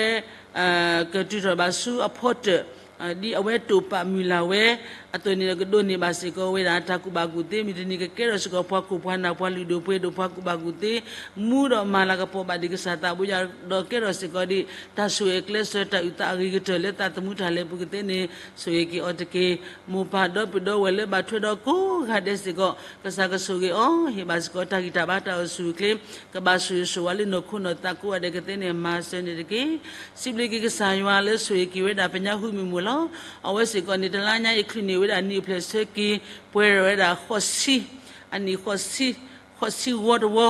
ကတုၤထီၣ်ဘၣ်ဆူအဖီတၢၣ် ဒ်အဝဲတိာ်ပာ်မုၢ်လၢ်ဝဲအသိးန့ၣ်ဒီး ကဒိးန့ၢ်ဘၣ်စ့ၢ်ကီးဝဲဒၣ်တၢ်ကူၣ်ဘၣ်ကူၣ်သ့ မုၢ်တနံၤကကဲထီၣ်စ့ၢ်ကီးပှၤခိၣ်ပှၤနၢ်ပှၤလုၢ်ဒိၣ်ပှ့ၤဒိၣ်ပှၤကူၣ်ဘၣ်ကူၣ်သ့ မူဒီးမၤလၤကပီၤဘၣ်ဒံးကစၢ်သးဘိယွၤ ဒီးကဲထီၣ်စ့ၢ်ကီးဒံး တၢ်ဆိၣ်ဂ့ၤအကျဲးစၢးတၢ်အုၣ်သးအဂ့ၤကတၢၢ်လၢသးသမူတၢ်လဲၤပူၤကသ့န့ၣ် ဆိၣ်ဂ့ၤက့ၤအီၤတက့ၢ်. မိၢ်ပၢ်ဒီပုၢ်ဒီဝဲၢ်လၢဘၣ်ထွဲဒီးကိးဂၤဒဲးစ့ၢ်ကီး ကစၢ်ကဆိၣ်ဂ့ၤအီၤ ဟ့ၣ်ဘၣ်စ့ၢ်ကီးတၢ်ဂံၢ်တၢ်ဘါတၢ်အိၣ်ဆူၣ်အိၣ်ချ့ ကဘၣ်ဆိၣ်ဂ့ၤဆိၣ်ဝါလၢနီၢ်ခိနီၢ်သးကိးဂၤဒဲးကသ့န့ၣ် မၤစၢၤန့ၣ်တက့ၢ်. စံးဘျုးက့ၤကစၢ်ယွၤလၢဆိၣ်ဂ့ၤက့ၤဝဲဒၣ်ပညါဟူမုၢ်မုၢ်လီၤ. အဝဲစ့ၢ်ကီးန့ၣ် တလါညါအံၤချုးန့ၢ်ဝဲဒၣ်နံၣ်အိၣ်ဖျဲၣ်ဆၢက့ၤ ပှဲၤထီၣ်ဝဲဒၣ်ဃိးဆံ အနံၣ်ဃိးဆံ ဃိးဆံဝီတဝီ,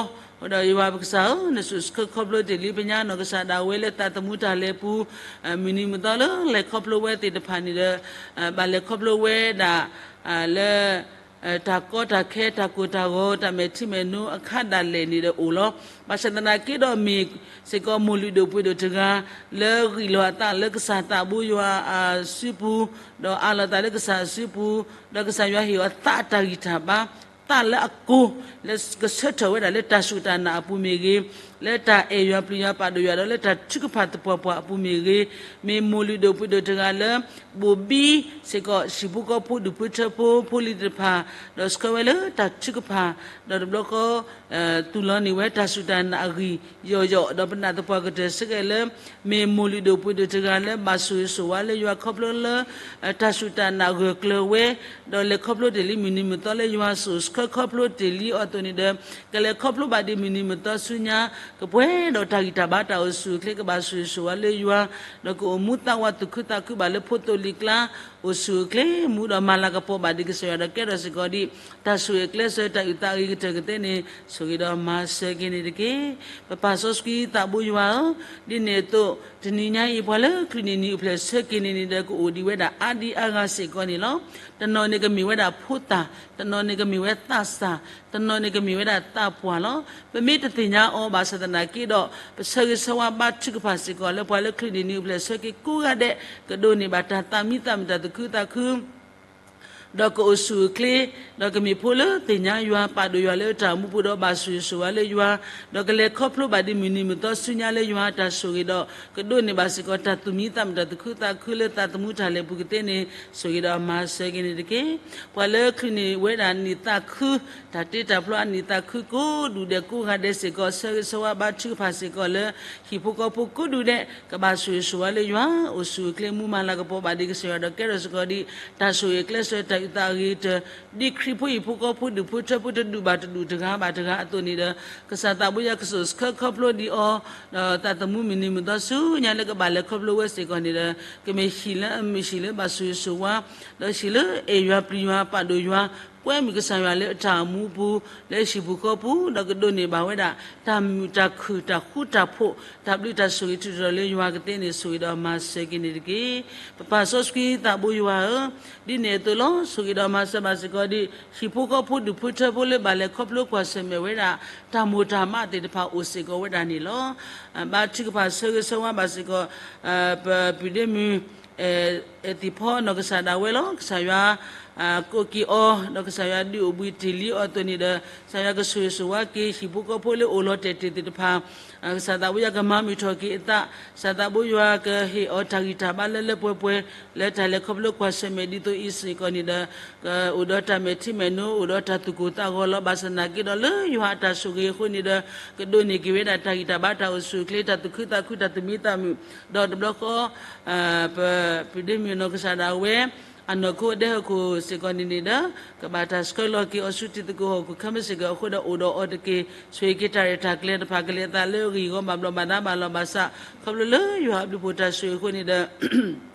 ဒီးယွၤပကစၢ်ဧၢ, နဆိၣ်ဆှၢခီဖျိတ့ၢ်လံပညါနီၢ်ကစၢ်ဒၣ်ဝဲလၢသးသမူတၢ်လဲၤပူၤ, မုၢ်နံၤမုၢ်သီလၢလဲၤခီဖျိဝဲသ့ၣ်တဖၣ်န့ၣ်ဒီး ဘၣ်လဲၤခီဖျိဝဲဒၣ် လၢ တၢ်ကီတၢ်ခဲ တၢ်ကိၢ်တၢ်ဂီၤ တၢ်မဲာ်ထံမဲာ်နိအခါဒၣ်လဲာ်န့ၣ်ဒီးအိၣ်လီၤ. ဘၣ်ဆၣ်သနာ်က့ဒီးမ့ၢ်စ့ၢ်ကီးမိၢ်လုၢ်ဒိၣ်ပှ့ၤဒိၣ်တဂၤ လၢဂံၢ်လီၤအသးလၢကစၢ်သးဘိယွၤအစုပူၤ, ဒီးအးလီၤသးလၢကစၢ်အစုပူၤ, ဒီးကစၢ်ယွၤဟ့ၣ်အီၤသးအတၢ်ဂံၢ်တၢ်ဘါ, သးလၢအကိၢ် လၢကဆၢထၢၣ်ဝဲဒၣ်လၢတၢ်စူၢ်တၢ်နာ်အပူၤမ့ၢ်ဂ့ၤ, လၢတၢ်အဲၣ်ယွၤပျံၤယွၤပာ်ဒိၣ်ယွၤဒီးလၢတၢ်ထုကဖၣ်သပှၢ်ပှၢ်အပူၤမ့ၢ်ဂ့ၤ, မ့ၢ်မိၢ်လုၢ်ဒိၣ်ပှ့ၤဒိၣ်တဂၤလၢ ဘိၣ်ဘံစ့ၢ်ကီး ဟံၣ်ဖိဃီဖိဒူၣ်ဖိထၢဖိ ဖိလံၤသ့ၣ်တဖၣ်, ဒီးဆှၢဝဲလၢတၢ်ထုကဖၣ်, ဒီးတဘျီဃီ သူၣ်လီၤန့ၢ်ဝဲတၢ်စူၢ်တၢ်နာ်အဂံၢ်ယီၢ်ယီၢ်, ဒီးပနာ်သပှၢ်ကတၢၢ်ဆၢကဲးလၢ မ့ၢ်မိၢ်လုၢ်ဒိၣ်ပှ့ၤဒိၣ်တဂၤလၢဘၣ်ဆိၣ်ဂ့ၤဆိၣ်ဝါလၢယွၤခီဖျိလၢ တၢ်စူၢ်တၢ်နာ်ဂၢၢ်ကျၢၤဝဲ, ဒီးလဲၤခီဖျိတ့ၢ်လံမုၢ်နံၤမုၢ်သီလၢယွၤအစိၤ ဆှၢခီဖျိတ့ၢ်လံအီၤအသိးန့ၣ်ဒီး ကလဲၤခီဖျိဘၣ်ဒံးမုၢ်နံၤမုၢ်သီဆူညါ ကပှဲၤဒီးတၢ်ဂံၢ်တၢ်ဘါတၢ်အိၣ်ဆူၣ်အိၣ်ချ့ ကဘၣ်ဆိၣ်ဂ့ၤဆိၣ်ဝါလၢယွၤ, ဒီးကအိၣ်မူသးဝးသူၣ်ခုသးခုဘၣ်လၢဖိသိလံၤကျါ အိၣ်ဆူၣ်အိၣ်ချ့မူဒီးမၤလၤကပီၤဘၣ်ဒံးကစၢ်ယွၤ ဒီးကဲထီၣ်စ့ၢ်ကီးဒံး တၢ်ဆိၣ်ဂ့ၤကျဲးစၢးတၢ်အုၣ်သးအဂ့ၤကတၢၢ်ကသ့န့ၣ် ဆိၣ်ဂ့ၤဒီးမၤစၢၤက့ၤန့ၣ်တက့ၢ်. ပပၢ်စီဆှံသးဘိယွၤဧၢ, ဒ်န့ၣ်အသိး တနံၤညါအံၤ ပှၤလၢချုးန့ၢ်နံၤအိၣ်ဖျဲၣ်ဆၢက့ၤန့ၢ်န့ၣ်ဒီး ကအိၣ်ဒံးဝဲဒၣ်အါဒံအါဂၤစ့ၢ်ကီးန့ၣ်လီၤ. တနီၤန့ၣ်ကမ့ၢ်ဝဲဒၣ်ဖိသၣ်, တနီၤန့ၣ်ကမ့ၢ်ဝဲသးစၢ်, တနီၤန့ၣ်ကမ့ၢ်ဝဲဒၣ်သးပှၢ်လီၤ. ပမ့ၢ်တသ့ၣ်ညါအီၤဘၣ်ဆၣ်သနာ်က့ဒီး ပဆၢဂ့ၤဆၢဝါဘါထုကဖၣ်စ့ၢ်ကီးလၢပှၤလၢချုးန့ၢ်နံၤအိၣ်ဖျဲၣ်ဆၢက့ၤကိးဂၤဒဲး ကဒိးန့ၢ်ဘၣ်တၢ်သးမံသးမုာ်တၢ်သူၣ်ခုသးခု ဒီးကအိၣ်ဆူၣ်အိၣ်ချ့, ဒီးကမ့ၢ်ဖိလၢသ့ၣ်ညါယွၤ ပာ်ဒိၣ်ယွၤလၢတၢ်မူပူၤဒီးဘၣ်ဆိၣ်ဂ့ၤဆိၣ်ဝါလၢယွၤ, ဒီးကလဲၤခီဖျိဘၣ်ဒံးမုၢ်နံၤမုၢ်သီဆူညါလၢယွၤအတၢ်ဆိၣ်ဂ့ၤဒီး ကဒိးန့ၢ်ဘၣ်စ့ၢ်ကီးတၢ်သူၣ်မံသးမုာ်တၢ်သူၣ်ခုသးခုလၢသးသမူတၢ်လဲၤပူၤကသ့န့ၣ် ဆိၣ်ဂ့ၤဒီးမၤစၢၤက့ၤန့ၣ်တက့ၢ်. ပှၤလၢချုးန့ၢ်ဝဲဒၣ်နံၣ်သးခု, တၢ်တ့တၢ်ဖျီအနံၣ်သးခုကိးဒူၣ်ဒဲးကိးဂၤဒဲးစ့ၢ်ကီး ဆၢဂ့ၤဆၢဝါဘါထုကဖၣ်စ့ၢ်ကီးလၢ ဟံၣ်ဖိဃီဖိကိးဒူၣ်ဒဲး ကဘၣ်ဆိၣ်ဂ့ၤဆိၣ်ဝါလၢယွၤ, အိၣ်ဆူၣ်အိၣ်ချ့မူမၤလၤကပီၤဘၣ်ဒံးကစၢ်ယွၤဒီးကဲထီၣ်စ့ၢ်ကီးဒံး တၢ်ဆိၣ်ဂ့ၤကျဲးစၢးတၢ်အုၣ်သးအဂ့ၤကတၢၢ် ဒ်ခရံာ်ဖိဟံၣ်ဖိဃီဖိဒူၣ်ဖိထၢဖိတဒူၣ်ဘၣ်တဒူၣ်တဂၤဘၣ်တဂၤအသိးန့ၣ်ဒီး ကစၢ်သးဘိယွၤကဆိၣ်ဆှၢခီဖျိဒံးအီၤ, ဒီးသးသမူမုၢ်နံၤမုၢ်သီဆူညါလၢကဘၣ်လဲၤခီဖျိဝဲစ့ၢ်ကီးန့ၣ်ဒီး ကမ့ၢ်ဟံၣ်လၢအမ့ၢ်ဟံၣ်လၢဘၣ်ဆိၣ်ဂ့ၤဆိၣ်ဝါ, ဒီးဟံၣ်လၢအဲၣ်ယွၤပျံၤယွၤပာ်ဒိၣ်ယွၤ ကွဲမုာ်ကစၢ်ယွၤလၢအတၢ်အိၣ်မူအပူၤ လၢဟံၣ်ပူၤဃီပူၤ ဒီးကဒိးန့ၢ်ဘၣ်ဝဲဒၣ်တၢ်မုာ်တၢ်ခုၣ်တၢ်ဃူတၢ်ဖိး တၢ်ဘျုးတၢ်ဆိၣ်ဂ့ၤထူးထီၣ်လၢယွၤကသ့န့ၣ် ဆိၣ်ဂ့ၤဒီးမၤစၢၤက့ၤန့ၣ်တက့ၢ်. ပပၢ်စီဆှံသးဘိယွၤဧၢ, ဒ်န့ၣ်အသိးလီၤ ဆိၣ်ဂ့ၤဒီးမၤစၢၤဘၣ်စ့ၢ်ကီးဒံး ဟံၣ်ဖိဃီဖိဒူၣ်ဖိထၢဖိလၢဘၣ်လဲၤခီဖျိကွၢ်ဆၢၣ်မဲာ်ဝဲဒၣ် တၢ်မိၢ်တၢ်မးသ့ၣ်တဖၣ်အိၣ်စ့ၢ်ကီးဝဲဒၣ်န့ၣ်လီၤ. ဘါထုကဖၣ်ဆၢဂ့ၤဆၢဝါဘၣ်စ့ၢ်ကီး ပပုၢ်ဒ့မုၣ် အဲၣ်သံၣ်ဖီနီၢ်ကစၢ်ဒၣ်ဝဲလီၤ. ကစၢ်ယွၤ ကိးက့ၤအီၤ ဒီးကစၢ်ယွၤဒုးအိၣ်ဘှံးတ့ၢ်လံအီၤအသိးန့ၣ်ဒီး ကစၢ်ယွၤကဆိၣ်ဂ့ၤဆိၣ်ဝါက့ၤဟံၣ်ဖိဃီဖိလၢအိၣ်လီၤတဲာ်တ့ၢ်သ့ၣ်တဖၣ် ကစၢ်သးဘိယွၤကမၤမုာ်ထီၣ်က့ၤအသး, ကစၢ်သးဘိယွၤကဟ့ၣ်အီၤတၢ်ဂံၢ်တၢ်ဘါလၢလၢပှဲၤပှဲၤ လၢတၢ်လဲၤခီဖျိကွၢ်ဆၢၣ်မဲာ်ဒ်သိးအံၤစ့ၢ်ကီးန့ၣ်ဒီး ကအိၣ်ဒီးတၢ်မဲာ်ထံမဲာ်နိ အိၣ်ဒီးတၢ်သူၣ်ကိၢ်သးဂီၤလီၤ. ဘၣ်ဆၣ်သနာ်က့ဒီးလၢယွၤအတၢ်ဆိၣ်ဂ့ၤအဃိန့ၣ်ဒီး ကဒိးန့ၢ်က့ၤဝဲဒၣ်တၢ်ဂံၢ်တၢ်ဘါတၢ်အိၣ်ဆူၣ်အိၣ်ချ့ တၢ်သူၣ်ခုသးခုတၢ်သူၣ်မံသးမုာ် ဒီးတဘျီဃီ ပပုၢ်ဒ့မုၣ်နီၢ်ကစၢ်ဒၣ်ဝဲ အနီၢ်ခိဒဲဟီၣ်ခိၣ်စ့ၢ်ကီးန့ၣ်န့ၣ်ဒီး ကဘၣ်တၢ်ဆှၢလီၤက့ၤအီၤဆူတံၤသကိးဟီၣ်ခိၣ်ခဲမုၢ်စ့ၢ်ကီးအဃိဒီးအိၣ်ဒီးအီၤတက့ၢ်. ဆိၣ်ဂ့ၤက့ၤတၢ်ရဲၣ်တၢ်ကျဲၤတဖၣ် ကလဲၤအသးလၢအဂ့ၢ်အဂီၢ်ဘၣ်ဘျီးဘၣ်ဒါဘၣ်လီၤဘၣ်စး ခီဖျိလၢယွၤအဘျုးအဖှိၣ်တၢ်ဆိၣ်ဂ့ၤအဃိန့ၣ်ဒီး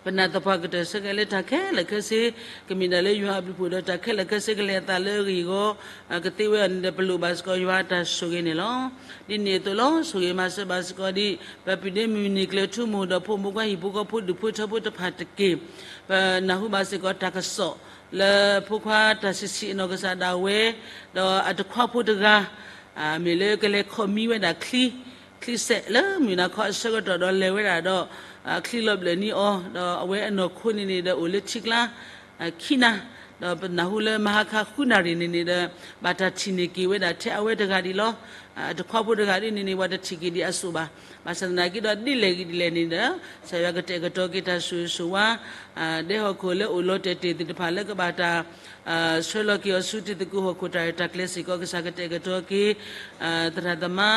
ပနာ်သပှၢ်ကတၢၢ်ဆၢကဲလၢတၢ်ခဲလၢာ်ခဲဆ့ ကမ့ၢ်ဒၣ်လၢယွၤအဘျုးအဖှိၣ်ဒီးတၢ်ခဲလၢာ်ခဲဆ့ကလဲၤအသးလၢအဂ့ၢ်အဂီၢ် ကသ့ဝဲအီၤန့ၣ်ဒီး ပလိၣ်ဘၣ်စ့ၢ်ကီးယွၤအတၢ်ဆိၣ်ဂ့ၤန့ၣ်လီၤ. ဒ်န့ၣ်အသိးလီၤ ဆိၣ်ဂ့ၤမၤစၢၤဘၣ်စ့ၢ်ကီးဒံး ပပုၢ်ဒ့မုၣ်န့ၢ်ကျဲၤထူမိၢ်ဒီးဖိမုၣ်ခွါဟံၣ်ဖိဃီဖိဒူၣ်ဖိထၢဖိတဖၣ်တက့ၢ်. ပနၢ်ဟူဘၣ်စ့ၢ်ကီးတၢ်ကစီၣ်လၢဖိခွါတၢ်ဆံးဆံးအနီၢ်ကစၢ်ဒၣ်ဝဲ ဒီးအတခွါဖိတဂၤ မ့ၢ်လၢကလဲၤခီၣ်မံဝဲဒၣ်ချံ ချံစဲးလၢမုၢ်နၤခီအဆၢကတီၢ်ဒီးလဲၤဝဲဒၣ်ဒီး ချံလီၤဘျၢၣ်န့ၢ်အီၤ ဒီးအဝဲအနီၢ်ခိန့ၣ်န့ၣ်ဒီးအိၣ်လၢထံကျါ ခံနၤ ဒီးပနၢ်ဟူလၢမဟါခါဃုနၣ်ရံၣ်န့ၣ်န့ၣ်ဒီး ဘၣ်တၢ်ထံၣ်န့ၢ်က့ၤဝဲဒၣ်ထဲအဝဲတဂၤဒံးလီၤ. တခွါဖိတဂၤဒ်န့ၣ်န့ၣ် ပှၤတထံၣ်က့ၤဒံးအစိၣ်ဘၣ်. ဘၣ်ဆၣ်သနာ်က့ဒီးဒ်လဲၣ်ဂ့ၤဒ်လဲၣ်န့ၣ်ဒီး ကစၢ်ယွၤကတဲာ်ကတီၤက့ၤတၢ်ဆိၣ်ဂ့ၤဆိၣ်ဝါ ဒဲဟီၣ်ခိၣ်လၢအိၣ်လီၤတဲာ်တ့ၢ်သ့ၣ်တဖၣ်လၢကဘၣ်တၢ် ဆှၢလီၤက့ၤအီၤဆူတံၤသကိးဟီၣ်ခိၣ်တၢ်ရဲၣ်တၢ်ကျဲၤစ့ၢ်ကီး ကစၢ်ကတဲာ်ကတီၤက့ၤ သရၣ်သမါ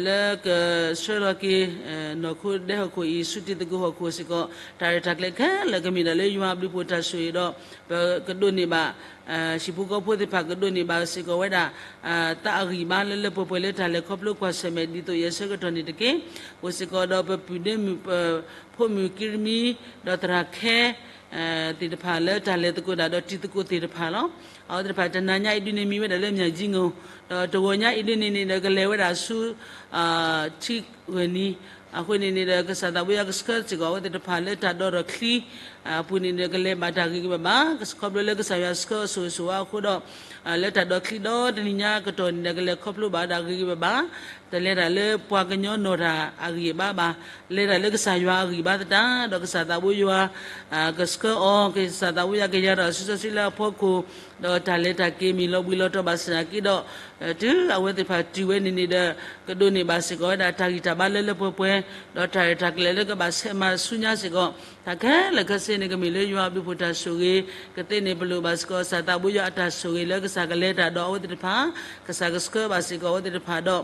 လၢကဆှၢလီၤက့ၤ နီၢ်ခိဒဲဟီၣ်ခိၣ်အံၤ ဆူတံၤသကိးဟီၣ်ခိၣ်စ့ၢ်ကီး တၢ်ရဲၣ်တၢ်ကျဲၤခဲလၢာ်ကမ့ၢ်ဒၣ်လၢယွၤအဘျုးအဖှိၣ်တၢ်ဆိၣ်ဂ့ၤဒီး ပကဒိးန့ၢ်ဘၣ် ဟံၣ်ဖိဃီဖိသ့ၣ်တဖၣ်ကဒိးန့ၢ်ဘၣ်စ့ၢ်ကီးဝဲဒၣ် သးအဂံၢ်ဘါလၢလၢပှဲၤပှဲၤလၢတၢ်လဲၤခီဖျိကွၢ်ဆၢၣ်မဲာ်ဒ်သိးယဲဆၢကတီၢ်န့ၣ်တက့ၢ်. အိၣ်စ့ၢ်ကီးဒီးပပုၢ်ဒ့မုၣ် ဖိမုၣ်ကံရမံ ဒီးသရၣ်ခဲ သ့ၣ်တဖၣ်လၢတၢ်လဲၤသကိးတၢ်ဒီးတံၤသကိးသ့ၣ်တဖၣ်လီၤ. အဝဲသ့ၣ်တဖၣ်တနၤညါအံၤဒ်န့ၣ်မံဝဲဒၣ်လၢ မၠၣ်ကၠံငိၣ် ဒီးတဂီၤညါအံၤဒ်န့ၣ်န့ၣ်ဒီး ကလဲၤဝဲဒၣ်ဆူ ထံဂၢၢ်နံၤ အဃိန့ၣ်န့ၣ်ဒီး ကစၢ်သးဘိယွၤကဆှၢစ့ၢ်ကီးအဝဲသ့ၣ်တဖၣ်လၢတၢ်ဒီဒီးချံ အပူၤန့ၣ်ဒီး ကလဲၤဘၣ်တၢ်ဂ့ၤဂ့ၤဘၣ်ဘၣ် ခီဖျိလၢကစၢ်ယွၤဆှၢအီၤဆိၣ်ဂ့ၤဆိၣ်ဝါအဃိဒီး လၢတၢ်ဒီးချံဒီတနံၤညါကတီၢ်န့ၣ်ဒီး ကလဲၤခီဖျိဘၣ်တၢ်ဂ့ၤဂ့ၤဘၣ်ဘၣ် တလဲၤတၢ်လၢပှၤကညီနီၢ်တၢ်အဂံၢ်အဘါဘၣ်, လဲၤတၢ်လၢကစၢ်ယွၤအဂံၢ်ဘါသတး ဒီးကစၢ်သးဘိယွၤ ကဆှၢအီၤ ကစၢ်သးဘိယွၤကယၤတၢ်ဆူစီဆှံလၢအဖီခိၣ် ဒီးတၢ်လဲၤတၢ်က့ၤမ့ၢ်လီၤဘှံးလီၤတီၤဘၣ်ဆၣ်သနာ်က့ဒီး, တုၤအဝဲသ့ၣ်တဖၣ်တုၤဝဲန့ၣ်န့ၣ်ဒီး, ကဒိးန့ၢ်ဘၣ်စ့ၢ်ကီးဝဲဒၣ်တၢ်ဂံၢ်တၢ်ဘါလၢလၢပှဲၤပှဲၤ, ဒီးတၢ်ရဲၣ်တၢ်ကျဲၤလၢကဘၣ်ဆဲးမၤဆူညါစ့ၢ်ကီး, တၢ်ခဲလၢာ်ခဲဆ့န့ၣ် ကမ့ၢ်လၢယွၤအဘျုးအဖှိၣ်တၢ်ဆိၣ်ဂ့ၤ, ကသ့န့ၣ်ပလိၣ်ဘၣ်စ့ၢ်ကီး ကစၢ်သးဘိယွၤအတၢ်ဆိၣ်ဂ့ၤလၢကစၢ်ကလဲၤတၢ်ဒီးအဝဲသ့ၣ်တဖၣ်, ကစၢ်ကဆှၢဘၣ်စ့ၢ်ကီးအဝဲသ့ၣ်တဖၣ်ဒီး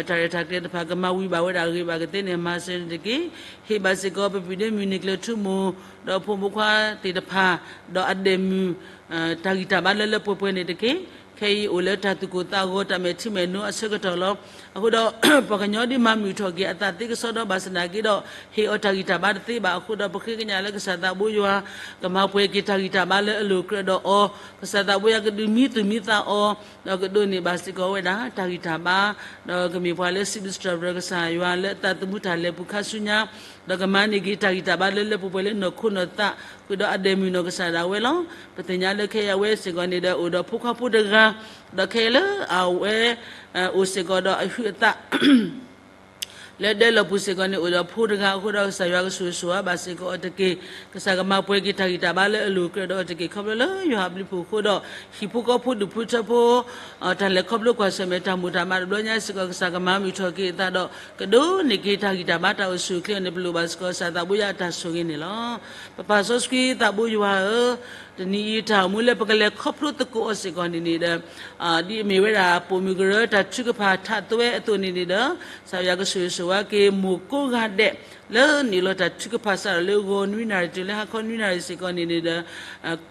တၢ်ရဲၣ်တၢ်ကျဲၤတဖၣ်ကမၤဝံၤဘၣ်ဝဲဒၣ်အဂ့ၢ်ဘၣ်ကသ့န့ၣ် မၤစၢၤန့ၣ်တက့ၢ်. ဟ့ၣ်ဘၣ်စ့ၢ်ကီးပပုၢ်ဒ့မုၣ်န့ၢ်ကျၢၤထူမိၢ်, ဒီးဖိမုၣ်ခွါသ့ၣ်တဖၣ်, ဒီးအဒဲးမုၢ်, တၢ်ဂံၢ်တၢ်ဘါလၢလၢပှဲၤပှဲၤန့ၣ်တက့ၢ်. ခဲအံၤအိၣ်လၢတၢ်သူၣ်ကိၢ်သးဂီၤတၢ်မဲာ်ထံမဲာ်နိအဆၢကတီၢ်လီၤ. အဃိဒီး ပှၤကညီဒ်မၤမုာ်ထီၣ်က့ၤအသးသ့ကစီဒီဘၣ်ဆၣ်သနာ်က့ဒီး, ဟ့ၣ်အီၤတၢ်ဂံၢ်တၢ်ဘါတသ့ဘၣ်အဃိဒီး ပဃ့ကညးလၢကစၢ်သးဘိယွၤ ကမၤပှဲၤက့ၤတၢ်ဂံၢ်တၢ်ဘါလၢအလိၤကြၢးဒီးအီၤ, ကစၢ်သးဘိယွၤကဒုးမံသူၣ်မံသးအီၤ, ဒီးကဒိးန့ၢ်ဘၣ်စ့ၢ်ကီးဝဲဒၣ်တၢ်ဂံၢ်တၢ်ဘါ, ဒီးကမ့ၢ်ပှၤလၢစံးဘျုးစံးထီၣ်ပတြၢၤကစၢ်ယွၤလၢအသးသမူတၢ်လဲၤပူၤခါဆူညါ, ဒီးကမၤန့ၢ်က့ၤတၢ်ဂံၢ်တၢ်ဘါလၢလၢပှဲၤပှဲၤလၢနီၢ်ခိနီၢ်သး, ဃုာ်ဒီးအဒဲးမုၢ်နီၢ်ကစၢ်ဒၣ်ဝဲလီၤ. ပသ့ၣ်ညါလၢခဲအံၤအဝဲစ့ၢ်ကီးန့ၣ်ဒီး အိၣ်ဒီးဖိခွါဖိတဂၤ, ဒီးခဲအံၤလၢအဝဲ အိၣ်စ့ၢ်ကီးဒီးအဟုးအသး လၢဒဲလီၤပူၤစ့ၢ်ကီးန့ၣ် အိၣ်ဒီးဖိတဂၤအဃိဒီး ကစၢ်ယွၤကဆိၣ်ဂ့ၤဆိၣ်ဝါဘၣ်စ့ၢ်ကီးအီၤတက့ၢ်. ကစၢ်ကမၤပှဲၤက့ၤတၢ်ဂံၢ်တၢ်ဘါလၢအလိၤကြၢးဒီးအီၤတက့ၢ်. ခီဖျိလၢယွၤအဘျုးအဖှိၣ်အဃိဒီး ဟံၣ်ဖိဃီဖိဒူၣ်ဖိထၢဖိ တၢ်လဲၤခီဖျိကွၢ်ဆၢၣ်မဲာ်တၢ်မိၢ်တၢ်မးတဘျီညါစ့ၢ်ကီး ကစၢ်ကမၤမုာ်ထီၣ်က့ၤအသးဒီး ကဒိးန့ၢ်က့ၤတၢ်ဂံၢ်တၢ်ဘါတၢ်အိၣ်ဆူၣ်အိၣ်ချ့အီၤန့ၣ် ပလိၣ်ဘၣ်စ့ၢ်ကီး ကစၢ်သးဘိယွၤအတၢ်ဆိၣ်ဂ့ၤန့ၣ်လီၤ. ပပၢ်စီဆှံသးဘိယွၤဧၢ, တနံၤအံၤတၢ်အိၣ်မူလၢပကလဲၤခီဖျိသကိးအီၤစ့ၢ်ကီးန့ၣ်န့ၣ်ဒီး ဒ်အမ့ၢ်ဝဲဒၣ် ပိာ်မုၣ်ကရၢတၢ်ထုကဖၣ်ထးသွဲအသိးန့ၣ်န့ၣ်ဒီး ကစၢ်ယွၤကဆိၣ်ဂ့ၤဆိၣ်ဝါက့ၤ မိၢ်ကိးဂၤဒဲး လၢနုာ်လီၤတၢ်ထုကဖၣ်စးထီၣ်လၢဂီၤနွံနၣ်ရံၣ်တုၤလၢဟါခီနွံနၣ်ရံၣ်စ့ၢ်ကီးန့ၣ်န့ၣ်ဒီး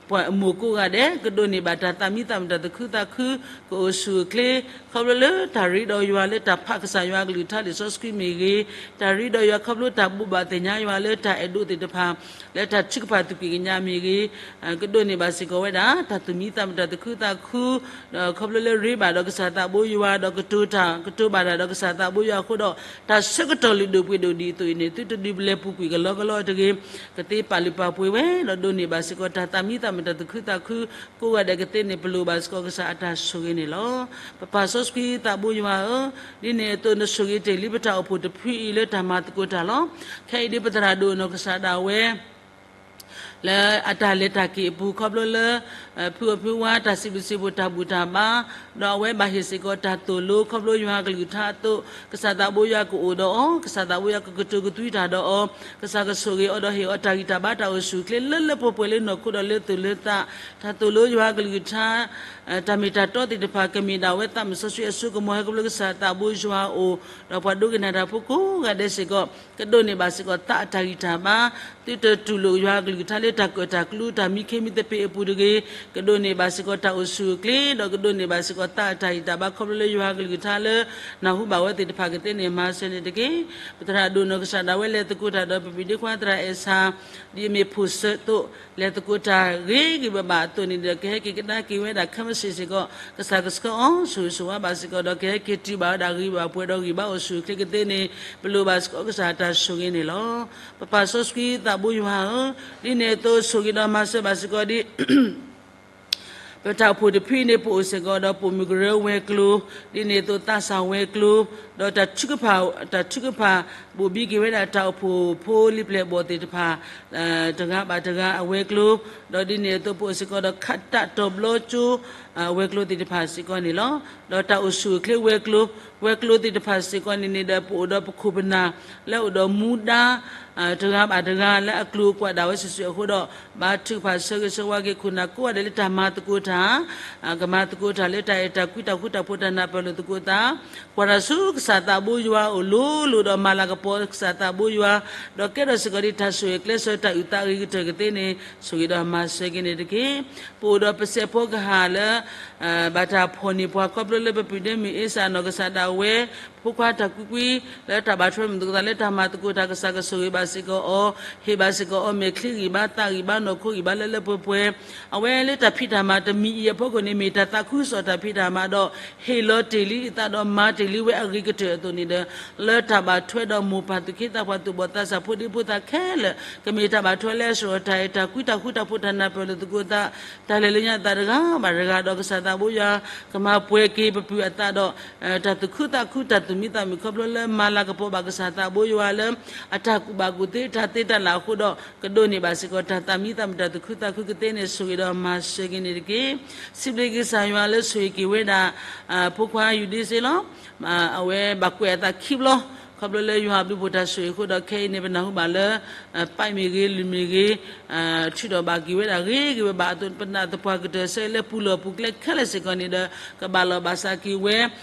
ပှၤမိၢ်ကိးဂၤဒဲး ကဒိးန့ၢ်ဘၣ်တၢ်သးမံသးမုာ်တၢ်သူၣ်ခုသးခု ကအိၣ်ဆူၣ်အိၣ်ချ့ ခီဖျိလၢတၢ်ရ့ဒီးယွၤလၢတၢ်ဖးကစၢ်ယွၤအကလုၢ်ကထါလံာ်စီဆှံမ့ၢ်ဂ့ၤ, တၢ်ရ့ဒီးယွၤခီဖျိတၢ်ဘိးဘၣ်သ့ၣ်ညါယွၤလၢတၢ်အဲၣ်ဒိးသ့ၣ်တဖၣ် လၢတၢ်ထုကဖၣ်သူၣ်ကံၢ်ကညးမ့ၢ်ဂ့ၤ, ကဒိးန့ၢ်ဘၣ်စ့ၢ်ကီးဝဲဒၣ် တၢ်သူၣ်မံသးမုာ်တၢ်သူၣ်ခုသးခု ဒီးခီဖျိလၢရ့ဘၣ်ဒီးကစၢ်သးဘိယွၤ ဒီးကတိၤတၢ် ကတိၤဘၣ်တၢ်ဒီးကစၢ်သးဘိယွၤအဃိဒီး တၢ်ဆၢကတီၢ်လုၢ်ဒိၣ်ပှ့ၤဒိၣ်ဒ်အသိးအံၤန့ၣ် သုတဒုးလဲၤပူၤကွံာ်ကလီကလီတဂ့ၤ, ကသ့ပာ်လုၢ်ပာ်ပှ့ၤဝဲ ဒီးဒိးန့ၢ်ဘၣ်စ့ၢ်ကီးတၢ်သးမံသးမုာ်တၢ်သူၣ်ခုသးခု ကိးဂၤဒဲးကသ့န့ၣ် ပလိၣ်ဘၣ်စ့ၢ်ကီးကစၢ်အတၢ်ဆိၣ်ဂ့ၤန့ၣ်လီၤ. ပပၢ်စီဆှံသးဘိယွၤဧၢ, ဒ်န့ၣ်အသိးနဆိၣ်ဂ့ၤတ့ၢ်လံပတၢ်အိၣ်ဖှိၣ်တဖုအံၤလၢတၢ်မၤသကိးတၢ်လီၤ. ခဲအံၤဒ်ပသရၣ်ဒိၣ်နီၢ်ကစၢ်ဒၣ်ဝဲ လၢအတၢ်လဲၤတၢ်က့ၤအပူၤ ခီဖျိလၢ ဖုအီၣ်ဖုဝါတၢ်စံးဘျုးစံးဖှိၣ်တၢ်ဘူၣ်တၢ်ဘါ, ဒီးအဝဲဘၣ်ဟ့ၣ်စ့ၢ်ကီးတၢ်သိၣ်လိ ခီဖျိယွၤကလုၢ်ကထါအသိး ကစၢ်သးဘိယွၤကအိၣ်ဒီးအီၤ, ကစၢ်သးဘိယွၤကကတိၤကသွံတၢ်ဒီးအီၤ, ကစၢ်ကဆိၣ်ဂ့ၤအီၤဒီးဟ့ၣ်အီၤတၢ်ဂံၢ်တၢ်ဘါတၢ်အိၣ်ဆူၣ်အိၣ်ချ့လၢလၢပှဲၤပှဲၤလၢနီၢ်ခိဒီးလၢသူၣ်လၢသး, တၢ်သိၣ်လိယွၤကလုၢ်ကထါ တၢ်မ့ၢ်တၢ်တီသ့ၣ်တဖၣ် ကမ့ၢ်ဒၣ်ဝဲသးမုၢ်စီဆှံအစိကမီၤ ဟဲခီဖျိကစၢ်သးဘိယွၤအအိၣ်, ဒီးပှၤဒိကနၣ်တၢ်ဖိကိးဂၤဒဲးစ့ၢ်ကီး ကဒိးန့ၢ်ဘၣ်စ့ၢ်ကီးသးအတၢ်ဂံၢ်တၢ်ဘါ, သုတတူၢ်လိာ်ယွၤကလုၢ်ကထါလၢတၢ်ကၢၣ်တၢ်ကျူ တၢ်မံခ့မံသပ့ၤအပူၤတဂ့ၤ, ကဒိးန့ၢ်ဘၣ်စ့ၢ်ကီးတၢ်အိၣ်ဆူၣ်အိၣ်ချ့, ဒီးကဒိးန့ၢ်ဘၣ်စ့ၢ်ကီးသးအတၢ်ဂံၢ်တၢ်ဘါ ခီဖျိလၢယွၤကလုၢ်ကထါလၢ နၢ်ဟူဘၣ်ဝဲသ့ၣ်တဖၣ်ကသ့န့ၣ် မၤစၢၤန့ၣ်တက့ၢ်. ပသရၣ်ဒိၣ်နီၢ်ကစၢ်ဒၣ်ဝဲလဲၤသကိးတၢ်ဒီး ပပၢ်ဒ့ခွါသရၣ်အဲၣ်ဆၣ် ဒ်အမ့ၢ်ဖိၣ်စၢၤအသိး လဲၤသကိးတၢ်ဂ့ၤဂ့ၤဘၣ်ဘၣ်အသိးန့ၣ်ဒီး ကဟဲက့ၤကဒါက့ၤဝဲဒၣ်ခဲမုၢ်ဆ့ၣ်စ့ၢ်ကီး ကစၢ်ကဆှၢအီၤ ဆိၣ်ဂ့ၤဆိၣ်ဝါဘၣ်စ့ၢ်ကီးဒီး ကဟဲက့ၤတုၤဘၣ်ဝဲဒၣ်ဂ့ၤဘၣ်ပှဲၤဒီးဂံၢ်ဘါအိၣ်ဆူၣ်အိၣ်ချ့ကသ့န့ၣ် ပလိၣ်ဘၣ်စ့ၢ်ကီးကစၢ်အတၢ်ဆိၣ်ဂ့ၤန့ၣ်လီၤ. ပပၢ်စီဆှံသးဘိယွၤဧၢ, ဒ်န့ၣ်အသိးဆိၣ်ဂ့ၤဒီးမၤစၢၤဘၣ်စ့ၢ်ကီးဒ် ပတၢ်အိၣ်ဖှိၣ်တဖုအံၤန့ၣ် ပအိၣ်စ့ၢ်ကီးဒီးပိာ်မုၣ်ကရၢဝဲၤကျိၤ, ဒ်န့ၣ်အသိးသးစၢ်ဝဲၤကျိၤ, ဒီးတၢ်ထုကဖၣ်, တၢ်ထုကဖၣ် ဘိၣ်ဘံက့ၤဝဲဒၣ်တၢ်အိၣ်ဖှိၣ်ဖိလံၤပျဲၢ်ဘီၣ်သ့ၣ်တဖၣ် တဂၤဘၣ်တဂၤအဝဲၤကျိၤ, ဒီးဒ်န့ၣ်အသိးပအိၣ်စ့ၢ်ကီးဒီးခးတၢ်တီၤဘျီကၠိ ဝဲၤကျိၤသ့ၣ်တဖၣ်စ့ၢ်ကီးန့ၣ်လီၤ. ဒီးတၢ်အိၣ်ဆူၣ်အိၣ်ချ့ဝဲၤကျိၤ, ဝဲၤကျိၤသ့ၣ်တဖၣ်စ့ၢ်ကီးန့ၣ်န့ၣ်ဒီး ပအိၣ်ဒီးပခိၣ်ပနၢ် လၢအိၣ်ဒီးမူဒါ တဂၤဘၣ်တဂၤလၢအကျိၤအကွာ်ဒၣ်ဝဲစုာ်စုာ်အဃိဒီး ဘါထုကဖၣ်ဆၢဂ့ၤဆၢဝါက့ၤ ခိၣ်နၢ်ကိးဂၤဒဲးလၢတၢ်မၤသကိးတၢ် ကမၤသကိးတၢ်လၢတၢ်အဲၣ်တၢ်ကွံတၢ်ဃူတၢ်ဖိးတၢ်နၢ်ပၢၢ်လိာ်သကိးသး, ကွၢ်တၢ်ဆူကစၢ်သးဘိယွၤအအိၣ်လိၤလိၤဒီးမၤလၤကပီၤကစၢ်သးဘိယွၤ, ဒီးကဲထီၣ်စ့ၢ်ကီးဒ်တၢ်ဆိၣ်ဂ့ၤကျဲးစၢးတၢ်အုၣ်သးအဂ့ၤကတၢၢ်ကသ့န့ၣ် ဆိၣ်ဂ့ၤဒီးမၤစၢၤက့ၤန့ၣ်တက့ၢ်. ပအိၣ်ဒီးပစဲးဖိကဟၣ်လၢ ဘၣ်တၢ်ဖီၣ်န့ၢ်ပှၤခီဖျိလၢပပုၢ်ဒ့မုၣ်အ့စၢ်နီၢ်ကစၢ်ဒၣ်ဝဲ ဖိခွါတၢ်ကွံကွံ လၢတၢ်ဘၣ်ထွဲမုာ်သကိးသးလၢတၢ်မၤသကိးတၢ် ကစၢ်ကဆိၣ်ဂ့ၤဘၣ်စ့ၢ်ကီးအီၤ, ဟ့ၣ်ဘၣ်စ့ၢ်ကီးအီၤမဲာ်ချံဂံၢ်ဘါသးဂံၢ်ဘါနီၢ်ခိဂံၢ်ဘါလၢလၢပှဲၤပှဲၤ, အဝဲလၢတၢ်ဖံးတၢ်မၤတမံၤအံၤအဖီခိၣ်န့ၣ် မ့ၢ်တၢ်သးခုကစီၣ်တၢ်ဖံးတၢ်မၤဒီး ဟ့ၣ်လီၤတ့ၢ်လံအသးဒီးမၤတ့ၢ်လံဝဲအဂ့ၤကတၢၢ်အသိးန့ၣ်ဒီး လၢတၢ်ဘၣ်ထွဲဒီးမိၢ်ပၢ်သူၣ်က့သးပှၢ်သူၣ်ဘီၣ်သးစၢ်ဖိဒံဖိသၣ်ခဲလၢာ် ကမ့ၢ်တၢ်ဘၣ်ထွဲလၢအစှၤတၢ်အဲၣ်တၢ်ကွံတၢ်ဃူတၢ်ဖိးတၢ်နၢ်ပၢၢ်လိာ်သကိးသး တၢ်လဲၤလၢညါသးတဂၤဘၣ်တဂၤဒီးကစၢ်သးဘိယွၤ ကမၤပှဲၤက့ၤပပုၢ်အသးဒီး တၢ်သူၣ်ခုသးခုတၢ် တၢ်သူၣ်မံသးမုာ်ခီဖျိလၢမၤလၤကပီၤဘၣ်ကစၢ်သးဘိယွၤလၢ အတၢ်ကူၣ်ဘၣ်ကူၣ်သ့တၢ်သ့တၢ်လၢ်အဃိဒီး ကဒိးန့ၢ်ဘၣ်စ့ၢ်ကီးတၢ်သူၣ်မံသးမုာ်တၢ်သူၣ်ခုသးခုကသ့န့ၣ် ဆိၣ်ဂ့ၤဒီးမၤစၢၤက့ၤန့ၣ်တက့ၢ်. စံးဘျုးက့ၤကစၢ်ယွၤလၢဆိၣ်ဂ့ၤက့ၤဝဲဒၣ် ဖိခွါယူၤဒ့စ့လီၤ. အဝဲဘၣ်ကွဲးအသးခံဘျီ ခီဖျိလၢယွၤအဘျုးဖှိၣ်တၢ်ဆိၣ်ဂ့ၤအဃိဒီး ခဲအံၤန့ၣ် ပနၢ်ဟူဘၣ်လၢ ပာ်မ့ၢ်ဂ့ၤ လုၢ်မ့ၢ်ဂ့ၤ ထုးထီၣ်ဘၣ်က့ၤဝဲဒၣ်ဂ့ၤဂ့ၤဘၣ်ဘၣ်အသိး ပနၢ်သပှၢ်ကတၢၢ်ဆၢလၢပူၤလီၢ်ပူၤကျဲခဲလၢာ်စ့ၢ်ကီးန့ၣ်ဒီး ကဘၣ်လီၤဘၣ်စးက့ၤဝဲ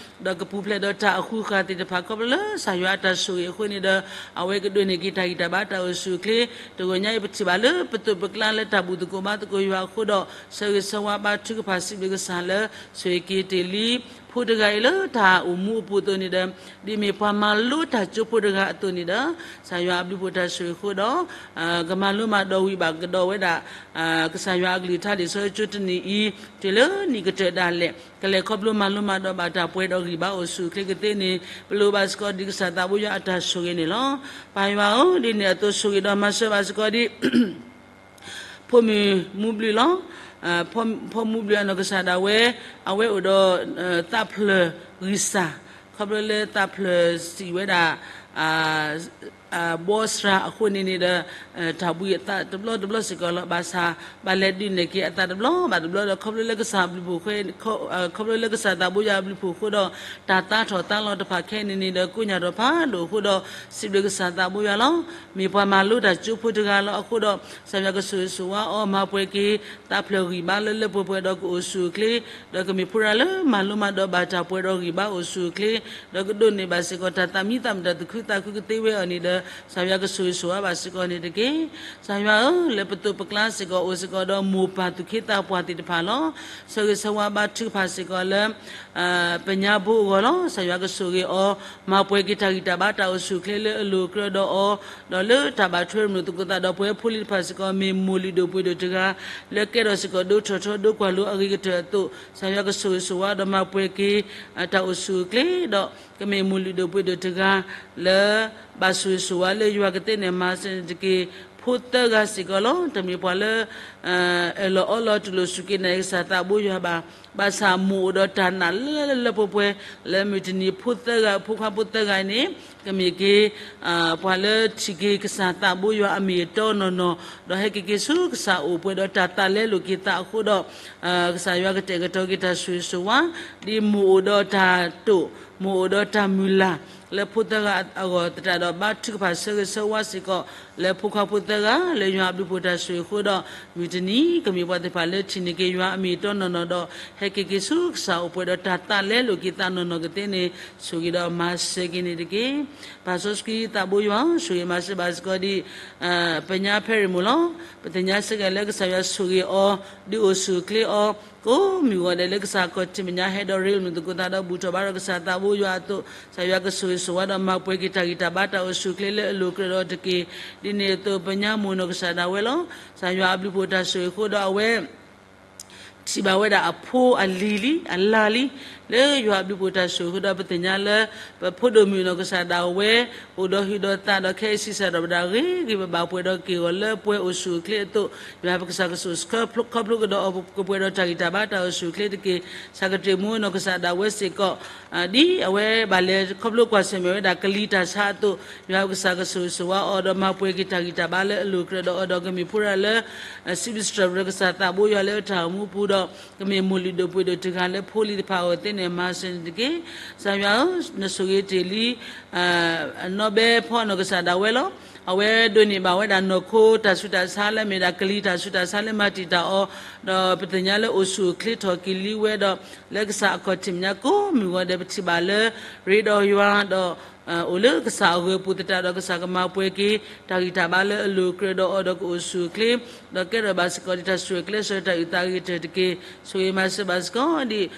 ဒီးကပူၤဖျဲးဒီးတၢ်အဃုာ်ဃာ်သ့ၣ်တဖၣ် ခီဖျိလၢကစၢ်ယွၤအတၢ်ဆိၣ်ဂ့ၤအဃိန့ၣ်ဒီး အဝဲကဒိးန့ၢ်က့ၤတၢ်ဂံၢ်တၢ်ဘါတၢ်အိၣ်ဆူၣ်အိၣ်ချ့ တဂီၤညါအံၤ ပထံၣ်ဘၣ်လၢပသိးပကျါလၢတၢ်ဘူၣ်သကိးဘါသကိးယွၤအဃိဒီး ဆၢဂ့ၤဆၢဝါဘါထုကဖၣ်စံးဘျုးကစၢ်လၢ ဆိၣ်ဂ့ၤက့ၤတ့ၢ်လံ ဖိတဂၤအံၤလၢတၢ်အိၣ်မူအပူၤအသိးန့ၣ်ဒီး ဒ်မ့ၢ်ပှၤမၤလိတၢ်ကၠိဖိတဂၤအသိးန့ၣ်ဒီး ကစၢ်ယွၤအဘျုးဖှိၣ်တၢ်ဆိၣ်ဂ့ၤအဃိဒီး ကမၤလိမၤဒိးဝံၤဘၣ်ကဒီးဝဲဒၣ် ကစၢ်ယွၤအကလုၢ်ကထါလံာ်စီဆှံကၠိတနံၤအံၤ တုၤလၢနံၣ်ကတၢၢ်ဒၣ်လဲာ် ကလဲၤခီဖျိမၤလိမၤဒိးဘၣ်တၢ်ပှဲၤဒီးဂံၢ်ဘါအိၣ်ဆူၣ်အိၣ်ချ့ကသ့န့ၣ် ပလိၣ်ဘၣ်စ့ၢ်ကီးဒ်ကစၢ်သးဘိယွၤအတၢ်ဆိၣ်ဂ့ၤန့ၣ်လီၤ. ပၢ်ယွၤဧၢ, ဒ်န့ၣ်အသိးဆိၣ်ဂ့ၤဒီးမၤစၢၤဘၣ်စ့ၢ်ကီးဒ် ဖိမုၣ်မူဘျုးလီၤ. ဖိမူဘျုးအနီၢ်ကစၢ်ဒၣ်ဝဲ အဝဲအိၣ်ဒီး သးဖျၢၣ်ဂံၢ်စၢ် ခီဖျိလၢသးဖျၢၣ်စံးဝဲဒၣ် ဘီစှၤအဃိန့ၣ်န့ၣ်ဒီး တၢ်ဘှံးအသးတဘျီတဘျီစ့ၢ်ကီးလီၤ. ဘၣ်ဆၣ် ဘၣ်လဲၤဒုးနဲၣ်က့ၤအသးတဘျီဘၣ်တဘျီဒီး ခီဖျိလၢကစၢ်ဘျုးဖှိၣ် ခီဖျိလၢကစၢ်သးဘိယွၤအဘျုးဖှိၣ်အဃိဒီး တၢ်သါထီၣ်သါလီၤတဖၣ်ခဲအံၤန့ၣ်န့ၣ်ဒီး ကိးညါထီၣ်ဖးဒိၣ်အဃိဒီး စံးဘျုးကစၢ်သးဘိယွၤလီၤ. မ့ၢ်ပှၤမၤလိတၢ်ကၠိဖိတဂၤလီၤအဃိဒီး ကစၢ်ယွၤကဆိၣ်ဂ့ၤဆိၣ်ဝါအီၤ မၤပှဲၤက့ၤ သးဖျၢၣ်ဂံၢ်ဘါလၢလၢပှဲၤပှဲၤဒီးကအိၣ်ဆူၣ်အိၣ်ချ့ ဒီးကမ့ၢ်ဖိတဂၤလၢမၤလိမၤဒိးဘၣ်တၢ်ပှဲၤဒီးဂံၢ်ဘါအိၣ်ဆူၣ်အိၣ်ချ့ ဒီးကဒိးန့ၢ်ဘၣ်စ့ၢ်ကီးတၢ်သူၣ်မံသးမုာ်တၢ်သူၣ်ခုသးခုကသ့ဝဲအီၤန့ၣ်ဒီး ကစၢ်ယွၤကဆိၣ်ဂ့ၤဆိၣ်ဝါဘၣ်စ့ၢ်ကီးန့ၣ်တက့ၢ်. ကစၢ်ယွၤဧၢ, လၢပသိးပကျါစ့ၢ်ကီးအိၣ်စ့ၢ်ကီးဒီးမိၢ်ပၢ်သူၣ်က့သးပှၢ်သ့ၣ်တဖၣ်လီၤ. ဆၢဂ့ၤဆၢဝါဘါထုကဖၣ်စ့ၢ်ကီးလၢ ပညါဘိအဂီၢ်လီၤ. ကစၢ်ယွၤကဆိၣ်ဂ့ၤအီၤ မၤပှဲၤက့ၤတၢ်ဂံၢ်တၢ်ဘါတၢ်အိၣ်ဆူၣ်အိၣ်ချ့လၢအလိၤအကြၢးဒီးအီၤ, ဒီးလၢတၢ်ဘၣ်ထွဲမုာ်သကိးသးဒီးပှၤဖိလံၤတဖၣ်စ့ၢ်ကီး မ့ၢ်မိၢ်လုၢ်ဒိၣ်ပှ့ၤဒိၣ်တဂၤ လၢကဲထီၣ်စ့ၢ်ကီးဒိၣ်ထီၣ်ထီဒိၣ်ကွၢ်လိအဂ့ၤကတၢၢ်အသိး ကစၢ်ယွၤကဆိၣ်ဂ့ၤဆိၣ်ဝါဒီးမၤပှဲၤက့ၤ တၢ်အိၣ်ဆူၣ်အိၣ်ချ့ဒီး ကမ့ၢ်မိၢ်လုၢ်ဒိၣ်ပှ့ၤဒိၣ်တဂၤ လၢဘၣ်ဆိၣ်ဂ့ၤဆိၣ်ဝါလၢယွၤကသ့န့ၢ်မၤစၢၤန့ၣ်တက့ၢ်. ဖိသၢဂၤစ့ၢ်ကီးလီၤ. တမ့ၢ်ပှၤလၢ အၢၣ်လီၤအီလီၤတူၢ်လိာ်စူၢ်က့ၤနာ်က့ၤကစၢ်သးဘိယွၤဘၣ်. ဘၣ်ဆၣ်မိၢ်အိၣ်ဒီးတၢ်နာ်လၢလၢပှဲၤပှဲၤ လၢမုၢ်တနံၤ ဖိသၢဂၤ ဖိခွါဖိသၢဂၤန့ၣ် ကမ့ၢ်က့ၤ ပှၤလၢထံၣ်က့ၤကစၢ်သးဘိယွၤအမ့ၢ်အတီနီၢ်နီၢ် ဒီးဟဲက့ၤက့ၤဆူကစၢ်အိၣ်ပှဲၤဒီးတၢ်သးလဲလိာ်က့ၤသးအဃိဒီး ကစၢ်ယွၤကတဲာ်ကတီၤက့ၤတၢ်ဆိၣ်ဂ့ၤဆိၣ်ဝါ ဒ်မိၢ်အိၣ်ဒီးတၢ်တိာ် မိၢ်အိၣ်ဒီးတၢ်မုၢ်လၢ် လၢဖိသၢဂၤအဂီၢ်သတးဒီး ဘါထုကဖၣ်ဆၢဂ့ၤဆၢဝါစ့ၢ်ကီး လၢဖိခွါဖိသၢဂၤ လၢယွၤအဘျုးဖှိၣ်တၢ်ဆိၣ်ဂ့ၤအဃိဒီး မုၢ်တနံၤ ကမ့ၢ်ပှၤသ့ၣ်တဖၣ်လၢထံၣ်န့ၢ်က့ၤယွၤအမ့ၢ်အတီနီၢ်နီၢ်ဒီး ဟဲက့ၤက့ၤဆူကစၢ်အိၣ်ပှဲၤဒီးတၢ်သးလဲလိာ်က့ၤသးနီၢ်နီၢ်ကသ့န့ၣ် ဆိၣ်ဂ့ၤဒီးမၤစၢၤက့ၤန့ၣ်တက့ၢ်. ပၢ်စီဆှံသးဘိယွၤ ဆိၣ်ဂ့ၤမၤစၢၤဘၣ်စ့ၢ်ကီးဒ် ပညါဖဲရံၣ်မိၢ်လီၤ. ပသ့ၣ်ညါစ့ၢ်ကီးလၢကစၢ်ယွၤဆိၣ်ဂ့ၤအီၤ ဒုးအိၣ်ဆူၣ်အိၣ်ချ့အီၤ ကိးမုၢ်ဂီၤဒဲးလၢကစၢ်အခီၣ်ထံးမဲာ်ညါ ဟဲဒီးရ့လိာ်မုာ်သကိးသးဒီးဘူၣ်ထီၣ်ဘါထီၣ်ကစၢ်သးဘိယွၤအသိး ကစၢ်ယွၤကဆိၣ်ဂ့ၤဆိၣ်ဝါဒီးမၤပှဲၤက့ၤတၢ်ဂံၢ်တၢ်ဘါတၢ်အိၣ်ဆူၣ်အိၣ်ချ့လၢအလိၤကြၢးဒီးတက့ၢ်. ဒ်န့ၣ်အသိးပညါမိၢ်နီၢ်ကစၢ်ဒၣ်ဝဲလီၤ. ကစၢ်ယွၤအဘျုးဖှိၣ်တၢ်ဆိၣ်ဂ့ၤအဃိဒီးအဝဲ ထံၣ်ဘၣ်ဝဲဒၣ်အဖိအလံၤလံ အလၤလံ လၢယွၤအဘျုးဖှိၣ်တၢ်ဆိၣ်ဂ့ၤအဃိဒီး ပသ့ၣ်ညါလၢ ပဖိဒိၣ်မုၣ်နီၢ်ကစၢ်ဒၣ်ဝဲ အိၣ်ဒီးဟုးဒီးသးဒီးခဲအံၤဆံးစၢ်ဒီးဝဲဒၣ်ဂ့ၤဂ့ၤဘၣ်ဘၣ်ပှဲၤဒီးက့ၢ်ဂီၤလၢပှဲၤအိၣ်ဆူၣ်အိၣ်ချ့အသိး ယွၤပကစၢ်ကဆိၣ်ဆၢခီဖျိကဒီးအီၤ ကပှဲၤဒီးတၢ်ဂံၢ်တၢ်ဘါတၢ်အိၣ်ဆူၣ်အိၣ်ချ့တက့ၢ်. ကစၢ်ကတၢၢ်မူနီၢ်ကစၢ်ဒၣ်ဝဲစ့ၢ်ကီး ဒ်အဝဲဘၣ်လဲၤခီဖျိကွၢ်ဆၢၣ်မဲာ်ဝဲဒၣ်ကလံၤတၢ်ဆါအသိး ယွၤပကစၢ်ကဆိၣ်ဂ့ၤဆိၣ်ဝါအီၤဒီးမၤပှဲၤက့ၤတၢ်ဂံၢ်တၢ်ဘါလၢအလိၤကြၢးဒီးအီၤဒီးကမ့ၢ်ဖိတဂၤလၢ စံးဘျုးစံးထီၣ်ပတြၢၤကစၢ်သးဘိယွၤလၢတၢ်အိၣ်မူအပူၤဒီး ကမ့ၢ်မိၢ်လုၢ်ဒိၣ်ပှ့ၤဒိၣ်တဂၤလၢဖိလံၤတဖၣ်အဂီၢ်သ့န့ၣ် မၤစၢၤန့ၣ်တက့ၢ်. ကစၢ်ယွၤဧၢ, နဆိၣ်ဂ့ၤတ့ၢ်လံ နီၢ်ဘဲဖီနီၢ်ကစၢ်ဒၣ်ဝဲလီၤ. အဝဲဒိးန့ၢ်ဘၣ်ဝဲဒၣ်နီၢ်ခိတၢ်ဆူးတၢ်ဆါလၢမ့ၢ်ဒၣ်ကလံၤတၢ်ဆူးတၢ်ဆါလၢမၤတံာ်တာ်အီၤ, ဒီးပသ့ၣ်ညါလၢအိၣ်ဆူၣ်အိၣ်ချ့ထီၣ်က့ၤလံဝဲဒီး လၢကစၢ်အခီၣ်ထံးမဲာ်ညါကိးမုၢ်ဂီၤဒဲး ပထံၣ်ဘၣ်လၢ ရ့ဒီးယွၤဒီး အိၣ်လၢကစၢ်အဂၢၤပူၤသတးဒီး ကစၢ်ကမၤပှဲၤက့ၤ တၢ်ဂံၢ်တၢ်ဘါလၢအလိၤကြၢးဒီးအီၤဒီးကအိၣ်ဆူၣ်အိၣ်ချ့, ဒီးကဲထီၣ်ဘၣ်စ့ၢ်ကီးဒ်တၢ်ဆိၣ်ဂ့ၤကျဲးစၢးတၢ်အုၣ်သးအဂ့ၤကတၢၢ်တက့ၢ်. ဆိၣ်ဂ့ၤမၤစၢၤဘၣ်စ့ၢ်ကီးဒ်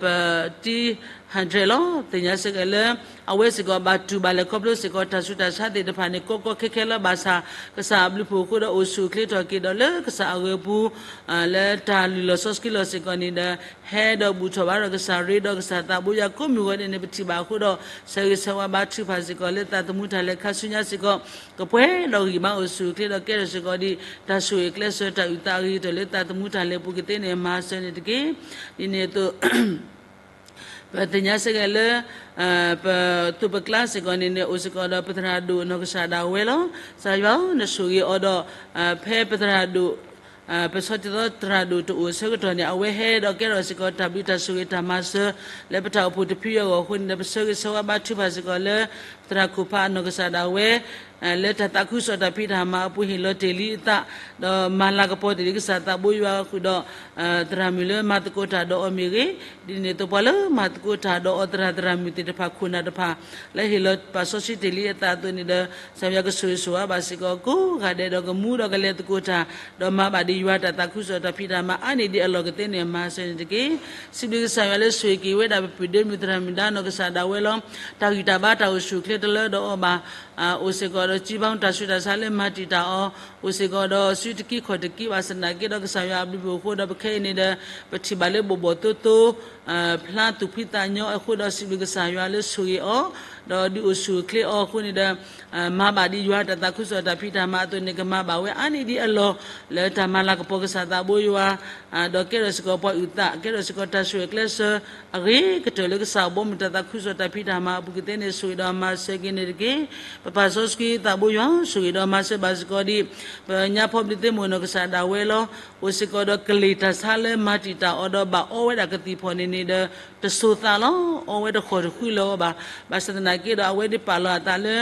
ပတံၤ ဟၣ်ဒြဲၣ်လီၤ. သ့ၣ်ညါစ့ၢ်ကီးလၢ အဝဲစ့ၢ်ကီးဘၣ်တူၢ်ဘၣ်လဲၤခီဖျိစ့ၢ်ကီး တၢ်ဆူးတၢ်ဆါသ့ၣ်တဖၣ်န့ၣ် ကီကီခဲခဲလၢၤဘၣ်ဆၣ် ကစၢ်အဘျုးဖှိၣ်အဃိဒီးအိၣ်ဆူၣ်အိၣ်ချ့ထီၣ်က့ၤဒီးလၢကစၢ်အဂၢၤပူၤ လၢတၢ်လုၢ်လီၤစီဆှံလီၤစ့ၢ်ကီးန့ၣ်ဒီး ဟဲဒီးဘူၣ်ထီၣ်ဘါထီၣ်ကစၢ် ရ့ဒီးကစၢ်သးဘိယွၤကိးမုၢ်ဂီၤဒဲးန့ၣ် ပထံၣ်ဘၣ်အဃိဒီး ဆၢဂ့ၤဆၢဝါဘါထုကဖၣ်စ့ၢ်ကီးလၢသးသမူတၢ်လဲၤခါဆူညါစ့ၢ်ကီး ကပှဲၤဒီးဂံၢ်ဘါအိၣ်ဆူၣ်အိၣ်ချ့ဒီးကဲထီၣ်စ့ၢ်ကီးဒ် တၢ်ဆိၣ်ဂ့ၤကျဲးစၢးတၢ်အုၣ်သးအဂ့ၤကတၢၢ်လၢသးသမူတၢ်လဲၤပူၤကသ့န့ၣ် မၤစၢၤန့ၣ်တက့ၢ်. ဒ်န့ၣ်အသိး ပသ့ၣ်ညါစ့ၢ်ကီးလၢ ပသိးပကျါစ့ၢ်ကီးန့ၣ်န့ၣ် အိၣ်စ့ၢ်ကီးဒီးပသရၣ်ဒိၣ်နီၢ်ကစၢ်ဒၣ်ဝဲလီၤ. ကစၢ်ယွၤဧၢ, နဆိၣ်ဂ့ၤအီၤဒီး ဖဲပသရၣ်ဒိၣ် ပဆီတသီသရၣ်ဒိၣ်တအိၣ်အဆၢကတီၢ်န့ၣ် အဝဲဟဲဒီးကဲထီၣ်စ့ၢ်ကီးတၢ်ဘျုးတၢ်ဆိၣ်ဂ့ၤတၢ်မၤစၢၤ လၢပတၢ်အိၣ်ဖှိၣ်တဖုအဂီၢ်အဃိန့ၣ်ဒီး ပဆၢဂ့ၤဆၢဝါဘါထုကဖၣ်စ့ၢ်ကီးလၢ သရၣ်ခိၣ်ဖးအနီၢ်ကစၢ်ဒၣ်ဝဲ လၢတၢ်သးခုကစီၣ်တၢ်ဖံးတၢ်မၤအပူၤဟ့ၣ်လီၤတ့ၢ်လံအသး, ဒီးမၤလၤကပီၤတ့ၢ်လံကစၢ်သးဘိယွၤဃုာ်ဒီး သရၣ်မုၣ်လၢမၤသကိးတၢ်ဒီးအီၤမ့ၢ်ဂ့ၤ, ဒ်န့ၣ်အသိးပှၤလၢမၤသကိးတၢ်ဒီးအီၤသရၣ်သရၣ်မုၣ်သ့ၣ်တဖၣ်ခိၣ်နၢ်တဖၣ် လၢဟ့ၣ်လီၤပာ်စီဆှံတ့ၢ်လံအသးအသိးန့ၣ်ဒီး ကစၢ်ယွၤကဆိၣ်ဂ့ၤဆိၣ်ဝါဘၣ်စ့ၢ်ကီးကိးဂၤဒဲးဒီးကမူဒီးကလဲၤသကိးတၢ် ဒီးမၤဘၣ်ဒံးယွၤတၢ်သးခုကစီၣ်တၢ်ဖံးတၢ်မၤအါန့ၢ်ဒံးအလီၢ်ကသ့န့ၣ် မၤစၢၤန့ၣ်တက့ၢ်. စံးဘျုးကစၢ်ယွၤလၢဆိၣ်ဂ့ၤက့ၤဝဲဒၣ်ပပုၢ်ဒ့မုၣ်သရၣ်မုၣ်ဒါနီၢ်ကစၢ်ဒၣ်ဝဲလီၤ. တၢ်ဂံၢ်တၢ်ဘါတၢ်အိၣ်ဆူၣ်အိၣ်ချ့တလၢဒီးအီၤဘၣ် အိၣ်စ့ၢ်ကီးဒီးစုပေါင်းတၢ်ဆူးတၢ်ဆါလၢမၤတံာ်တာ်အီၤ, အိၣ်စ့ၢ်ကီးဒီးစုတကံၢ်ခီၣ်တကံၢ်ဘၣ်ဆၣ်သနာ်က့ဒီးကစၢ်ယွၤအဘျုးအဖှိၣ်အဃိဒီးပခဲအံၤန့ၣ်ဒီး ပထံၣ်ဘၣ်လၢဘိးဘိးသိသိ ဖျါသူၣ်ဖှံသးညီအဃိဒီးစံးဘျုးကစၢ်ယွၤလၢဆိၣ်ဂ့ၤအီၤ, ဒီးဒုးအိၣ်ဆူၣ်အိၣ်ချ့အီၤအဃိန့ၣ်ဒီး မၤဘၣ်ဒံးယွၤတၢ်သးခုကစီၣ်တၢ်ဖံးတၢ်မၤအသိးန့ၣ် ကမၤဘၣ်ဝဲအါန့ၢ်ဒံးအလီၢ် လၢတၢ်မၤလၤကပီၤကစၢ်သးဘိယွၤ ဒီးကဲထီၣ်စ့ၢ်ကီးပှၤအုၣ်သး ကဲထီၣ်စ့ၢ်ကီးတၢ်ဆိၣ်ဂ့ၤကျဲးစၢး အဂ့ၤကတၢၢ်လၢကစၢ်အဘီအမုၢ်တၢ်သးခုကစီၣ်တၢ်ဖံးတၢ်မၤအပူၤကသ့န့ၣ် ဆိၣ်ဂ့ၤဒီးမၤစၢၤက့ၤန့ၣ်တက့ၢ်. ပပာ်စီဆှံသးဘိယွၤ ဆိၣ်ဂ့ၤဒီးမၤစၢၤဘၣ်စ့ၢ်ကီးဒံး ပညါဖီဘျုးသ့ၣ်မိၢ်နီၢ်ကစၢ်ဒၣ်ဝဲလီၤ. အိၣ်စ့ၢ်ကီးဒီးကလံၤတၢ်ဆါလၢမၤတံာ်တာ်အီၤဒီးဘၣ်အီဝဲဒၣ်ကသံၣ်ဖီၣ်န့ၣ်န့ၣ်ဒီး တစိၤသးလီၤ. အီဝဲတဃီၣ်တဃုလၢၤအီၤဘၣ်. ဘၣ်ဆၣ်သနာ်က့ဒီးအဝဲဒၣ်ပာ်လီၤအသးလၢ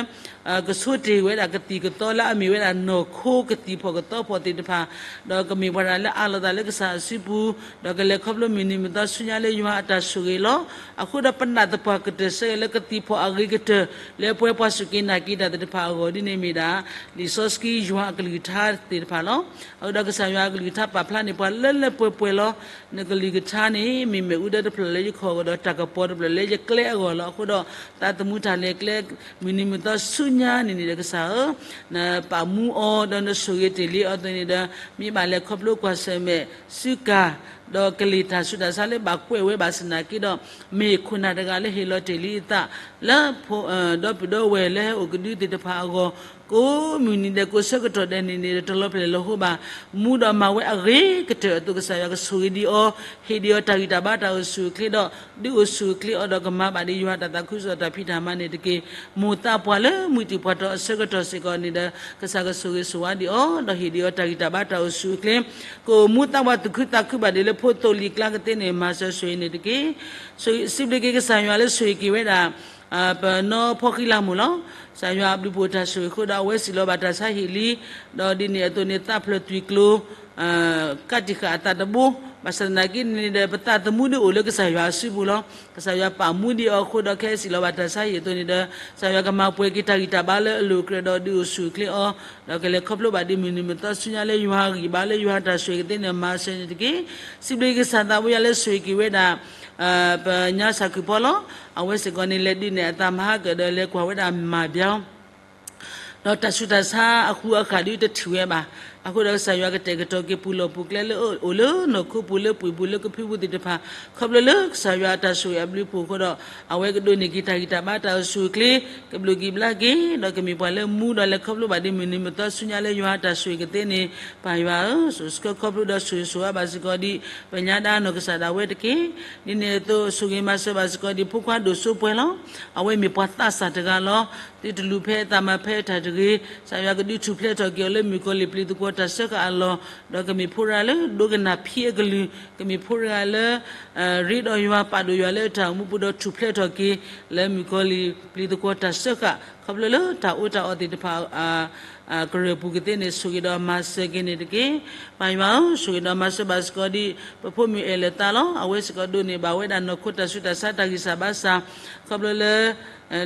ကဆိတ့ၢ်ဝဲဒၣ်ကသံၣ်ကသီလၢအမ့ၢ်ဝဲဒၣ်နီၢ်ခိကသံၣ်ဖီၣ်ကသီဖီၣ်သ့ၣ်တဖၣ်, ဒီးကမ့ၢ်ပှၤတဂၤလၢအးလီၤသးလၢကစၢ်အစုပူၤ, ဒီးကလဲၤခီဖျိမုၢ်နံၤမုၢ်သီဆူညါလၢယွၤအတၢ်ဆိၣ်ဂ့ၤလီၤ. အဃိဒီးပနာ်သပှၢ်ကတၢၢ်ဆၢက့ၤလၢကသံၣ်ဖီၣ်အဂ့ၤကတၢၢ် လၢပှဲၤပှၤစူၢ်က့ၤနာ်က့ၤတၢ်သ့ၣ်တဖၣ်အဂီၢ်ဒ်န့ၣ်မ့ၢ်ဒၣ် လံာ်စီဆှံယွၤအကလုၢ်ကထါသ့ၣ်တဖၣ်လီၤ. အဃိဒီးကစၢ်ယွၤအကလုၢ်ကထါပာ်ဖျါန့ၢ်ပှၤလၢလၢပှဲၤပှဲၤလီၤ. နကလုၢ်ကထါန့ၣ် မ့ၢ်မ့ၣ်အူဒၢတဖျၢၣ်လၢယခီၣ်အဂီၢ်ဒီးတၢ်ကပီၤတဖျၢၣ်လၢယကျဲအဂီၢ်လီၤ. အဃိဒီး သးသမူတၢ်လဲၤကျဲ မုၢ်နံၤမုၢ်သီဆူညါန့ၣ်န့ၣ်ဒီးကစၢ်ဧၢ, နပာ်မူအီၤဒီးနဆိၣ်ဂ့ၤတ့ၢ်လံအီၤအသိးန့ၣ်ဒီး မ့ၢ်ဘၣ်လဲၤခီဖျိကွၢ်ဆၢၣ်မဲာ် စုကၢ် ဒီးကလံၤတၢ်ဆူးတၢ်ဆါလၢဘၣ်ကွဲးဝဲဘၣ်ဆၣ်သနာ်က့ဒီး မ့ၢ်ခိၣ်နၢ်တဂၤလၢဟ့ၣ်လီၤတ့ၢ်လံအသး လၢ ဒီပုၢ်ဒီဝဲၢ်လၢဟဲအိၣ်ကဒုသ့ၣ်တဖၣ်အဂီၢ် ကိးမုၢ်နံၤဒဲးကိးဆၢကတီၢ်ဒဲးန့ၣ်န့ၣ်ဒီး တလီၤပျဲၢ်လီၤဟိဘၣ်. မူဒီးမၤဝဲအဂ့ၤကတၢၢ်အသိး ကစၢ်ယွၤကဆိၣ်ဂ့ၤဒံးအီၤ, ဟ့ၣ်ဒံးအီၤတၢ်ဂံၢ်တၢ်ဘါတၢ်အိၣ်ဆူၣ်အိၣ်ချ့ဒီး ဒုးအိၣ်ဆူၣ်အိၣ်ချ့အီၤဒီးကမၤဘၣ်ဒံးယွၤတၢ်သးခုကစီၣ်တၢ်ဖံးတၢ်မၤန့ၣ်တက့ၢ်. မိၢ်သးပှၢ်လၢမုၢ်တံၢ်ပှၢ်တီၤအဆၢကတီၢ်စ့ၢ်ကီးန့ၣ်ဒီး ကစၢ်ကဆိၣ်ဂ့ၤဆိၣ်ဝါဒံးအီၤ ဒီးဟ့ၣ်ဒံးအီၤတၢ်ဂံၢ်တၢ်ဘါတၢ်အိၣ်ဆူၣ်အိၣ်ချ့ ကအိၣ်မူသးဝးသူၣ်ခုသးခုဘၣ်ဒံးလၢဖိသိၣ်လံၤကျါကသ့န့ၣ် မၤစၢၤဆိၣ်ဂ့ၤန့ၣ်တက့ၢ်. စံးဘျုးက့ၤကစၢ်ယွၤလၢဆိၣ်ဂ့ၤက့ၤဝဲဒၣ် ပနီၢ်ဖီဃံလၤမိၢ်လီၤ. ကစၢ်ယွၤအဘျုးဖှိၣ်တၢ်ဆိၣ်ဂ့ၤဃုာ်ဒီးအဝဲစံးလီၤဘၣ်တၢ်ဆါဟံၣ်လံ, ဒီးဒ်န့ၣ်အသိးန့ၣ် သးဖျၢၣ်သွံၣ်ကျိၤ ကးတံာ်ဃာ်အသးတဘိ, ဘၣ်ဆၣ်သနာ်က့န့ၣ်ဒီး ပသးသမူဒ်အိၣ်လၢကစၢ်ယွၤအစုပူၤလီၤ. ကစၢ်ယွၤပာ်မူဒံးအီၤအဃိဒီး ခဲအံၤစံးလီၤဘၣ်တၢ်ဆါဟံၣ်အသိးန့ၣ်ဒီး ကစၢ်ယွၤကမၤပှဲၤက့ၤတၢ်ဂံၢ်တၢ်ဘါလၢအလိၤအကြၢးဒီးဒုးအိၣ်ဆူၣ်အိၣ်ချ့အီၤ, ဒီးကလဲၤခီဖျိဘၣ်ဒံးမုၢ်နံၤမုၢ်သီဆူညါလၢယွၤအဂံၢ်ဘါလၢယွၤတၢ်ဆိၣ်ဂ့ၤကသ့န့ၣ် မၤစၢၤန့ၣ်တက့ၢ်. စံးဘျုးက့ၤကစၢ်သးဘိယွၤလၢဆိၣ်ဂ့ၤက့ၤဝဲဒၣ် ပညါဆၣ်ခုၣ်ဖီလီၤ. အဝဲစ့ၢ်ကီးန့ၣ် လဲၤဒုးနဲၣ်အသးမဟါကၢၣ်ဒီးလဲၤကွၢ်ဝဲဒၣ်မၤဘျီ ဒီးတၢ်ဆူးတၢ်ဆါအဃူအဃာ်ဒုးတထံၣ်ဝဲဘၣ်. အဃိဒီးကစၢ်ယွၤကတဲာ်ကတီၤက့ၤပူၤလီၢ်ပူၤကျဲလၢအိၣ်လၢနီၢ်ခိပူၤလၢပှံၢ်ပူၤလၢကဖံပူၤသ့ၣ်တဖၣ် ခီဖျိလၢကစၢ်ယွၤအတၢ်ဆိၣ်ဂ့ၤအဘျုးအဖှိၣ်အဃိဒီး အဝဲကဒိးန့ၢ်က့ၤတၢ်ဂံၢ်တၢ်ဘါတၢ်အိၣ်ဆူၣ်အိၣ်ချ့ ကဘျုးက့ၤဘျါက့ၤ ဒီးကမ့ၢ်ပှၤလၢမူဒီးလဲၤခီဖျိဘၣ်ဒံးမုၢ်နံၤမုၢ်သီဆူညါလၢယွၤအတၢ်ဆိၣ်ဂ့ၤကသ့န့ၣ် ပၢ်ယွၤဧၢ, ဆိၣ်ဆှၢခီဖျိဒီးဆိၣ်ဂ့ၤဆိၣ်ဝါဘၣ်စ့ၢ်ကီးဒံး ပညါဒါနီၢ်ကစၢ်ဒၣ်ဝဲတက့ၢ်. ဒ်န့ၣ်အသိးဆိၣ်ဂ့ၤမၤစၢၤဘၣ်စ့ၢ်ကီးဒံးဖိခွါဒိၣ်စိပှဲၤလီၤ. အဝဲမ့ၢ်ပှၤသးစၢ်တဂၤလီၤ. သုတလူၤဖဲအသးမၤဖဲအတၢ်တဂ့ၤ, ကစၢ်ယွၤကဒုးထူၣ်ဖျဲးထီၣ်က့ၤအီၤလၢမုၣ်ကီၤလံၢ်ပျံၤသကွီၤတၢ်စၢဃာ်အလီၢ်, ဒီးကမ့ၢ်ဖိတဂၤလၢဒိကနၣ်ဖံးအကလုၢ်, ကမ့ၢ်ဖိတဂၤလၢ ရ့ဒီးယွၤပာ်ဒိၣ်ယွၤလၢတၢ်အိၣ်မူပူၤဒီးထူၣ်ဖျဲးထီၣ်က့ၤ လၢမုၣ်ကီၤလံၢ်ပျံၤသကွီၤတၢ်စၢဃာ် ခီဖျိလၢတၢ်အီၣ်တၢ်အီသ့ၣ်တဖၣ် ကရၢၢ်ပူၤကသ့န့ၣ် ဆိၣ်ဂ့ၤဒီးမၤစၢၤက့ၤန့ၣ်တက့ၢ်. ပၢ်ယွၤဧၢ, ဆိၣ်ဂ့ၤဒီးမၤစၢၤဘၣ်စ့ၢ်ကီးဒံး ပဖိမုၣ်အဲၣ်လၢာ်သးလီၤ. အဝဲစ့ၢ်ကီးဒိးန့ၢ်ဘၣ်ဝဲဒၣ်နီၢ်ခိတၢ်ဆူးတၢ်ဆါတၢ်ဂံၢ်စၢ်ဘါစၢ် ခီဖျိလၢ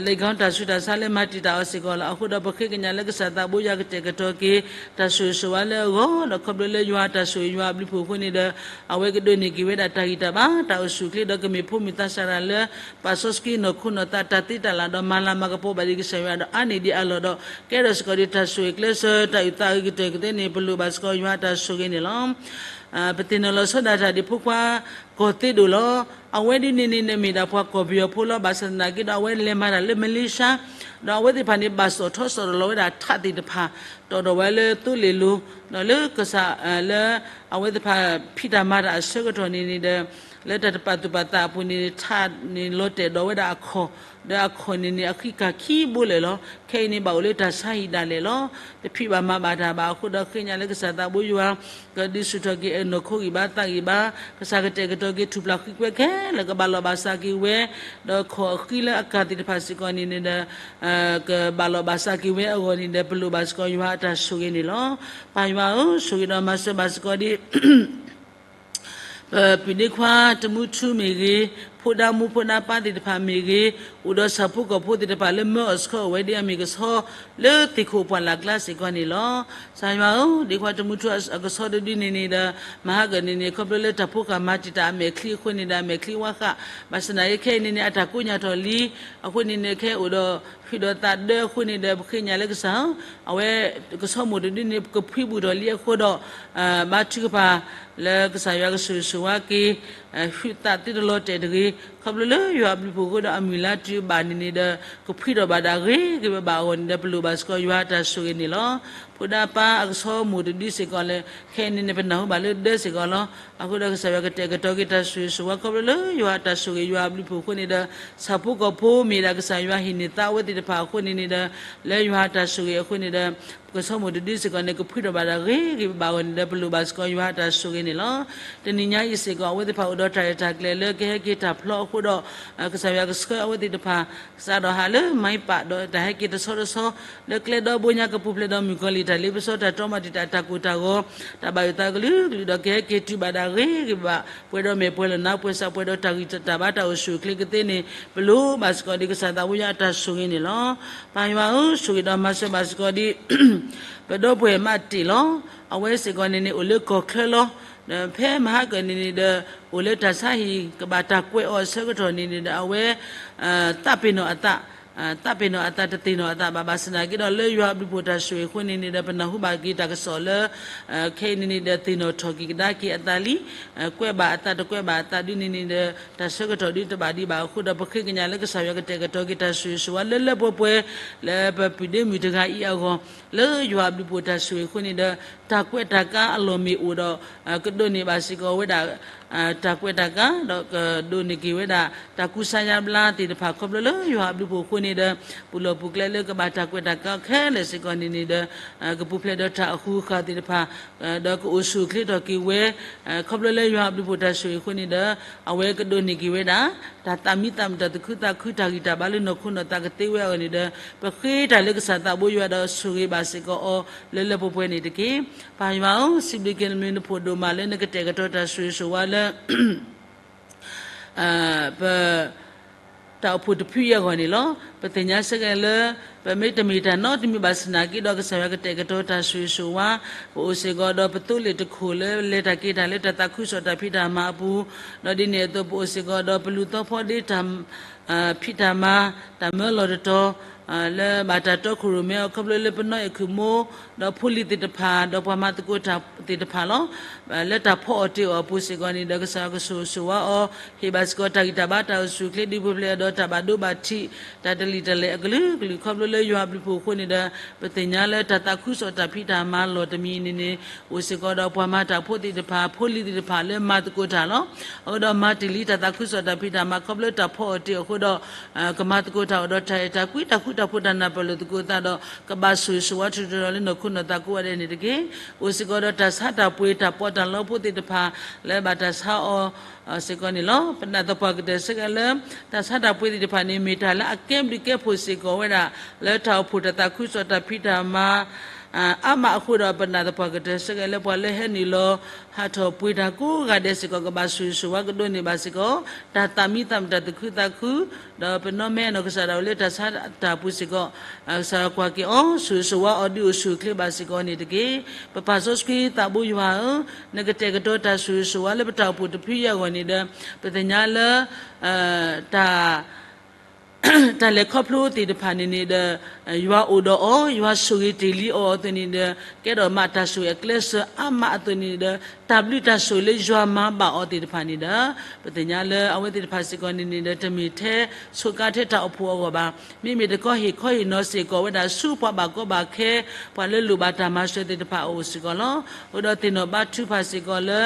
လ့ၣ်ကီတၢ်ဆူးတၢ်ဆါလၢမၤတံာ်တာ်အီၤစ့ၢ်ကီးလီၤ. အဃိဒီးပဃ့ကညးလၢကစၢ်သးဘိယွၤကတဲာ်ကတီၤက့ၤ တၢ်ဆိၣ်ဂ့ၤဆိၣ်ဝါလၢအဂီၢ် ဒီးခီဖျိလၢယွၤအတၢ်ဆိၣ်ဂ့ၤယွၤအဘျုးဖှိၣ်အဃိန့ၣ်ဒီး အဝဲကဒိးန့ၢ်က့ၤဝဲဒၣ်တၢ်ဂံၢ်တၢ်ဘါ တၢ်အိၣ်ဆူၣ်အိၣ်ချ့ဒီးကမ့ၢ်ဖိမုၣ်သးစၢ်တၢ်လၢ ပာ်စီဆှံနီၢ်ခိနီၢ်သးတၢ်သ့တၢ်လၢ်ဒီးမၤလၤမၤကပီၤဘၣ်ဒံးကစၢ်ယွၤဒီးအါန့ၢ်ဒံးအလီၢ်ဒီး ကဲထီၣ်စ့ၢ်ကီးဒံးတၢ်ဆိၣ်ဂ့ၤကျဲးစၢးတၢ်အုၣ်သးအုၣ်ကတၢၢ်ကသ့န့ၣ် ပလိၣ်ဘၣ်စ့ၢ်ကီးယွၤအတၢ်ဆိၣ်ဂ့ၤန့ၣ်လီၤ. ပသ့ၣ်နီၣ်လီၤဆီဒၣ်တၢ်ဒံးဖိခွါ ကီၢ်သ့ဒိၣ်လီၤ. အဝဲဒ်န့ၣ်န့ၣ်န့ၣ်မ့ၢ်ဒၣ်ပှၤကီၢ်ပယီၤဖိလီၤ. ဘၣ်ဆၣ်သနာ်က့ဒီး အဝဲလဲၤမၤတၢ်လၢမလ့ၡါ ဒီးအဝဲသ့ၣ်တဖၣ်န့ၣ် ဘၣ်စီၣ်ထီၣ်စီၣ်ထီၣ်လီၤဝဲဒၣ်ထးသ့ၣ်တဖၣ် တီၣ်ထီၣ်ဝဲလၢသိလ့ၣ်လိၤ ဒီးလၢကစၢ် လၢအဝဲသ့ၣ်တဖၣ်ဖံးတၢ်မၤတၢ်အဆၢကတီၢ်န့ၣ်န့ၣ်ဒီး လၢတၢ်တပာ်သူၣ်ပာ်သးအပူၤန့ၣ် ထးန့ၣ်လီၤတဲာ်ဒီးဝဲဒၣ်အခီၣ်, ဒီးအခီၣ်န့ၣ်န့ၣ် အဃံကၢ်ခံဘိလၢာ်လီၤ. ခဲအံၤန့ၣ် ဘၣ်အိၣ်လၢတၢ်ဆါဟံၣ်ဒၣ်လဲာ်လီၤ. တဖံးဘၣ်မၤဘၣ်တၢ်ဘၣ်အဃိဒီး ဃ့ကညးလၢကစၢ်သးဘိယွၤ ကဒုးဆူၣ်ထီၣ်က့ၤအနီၢ်ခိဂံၢ်ဘါသးဂံၢ်ဘါ, ကစၢ်ကတဲာ်ကတီၤက့ၤထူၣ်ဖျဲးဃံကွဲခဲလၢာ် ကဘၣ်လိာ်ဘၣ်စးက့ၤဝဲ, ဒီးခီၣ်အဃံလၢအကၢ်သ့ၣ်တဖၣ်စ့ၢ်ကီးန့ၣ်န့ၣ်ဒီး ကဘၣ်လိာ်ဘၣ်စးက့ၤဝဲအဂီၢ်န့ၣ်ဒီး ပလိၣ်ဘၣ်စ့ၢ်ကီးယွၤအတၢ်ဆိၣ်ဂ့ၤန့ၣ်လီၤ. ပၢ်ယွၤဧၢ, ဆိၣ်ဂ့ၤဒီးမၤစၢၤဘၣ်စ့ၢ်ကီးဒ် ပပုၢ်ဒ့ခွါတမူထူမ့ၢ်ဂ့ၤ, ဖိဒါမူဖိဒါပၢ်သ့ၣ်တဖၣ်မ့ၢ်ဂ့ၤ, အိၣ်ဒီးဆၣ်ဖိကီၢ်ဖိသ့ၣ်တဖၣ်လၢမၢအီၣ်ဆှၢအီၣ်ဝဲဒ်အမ့ၢ်ကဆှီ လၢသ့ၣ်ခိၣ်ပှၢ်လၢ်ကျါစ့ၢ်ကီးန့ၣ်လီၤ. ကစၢ်ယွၤဧၢ, ဒ့ခွါတမူထူအကဆှီတဒုန့ၣ်န့ၣ်ဒီး မဟါကၢၣ်န့ၣ်န့ၣ် ခီဖျိလၢတၢ်ဖိဃာ်မၤတံာ်တာ်အမဲာ်ချံအဃိန့ၣ်ဒီး အမဲာ်ချံဝါဃာ်, ဘၣ်ဆၣ်သနာ်က့ခဲအံၤန့ၣ်န့ၣ် အတၢ်ကိးညါထီၣ်လံ, အဃိန့ၣ်န့ၣ် ခဲအိၣ်ဒီး ဟုၣ်ဒီးသးဒၢအဃိန့ၣ်ဒီး ပဃ့ကညးလၢကစၢ်ဧၢ, အဝဲကဆီမိၢ်တဒုန့ၣ် ကဖှံဘူးထီၣ်လံအဃိဒီး ဘါထုကဖၣ်လၢကစၢ်ယွၤကဆိၣ်ဂ့ၤဆိၣ်ဝါက့ၤ ဟုၣ်သးသုတလီၤတဲာ်တဂ့ၤ, ခီဖျိလၢယွၤအဘျုးဖှိၣ်အဃိဒီး အမုၢ်လါတုၤအဘၣ်န့ၣ်န့ၣ်ဒီး ကဖှံထီၣ်ဘၣ်ဒၣ်ဂ့ၤက့ၤဘၣ်အဂီၢ်န့ၣ်ဒီး ပလိၣ်ဘၣ်စ့ၢ်ကီးယွၤအတၢ်ဆိၣ်ဂ့ၤန့ၣ်လီၤ. ဖိဒါပၢ်အကဆီမိၢ်တဒုစ့ၢ်ကီးလၢ ခဲအံၤန့ၣ်န့ၣ် ပနၢ်ဟူဘၣ်လၢဒၢစ့ၢ်ကီးလီၤ. အဃိဒီးကစၢ်ယွၤကတဲာ်ကတီၤက့ၤတၢ်ဆိၣ်ဂ့ၤဆိၣ်ဝါ ခီဖျိလၢယွၤအတၢ်ဆိၣ်ဂ့ၤယွၤအဘျုးဖှိၣ်အဃိန့ၣ်ဒီး ဆၣ်ဖိကီၢ်ဖိမ့ၢ်ဒၣ်ကစၢ်ယွၤဟ့ၣ်န့ၢ်သါအဝဲသ့ၣ်တဖၣ်အဃိန့ၣ်န့ၣ်ဒီး လၢယွၤအတၢ်ဆိၣ်ဂ့ၤအဃိန့ၣ်ဒီး ကဆီမိၢ်တဒုစ့ၢ်ကီးန့ၣ် ကဖှံထီၣ်ဘၣ်ဒၣ်ဂ့ၤက့ၤဘၣ်အဂီၢ်န့ၣ်ဒီး ပလိၣ်ဘၣ်စ့ၢ်ကီးယွၤအတၢ်ဆိၣ်ဂ့ၤန့ၣ်လီၤ. တနံၤညါအံၤစ့ၢ်ကီး အဝဲသ့ၣ်တဖၣ်အိၣ်ဒီးတၢ်ရဲၣ်တၢ်ကျဲၤလၢကဟဲက့ၤတၢ်ဖျီအဃိဒီး ကစၢ်ယွၤကဆှၢအဝဲသ့ၣ်တဖၣ် စးထီၣ်ဟးလၢမၤပာ်ဒီးတၢ်ဟဲက့ၤတဆီတဆီ လၢကျဲဒီဘိညါ ကပူၤဖျဲးဒီးမုၣ်ကီၤလံၢ် တၢ်လ့ပစီတၢ်တီမၤတံာ်တာ် တၢ်ကိၢ်တၢ်ဂီၤ တၢ်ဘၣ်ယိၣ်သးကလုာ်ကလုာ်ဒီး ကဟဲက့ၤတုၤဘၣ်ဒၣ်ဂ့ၤက့ၤဘၣ် ပှဲၤဒီးမဲာ်ပှဲၤလီၤနါ ပှဲၤစးပှဲၤဒီးတၢ်ဂံၢ်တၢ်ဘါတၢ်အိၣ်ဆူၣ်အိၣ်ချ့ကသ့န့ၣ် ပလိၣ်ဘၣ်စ့ၢ်ကီးဒ် ကစၢ်သးဘိယွၤအတၢ်ဆိၣ်ဂ့ၤန့ၣ်လီၤ. ပၢ်ယွၤဧၢ, ဆိၣ်ဂ့ၤဒီးမၤစၢၤဘၣ်စ့ၢ်ကီးဒ် ပဒီပုၢ်ဝဲၢ်မးတ့ၢ်လီၤ. အဝဲစ့ၢ်ကီးန့ၣ်န့ၣ် အိၣ်လၢကီၢ်ချၢလီၤ. ဒီးဖဲမဟါကၢၣ်န့ၣ်န့ၣ်ဒီး အိၣ်လၢတၢ်ဆါဟံၣ် ကဘၣ်တၢ်ကွဲးအီၤအဆၢကတီၢ်န့ၣ်န့ၣ်ဒီး အဝဲ သးပ့ၤနီၣ်အသး သးပ့ၤနီၣ်အသး တသ့ၣ်နီၣ်အသးဘၣ် ဘၣ်ဆၣ်သနာ်က့ဒီး လၢယွၤအဘျုးဖှိၣ်တၢ်ဆိၣ်ဂ့ၤအဃိန့ၣ်န့ၣ်ဒီး ပနၢ်ဟူဘၣ်က့ၤတၢ်ကစီၣ်လၢ ခဲအံၤန့ၣ်န့ၣ်ဒီး သ့ၣ်နီၣ်ထီၣ်က့ၤကဒါက့ၤအသးလံ. ကွဲးဘၣ်အသးတကွဲးဘၣ်အသးဒ်န့ၣ်န့ၣ်ဒီး တၢ်ဆၢကတီၢ်ဒ်တဘၣ်ဒံးဘၣ်အဃိဒီး ပဃ့ကညးလၢကစၢ်ယွၤကတဲာ်ကတီၤက့ၤတၢ်ဆိၣ်ဂ့ၤဆိၣ်ဝါလၢလၢပှဲၤပှဲၤ လၢပပုၢ်ဒ့မုၣ်တဂၤအံၤအဂီၢ် လၢယွၤအဘျုးဖှိၣ်တၢ်ဆိၣ်ဂ့ၤအဃိန့ၣ်ဒီး တၢ်ကွဲးတၢ်ကါအလီၢ်မ့ၢ်အိၣ်ဒီး ကဒိးန့ၢ်ဘၣ်စ့ၢ်ကီးဝဲဒၣ် တၢ်ကွဲးတၢ်ကါ ဒီးကဒိးန့ၢ်က့ၤဝဲဒၣ် တၢ်ကူစါယါဘျါသ့ၣ်တဖၣ် ခီဖျိလၢယွၤအဘျုးဖှိၣ်အဃိန့ၣ်ဒီး ပူၤလီၢ်ပူၤကျဲလၢကဘၣ်တၢ်ကွဲးတၢ်ကါခဲလၢာ်စ့ၢ်ကီးန့ၣ်န့ၣ်ဒီး ကပူၤဖျဲးဒီးတၢ်အဃုာ်ဃာ်သ့ၣ်တဖၣ် ဒီးကအိၣ်ဆူၣ်အိၣ်ချ့ထီၣ်က့ၤဝဲ ခီဖျိလၢယွၤအဘျုးဖှိၣ်တၢ်ဆိၣ်ဂ့ၤအဃိန့ၣ်ဒီး အဝဲကဒိးန့ၢ်က့ၤဝဲဒၣ် တၢ်သးမံသးမုာ်တၢ်သူၣ်ခုသးခု တၢ်ဂံၢ်တၢ်ဘါလၢနီၢ်ခိနီၢ်သးကသ့ဝဲအဂီၢ်န့ၣ်ဒီး ပဃ့တၢ်လၢကစၢ်သးဘိယွၤဒီးဆိၣ်ဂ့ၤဘၣ်စ့ၢ်ကီးအီၤလၢလၢပှဲၤပှဲၤန့ၣ်တက့ၢ်. ပၢ်ယွၤဧၢ, စံးဘျုးက့ၤနမံၤနဖိၣ်ဒိၣ်မးလၢနကတဲာ်ကတီၤတၢ်ဆိၣ်ဂ့ၤဆိၣ်ဝါလၢ ပ တၢ်အိၣ်ဖှိၣ်တဖုအံၤအဂီၢ်န့ၣ်လီၤ. ပသ့ၣ်ညါစ့ၢ်ကီးလၢ ပမ့ၢ်တမ့ၢ်တၢ်နီတမံၤဘၣ်ဆၣ်သနာ်က့ဒီး ကစၢ်ယွၤကတဲာ်ကတီၤတၢ်ဆိၣ်ဂ့ၤဆိၣ်ဝါ ပအိၣ်စ့ၢ်ကီးဒီးပသိလ့ၣ်တခိၣ်လၢလဲၤတၢ်က့ၤတၢ်လၢတၢ်သးခုကစီၣ်တၢ်ဖံးတၢ်မၤအပူၤ, ဒီးဒ်န့ၣ်အသိးပအိၣ်စ့ၢ်ကီးဒီးပလူၤသီဖီဒ့တၢ် ဖံးတၢ်မၤ တၢ်မၢလီၢ်တတီၤ လၢဘၣ်တၢ်တီခိၣ်ရိၣ်မဲအီၤ ခီဖျိလၢပနီၢ်အဲၣ်ခိၣ်မိၢ် ဒီးဖိလံၤသ့ၣ်တဖၣ် ဒီးပှၤမၤသကိးတၢ်သ့ၣ်တဖၣ်လီၤ. လၢတၢ်ဖီအီၣ်တ့ၢ်အီၣ်အပူၤစ့ၢ်ကီးန့ၣ်ဒီး ကစၢ်ယွၤကဆိၣ်ဂ့ၤဆိၣ်ဝါအီၤ ဟ့ၣ်ဘၣ်စ့ၢ်ကီးတၢ်ဂံၢ်တၢ်ဘါတၢ်အိၣ်ဆူၣ်အိၣ်ချ့ ဒုးပူၤဖျဲးအီၤဒီးတၢ်ဘၣ်ဒိဘၣ်ထံး တၢ်တလံာ်တလဲၢ်အကလုာ်ကလုာ် ခီဖျိလၢယွၤအဘျုးဖှိၣ်အဃိန့ၣ်ဒီး ပသ့ၣ်ညါလၢတၢ်သးခုကစီၣ်တၢ်ဖံးတၢ်မၤလီၢ်တမံၤန့ၣ်န့ၣ် အိၣ်စ့ၢ်ကီးဒီးပှၤမၤတၢ်ဖိသ့ၣ်တဖၣ် ဖိလံၤသ့ၣ်တဖၣ်လၢမၤသကိးတၢ်လီၤ. အဃိဒီးမၤတ့ၢ်လံတၢ်သးခုကစီၣ်တၢ်ဖံးတၢ်မၤ ခီဖျိတၢ်ဖီအီၣ်တ့ၢ်အီၤအဃိဒီး ကမၤသကိးတၢ်အိၣ်ဒီးတၢ်အဲၣ်တၢ်ကွံ တၢ်ဃူတၢ်ဖိးတၢ်နၢ်ပၢၢ်လိာ်သကိးသးဒီး ကဘၣ်ဆိၣ်ဂ့ၤဆိၣ်ဝါထူးထူးတီၤတီၤလၢနီၢ်ခိနီၢ်သးကိးဂၤဒဲးန့ၣ်တက့ၢ်. အိၣ်စ့ၢ်ကီးဒီးတၢ်ဆါတၢ်ပှ့ၤတၢ်ပီးတၢ်လီဖိသ့ၣ်တဖၣ် လၢဘၣ်တၢ်ဆါအီၤ စ့ၢ်ကီးန့ၣ်လီၤ. ပနာ်သပှၢ်ကတၢၢ်စ့ၢ်ကီးလၢ တၢ်ဆါတၢ်ပှ့ၤသ့ၣ်တဖၣ်န့ၣ် မ့ၢ်တၢ်လၢအကဲဘျုးကဲဖှိၣ်စ့ၢ်ကီးဝဲဒၣ် လၢတၢ်အိၣ်ဖှိၣ်တၢ်သးခုကစီၣ်တၢ်ဖံးတၢ်မၤ အါမးအဃိဒီး ပနာ်သပှၢ်ကတၢၢ်စ့ၢ်ကီးလၢပှၤလၢဟဲနုာ်လီၤ ဟးထီၣ်ပှ့ၤတၢ်ကိးဂၤဒဲးစ့ၢ်ကီး ကဘၣ်ဆိၣ်ဂ့ၤဆိၣ်ဝါကဒိးန့ၢ်ဘၣ်စ့ၢ်ကီး တၢ်သးမံသးမုာ်တၢ်သူၣ်ခုသးခု ဒီးပနီၢ်မဲအနီၢ်ကစၢ်ဒၣ်ဝဲလၢတၢ်ဆါတၢ်ပှ့ၤစ့ၢ်ကီး ကစၢ်ယွၤကွၢ်က့ၤအီၤ ဆိၣ်ဂ့ၤဆိၣ်ဝါအီၤဒုးအိၣ်ဆူၣ်အိၣ်ချ့ဘၣ်စ့ၢ်ကီးန့ၣ်တက့ၢ်. ပပၢ်စီဆှံသးဘိယွၤဧၢ, နကတဲာ်ကတီၤတၢ်ဆိၣ်ဂ့ၤဆိၣ်ဝါလၢပတၢ်အိၣ်ဖှိၣ်တဖုအံၤအဂီၢ်န့ၣ်ဒီး ပသ့ၣ်ညါလၢ တၢ် တၢ်လဲၤခီဖျိသ့ၣ်တဖၣ်န့ၣ်န့ၣ်ဒီး ယွၤအိၣ်ဒီးအီၤ, ယွၤဆိၣ်ဂ့ၤတ့ၢ်လံအီၤအသိးန့ၣ်ဒီး ကဲထီၣ်မးတၢ်ဆိၣ်ဂ့ၤအကျဲစၢၤအါမးအသိးန့ၣ်ဒီး တၢ်ဘျုးတၢ်ဆိၣ်ဂ့ၤလၢယွၤမၤဘၣ်အီၤသ့ၣ်တဖၣ်န့ၣ်ဒီး ပသ့ၣ်ညါလၢအဝဲသ့ၣ်တဖၣ်စ့ၢ်ကီးန့ၣ်န့ၣ်ဒီး တမ့ၢ်ထဲဆိးကါထဲတၢ်အိၣ်ဖှိၣ်အဂီၢ်ဘၣ်. မ့မ့ၢ်တခီဟ့ၣ်ခီဟ့ၣ်နီၤစ့ၢ်ကီးဝဲဒၣ်ဆူပှၤဘၣ်ကီဘၣ်ခဲ ပှၤလၢလိၣ်ဘၣ်တၢ်မၤစၢၤသ့ၣ်တဖၣ်အအိၣ်စ့ၢ်ကီးလီၤ. အဃိဒီးသ့ၣ်နီၣ်ဘါထုကဖၣ်စ့ၢ်ကီးလၢ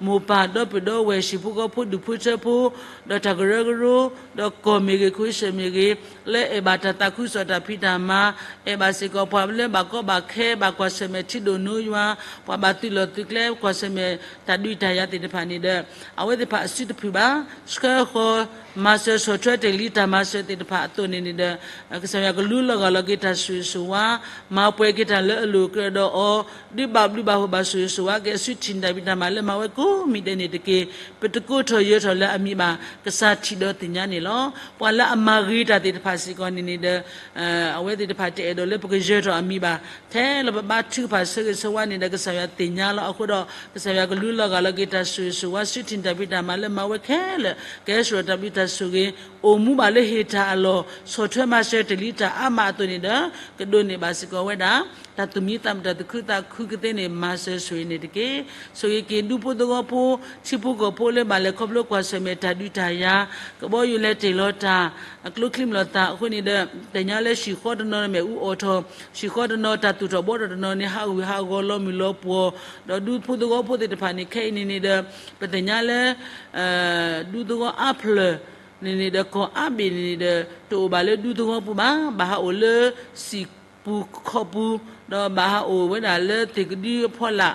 မိၢ်ပၢ်ဒီပုၢ်ဒီဝဲၢ် ဟံၣ်ဖိဃီဖိ ဒူၣ်ဖိထၢဖိ ဒီးတၢ်ကရၢကရိ ဒီးကီၢ်မ့ၢ်ဂ့ၤ ခဝ့ၡၢၣ်မ့ၢ်ဂ့ၤ လၢအဲၣ်ဘၣ်တၢ်သးခုကစီၣ်တၢ်ဖံးတၢ်မၤ, အဲၣ်ဘၣ်စ့ၢ်ကီးပှၤလၢဘၣ်ကီဘၣ်ခဲ ဘၣ်ကွၢ်ဆၢၣ်မဲာ်ထံဒိၣ်နိယွၤ, ပှၤဘၣ်သုးလီၢ်သုးကျဲ ကွၢ်ဆၢၣ်မဲာ်တၢ်ဒုးတၢ်ယၤသ့ၣ်တဖၣ်န့ၣ်ဒီး အဝဲသ့ၣ်တဖၣ်အစုတဖုၣ်ဘၣ်. ဆှၢဃီၤမၤစၢၤဆီၣ်ထွဲတ့ၢ်လံတၢ်မၤစၢၤသ့ၣ်တဖၣ်အသိးန့ၣ်န့ၣ်ဒီး ကစၢ်ယွၤကလူလီၤဂာ်လီၤက့ၤတၢ်ဆိၣ်ဂ့ၤဆိၣ်ဝါ, မၤပှဲၤက့ၤတၢ်လၢအလိၤအကြၢးဒီးအီၤ, ဒုးဘၣ်ဘျုးဘၣ်ဖှိၣ်ဘၣ်ဆိၣ်ဂ့ၤဆိၣ်ဝါက့ၤ အစုထံၣ်န့ၢ်တၢ်ဖံးတၢ်မၤလၢမၤဝဲကိးမံၤဒဲးန့ၣ်တက့ၢ်. ပတကိးထီၣ်ယၢၤထီၣ်လၢအမံၤဘၣ်. ကစၢ်ထံၣ်ဒီးသ့ၣ်ညါန့ၣ်လီၤ. ပှၤလၢအမၤဂ့ၤတၢ်သ့ၣ်တဖၣ်စ့ၢ်ကီးန့ၣ်န့ၣ်ဒီး အဝဲသ့ၣ်တဖၣ်တအဲၣ်ဒိးလၢပကယၢၤထီၣ်အမံၤဘၣ်. ထဲလၢပဘါထုကဖၣ်ဆၢဂ့ၤဆၢဝါန့ၣ်ဒီး ကစၢ်ယွၤသ့ၣ်ညါလီၤ. အဃိဒီး ကစၢ်ယွၤကလူလီၤဂာ်လီၤက့ၤတၢ်ဆိၣ်ဂ့ၤဆိၣ်ဝါ စုထံၣ်န့ၢ်တၢ်ဖံးတၢ်မၤလၢမၤဝဲခဲလၢာ် ကဟဲစိာ်ဒီးတၢ်ဘျုးတၢ်ဆိၣ်ဂ့ၤ အိၣ်မူဘၣ်လၢဟ့ၣ်တၢ်အလီၢ် ဆီၣ်ထွဲမၤစၢၤတ့ၢ်လံတၢ်အါမးအသိးန့ၣ်ဒီး ကဒိးန့ၢ်ဘၣ်စ့ၢ်ကီးဝဲဒၣ် တၢ်သူၣ်မံသးမုာ်တၢ်သူၣ်ခုသးခုကသ့န့ၣ် မၤစၢၤဆိၣ်ဂ့ၤန့ၣ်တက့ၢ်. ဆိၣ်ဂ့ၤက့ၤဒူဖိသဝီဖိ ထံဖိကီၢ်ဖိလၢဘၣ်လဲၤခီဖျိကွၢ်ဆၢၣ်မဲာ်တၢ်ဒုးတၢ်ယၤ ကဘီယူၤလဲၤတ့ၢ်လီၤတၢ် အကျိချံမျိာ်သၣ်အဃိန့ၣ်ဒီး သ့ၣ်ညါလၢဟံၣ်ဃီတနီၤမ့ၢ်အူအီၣ်ထီၣ် ဟံၣ်ဃီတနီၤတၢ်သူၣ်ထီၣ်ဘှီထီၣ်တနီၤန့ၣ် ဟးဂူာ်ဟးဂီၤလီၤမုၢ်လီၤပှီၢ် ဒီးဒူဖိသဝီဖိသ့ၣ်တဖၣ်န့ၣ် ခဲအံၤန့ၣ်န့ၣ်ဒီး ပသ့ၣ်ညါလၢ ဒူသဝီအါဖျၢၣ်န့ၣ်န့ၣ်ဒီး ကီၢ်အါဘ့ၣ်န့ၣ်န့ၣ်ဒီး တအိၣ်ဘၣ်လၢဒူသဝီပူၤဘၣ်, ဘၣ်ဟးအိၣ်လၢစံာ်ပူၤခီပူၤ, ဒီးဘၣ်ဟးအိၣ်ဝဲဒၣ်လၢသ့ၣ်ကဒုအဖီလာ်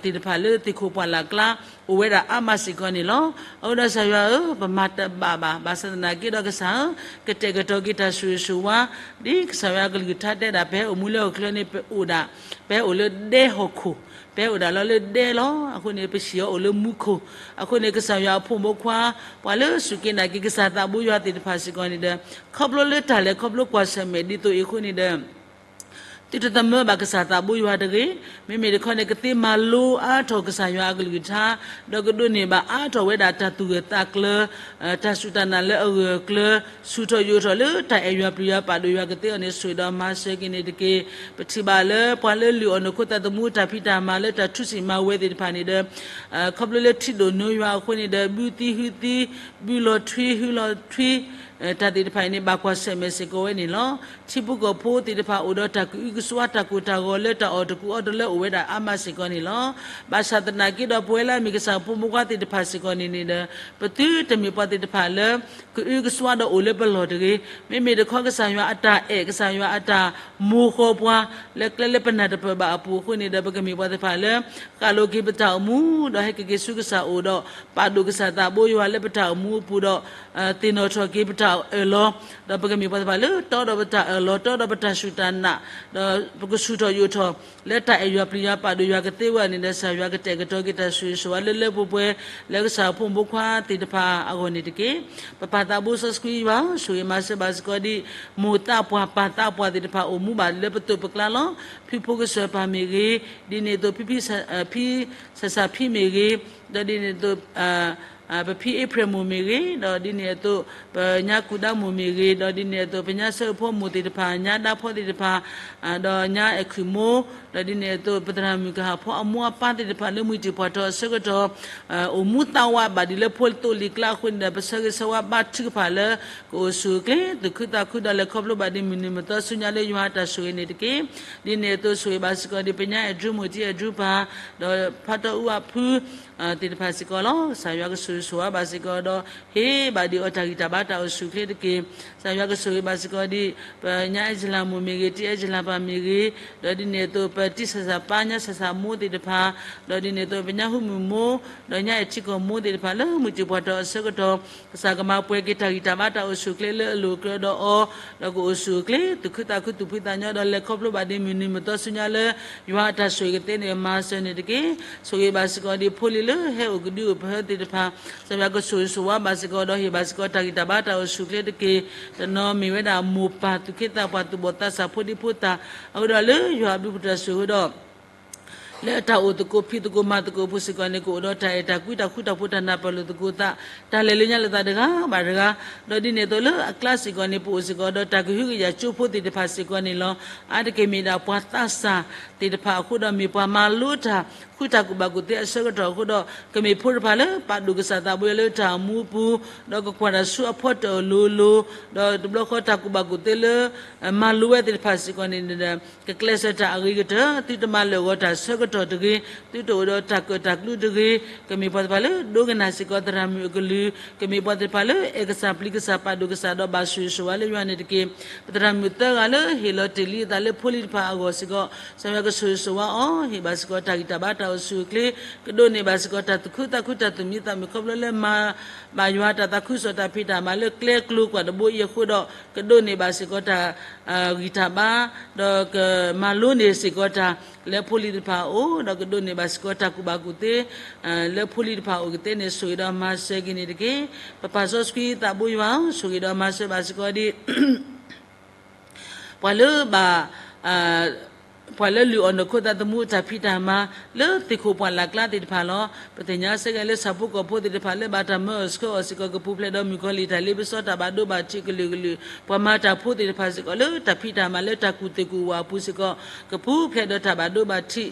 သ့ၣ်တဖၣ်လၢသ့ၣ်ခိၣ်ပှၢ်လၢ်ကျါ အိၣ်ဝဲဒၣ်အါမးစ့ၢ်ကီးန့ၣ်လီၤ. အဃိဒီးကစၢ်ယွၤဧၢ, ပမၤတဘၣ်ဘၣ်, ဘၣ်ဆၣ်သနာ်က့ဒီးကစၢ်ဧၢ, ကတဲာ်ကတီၤက့ၤတၢ်ဆိၣ်ဂ့ၤဆိၣ်ဝါ ဒ်ကစၢ်ယွၤအကလုၢ်ကထါတဲဒၣ် ပဟဲအိၣ်မူလၢဟီၣ်ခိၣ်ချၢန့ၣ် ပအိၣ်ဒၣ်, ပဟဲအိၣ်လၢဒဲဟီၣ်ခိၣ်, ပဟဲအိၣ်ဒၣ်လီၤလၢဒဲလီၤ. အဃိန့ၣ် ပဟံၣ်အီၤအိၣ်လၢမူခိၣ်, အဃိန့ၣ် ကစၢ်ယွၤအဖိမုၣ်ဖိခွါ ပှၤလၢစူၢ်က့ၤနာ်က့ၤကစၢ်သးဘိယွၤသ့ၣ်တဖၣ်စ့ၢ်ကီးန့ၣ်ဒီး ခီဖျိလၢတၢ်လဲၤခီဖျိကွၢ်ဆၢၣ်မဲာ်ဒ်သိးအံၤအဃိန့ၣ်ဒီး သုတသမၢဘၣ်ကစၢ်သးဘိယွၤတဂ့ၤ, မ့မ့ၢ်တခီန့ၣ် ကသ့မၤလိအါထီၣ်ကစၢ်ယွၤအကလုၢ်ကထါ, ဒီးကဒိးန့ၢ်ဘၣ်အါထီၣ်ဝဲဒၣ်တၢ်သူၣ်ဂၢၢ်သးကျၢၤ, တၢ်စူၢ်တၢ်နာ်လၢအဂၢၢ်အကျၢၤ, ဆူၣ်ထီၣ်ယိာ်ထီၣ်လၢတၢ်အဲၣ်ယွၤပျံၤယွၤပာ်ဒိၣ်ယွၤကသ့အီၤန့ၣ် ဆိၣ်ဒီးမၤစၢၤက့ၤန့ၣ်တက့ၢ်. ပထံၣ်ဘၣ်လၢပှၤလၢလုၢ်အီၣ်နီၢ်ခိသးသမူတၢ်ဖံးတၢ်မၤလၢတၢ်ထူစံၣ်မၤဝဲသ့ၣ်တဖၣ်န့ၣ်ဒီး ခီဖျိလၢထံဒိၣ်နိယွၤအဃိန့ၣ်ဒီး ဘုသံဟူသံ, ဘုလီၤထွံဟူလီၤထွံ, တၢ်သ့ၣ်တဖၣ်အံၤန့ၣ် ဘၣ်ကွၢ်ဆၢၣ်မဲာ်စ့ၢ်ကီးဝဲန့ၣ်လီၤ. ထံဖိကီၢ်ဖိသ့ၣ်တဖၣ်အိၣ်ဒီးတၢ်ကအုကစွါတၢ်ကိၢ်တၢ်ဂီၤလၢတၢ်အီၣ်တကူအီတလၢအိၣ်ဝဲဒၣ်အါမးစ့ၢ်ကီးန့ၣ်လီၤ. ဘၣ်ဆၣ်သနာ်က့ဒီး ပဝဲလၢအမ့ၢ်ကစၢ်ဖိမုၣ်ဖိခွါသ့ၣ်တဖၣ်စ့ၢ်ကီးန့ၣ်န့ၣ်ဒီး ပသုတမ့ၢ်ပှၤသ့ၣ်တဖၣ်လၢ ကအုကစွါဒီးအိၣ်လၢပလီၢ်တဂ့ၤ. မ့မ့ၢ်တခီကစၢ်ယွၤအတၢ်အဲၣ် ကစၢ်ယွၤအတၢ်မိၢ်ဃီပှၤ လၢကျဲလၢပနၢ်တပၢၢ်ဘၣ်အပူၤအဃိန့ၣ်ဒီး ပကမ့ၢ်ပှၤသ့ၣ်တဖၣ်လၢ ဃၣ်လိၤက့ၤပတၢ်အိၣ်မူ ဒီးဟဲက့ၤက့ၤဆူကစၢ်အအိၣ်ဒီး ပာ်ဒိၣ်ကစၢ်သးဘိယွၤလၢပတၢ်အိၣ်မူအပူၤဒီး သ့ၣ်နီၣ်ထီၣ်က့ၤပတၢ်အၢၣ်လီၤ, ဒီးပကမ့ၢ်ပှၤသ့ၣ်တဖၣ်လၢတီဒီးပတၢ်အၢၣ်လီၤ တီဒီးပတၢ်စူၢ်တၢ်နာ်, ဒီးပကဆူၣ်ထီၣ်ယိာ်ထီၣ် လၢတၢ်အဲၣ်ယွၤပျံၤယွၤပာ်ဒိၣ်ယွၤကသ့ဝဲန့ၣ်ဒီး ကစၢ်ယွၤကတဲာ်ကတီၤက့ၤတၢ်ဆိၣ်ဂ့ၤဆိၣ်ဝါလၢလၢပှဲၤပှဲၤ လၢကစၢ်ဖိမုၣ်ဖိခွါသ့ၣ်တဖၣ်အဂီၢ်န့ၣ်တက့ၢ်. ပပၢ်သးဘိစီဆှံယွၤ ဆိၣ်ဂ့ၤမၤစၢၤဘၣ်စ့ၢ်ကီးဒ် မိၢ်သးပှၢ်ပၢ်သးပှၢ်သ့ၣ်တဖၣ်အိၣ်မူဘၣ်လၢပသိးပကျါလီၤ. ဖံဖိကစၢၢ်ပၢ်မ့ၢ်ဂ့ၤ, ဒ်န့ၣ်အသိး ဖံဖံ ဖံ ဆၣ်ဆၣ်ဖံမ့ၢ်ဂ့ၤ, ဒီးဒ်န့ၣ်အသိး ပဖံအ့ဖြ့ၣ်မိၢ်မ့ၢ်ဂ့ၤ, ဒီးဒ်န့ၣ်အသိး ပညါကူၣ်ဒါမိၢ်မ့ၢ်ဂ့ၤ, ဒီးဒ်န့ၣ်အသိး ပညါဆၢဖှိၣ်မိၢ်သ့ၣ်တဖၣ်, ညါဒါဖှိၣ်သ့ၣ်တဖၣ်, ဒီးညါအဲၣ်ခုၣ်မိၢ်, ဒီးဒ်န့ၣ်အသိး ပသရၣ်မုၣ်ကဟၣ်ဖိအမိၢ်အပၢ်သ့ၣ်တဖၣ်လၢမုၢ်တံၢ်ပှၢ်ထီၣ်အဆၢကတီၢ် အိၣ်မူသးဝးဘၣ်ဒ်လၢဖိလသိးလံာ်ကျါအဃိန့ၣ်ဒီး ပဆၢဂ့ၤဆၢဝါဘါထုကဖၣ်လၢ ကအိၣ်ဆူၣ်အိၣ်ချ့ သူၣ်ခုသးခုဒီးလဲၤခီဖျိဘၣ်ဒ်မုၢ်နံၤမုၢ်သီဆူညါလၢယွၤအတၢ်ဆိၣ်ဂ့ၤန့ၣ်တက့ၢ်. ဒ်န့ၣ်အသိးဆိၣ်ဂ့ၤဘၣ်စ့ၢ်ကီးဒ်ပညါအဲၣ်ဒရူးမိၢ်တံၢ်အဲၣ်ဒရူးပၢ်, ဒီးဖါတီအူအဖု သ့ၣ်တဖၣ်စ့ၢ်ကီးလီၤ. ကစၢ်ယွၤကဆိၣ်ဂ့ၤဆိၣ်ဝါဘၣ်စ့ၢ်ကီးဒီး ဟ့ၣ်ဘၣ်ဒ်အီၤတၢ်ဂံၢ်တၢ်ဘါတၢ်အိၣ်ဆူၣ်အိၣ်ချ့တက့ၢ်. ကစၢ်ယွၤကဆိၣ်ဂ့ၤဘၣ်စ့ၢ်ကီးဒ် ပညါအဲၣ်ကၠလၢ်မိၢ်မ့ၢ်ဂ့ၤ, တံၢ်အဲၣ်ကၠလၢ်ပၢ်မ့ၢ်ဂ့ၤ, ဒီးဒ်န့ၣ်အသိး ပတံၢ်ဆၣ်ဆၣ်ပၢ် ညါဆၣ်ဆၣ်မိၢ်သ့ၣ်တဖၣ်, ဒီးဒ်န့ၣ်အသိး ပညါဟုမုၢ်မိၢ်, ဒီးညါအဲၣ်ထံကီၢ်မိၢ်သ့ၣ်တဖၣ်လၢမုၢ်တံၢ်ပှၢ်ထီၣ်အဆၢကတီၢ် ကစၢ်ကမၤပှဲၤက့ၤတၢ်ဂံၢ်တၢ်ဘါတၢ်အိၣ်ဆူၣ်အိၣ်ချ့လၢအလိၤအကြၢးဒီးအီၤ, ဒီးကအိၣ်ဆူၣ်အိၣ်ချ့ သူၣ်ခုသးခုသူၣ်ဖှံသးညီဒီးလဲၤခီဖျိဘၣ်ဒ်မုၢ်နံၤမုၢ်သီဆူညါလၢ ယွၤအတၢ်ဆိၣ်ဂ့ၤကသ့န့ၣ် မၤစၢၤန့ၣ်တက့ၢ်. ဆိၣ်ဂ့ၤဘၣ်စ့ၢ်ကီးဒ်ဖိလံၤလၢဟဲအိၣ်ကဒုအိၣ်ပဟၢသ့ၣ်တဖၣ်, ကစၢ်ယွၤကဆိၣ်ဂ့ၤဆိၣ်ဝါဘၣ်စ့ၢ်ကီးဒီးဟ့ၣ်ဘၣ်စ့ၢ်ကီးတၢ်ဂံၢ်တၢ်ဘါတၢ်အိၣ်ဆူၣ်အိၣ်ချ့တက့ၢ်. တနီၤမ့ၢ်ဝဲဒၣ်မိၢ်ပၢ်သူၣ်က့သးပှၢ်သူၣ်ဘီၣ်သးစၢ်ဖိဒံဖိသၣ်, အဃိဒီးလၢယွၤအဘျုးအဖှိၣ်တၢ်ဆိၣ်ဂ့ၤဒီး လၢတၢ်အိၣ်သကိးဖံးသကိးမၤသကိးအပူၤစ့ၢ်ကီးန့ၣ် ကအိၣ်ဒီးတၢ်အဲၣ်တၢ်ကွံတၢ်ဃူတၢ်ဖိးတၢ်နၢ်ပၢၢ်လိာ်သကိးသး တၢ်လဲၤလၢညါလိာ်သးတဂၤဘၣ်တဂၤ, ဒီးဒ်န့ၣ်အသိးလၢအကျါစ့ၢ်ကီးန့ၣ် ပအိၣ်စ့ၢ်ကီးဒီးတၢ်ကဟုကယာ်ကၠိဖိသ့ၣ်တဖၣ်စ့ၢ်ကီးန့ၣ်လီၤ. အါတက့ၢ်မ့ၢ်ဒၣ်ပှၤသးစၢ်သ့ၣ်တဖၣ်အဃိဒီး မ့ၢ်ပှၤမၤလိတၢ်ဃူတၢ်ကူၣ်ဘၣ်ကူၣ်သ့အဆၢကတီၢ်အဃိဒီး ကမ့ၢ်ဖိတဖၣ်လၢပာ်ဒိၣ်ကစၢ်သးဘိယွၤလၢတၢ်အိၣ်မူအပူၤ, ဒီးကကွၢ်တၢ်ဆူအဖီတၢၢ်အလိၤလိၤ, ဒီးတဘျီဃီတၢ်ကူၣ်ဘၣ်ကူၣ်သ့လၢ မၤလိဝဲသ့ၣ်တဖၣ်စ့ၢ်ကီးန့ၣ်ဒီး ကကျဲးစၢးတၢ်အဂ့ၤကတၢၢ် သုတမၤလၢာ်ဂီၤတၢ်ဆၢကတီၢ်တဂ့ၤ, သုတအိၣ်ဒီးတၢ်ကၢၣ်တၢ်ကျူတဂ့ၤ, ကမ့ၢ်ပှၤသ့ၣ်တဖၣ်လၢဒိကနၣ်စ့ၢ်ကီးသရၣ်မုၣ်အကလုၢ်, ကမ့ၢ်ပှၤသ့ၣ်တဖၣ်လၢအဲၣ်ကစၢ်ပျံၤကစၢ်ပာ်ဒိၣ်ကစၢ်ဒီးဘၣ်ဆိၣ်ဂ့ၤဆိၣ်ဝါလၢယွၤန့ၣ်တက့ၢ်. ပသရၣ်မုၣ်သၢဂၤလၢဟ့ၣ်လီၤတ့ၢ်လံအသးလၢဖိလံၤတဖၣ်အဂီၢ်စ့ၢ်ကီး ကစၢ်ယွၤကဆိၣ်ဂ့ၤဆိၣ်ဝါအီၤ, ဟ့ၣ်ဘၣ်စ့ၢ်ကီးတၢ်ဂံၢ်တၢ်ဘါတၢ်အိၣ်ဆူၣ်အိၣ်ချ့, ကဒိးန့ၢ်ဘၣ်စ့ၢ်ကီးတၢ်သူၣ်ခုသးခုတၢ်သူၣ်မံသးမုာ်ခီဖျိလၢ ဘၣ်ယွၤတၢ်သးခုကစီၣ်တၢ်ဖံးတၢ်မၤလၢကျဲကျိၤကွာ်တဘိအံၤအဃိဒီး ကဒိးန့ၢ်ဘၣ်စ့ၢ်ကီးတၢ် ဂံၢ်တၢ်ဘါ, ဒီးကမၤလိန့ၢ်စ့ၢ်ကီးတၢ် လၢဖိလံၤတဖၣ်အအိၣ်, ဒီးကဒိးန့ၢ်ဘၣ်စ့ၢ်ကီးတၢ်ကူၣ်ဘၣ်ကူၣ်သ့ လၢဖိလံၤတဖၣ်အအိၣ်ကသ့န့ၣ် ဆိၣ်ဂ့ၤဒီးမၤစၢၤက့ၤန့ၣ်တက့ၢ်. ပပၢ်စီဆှံသးဘိယွၤဧၢ, ဆိၣ်ဂ့ၤဒီးမၤစၢၤဘၣ်စ့ၢ်ကီးဒ် ပှၤလၢဘၣ် ပှၤလၢလုၢ်အီၣ်နီၢ်ခိသးသမူအတၢ်ဖံးတၢ်မၤ လၢသ့ၣ်ခိၣ်ပှၢ်လၢ်ကျါသ့ၣ်တဖၣ်လီၤ. ပသ့ၣ်ညါစ့ၢ်ကီးလၢဆၣ်ဖိကီၢ်ဖိသ့ၣ်တဖၣ်လၢဘၣ်တၢ်မၢအီၣ်ဆှၢအီၣ်စ့ၢ်ကီး ကပူၤဖျဲးဒီးမုၣ်ကီၤလံၢ်တၢ်လ့ပစီတၢ်ဘၣ်ဒိဘၣ်ထံးကလုာ်ကလုာ်, ပှၤမၤတၢ်ဖိသ့ၣ်တဖၣ်စ့ၢ်ကီးလၢတၢ်ဖံးတၢ်မၤလၢတၢ်ကူၣ်သ့ၣ်ကူၣ်ဝၣ်အပူၤစ့ၢ်ကီး ကပူၤဖျဲးဒီးတၢ်ဘၣ်ဒိဘၣ်ထံး,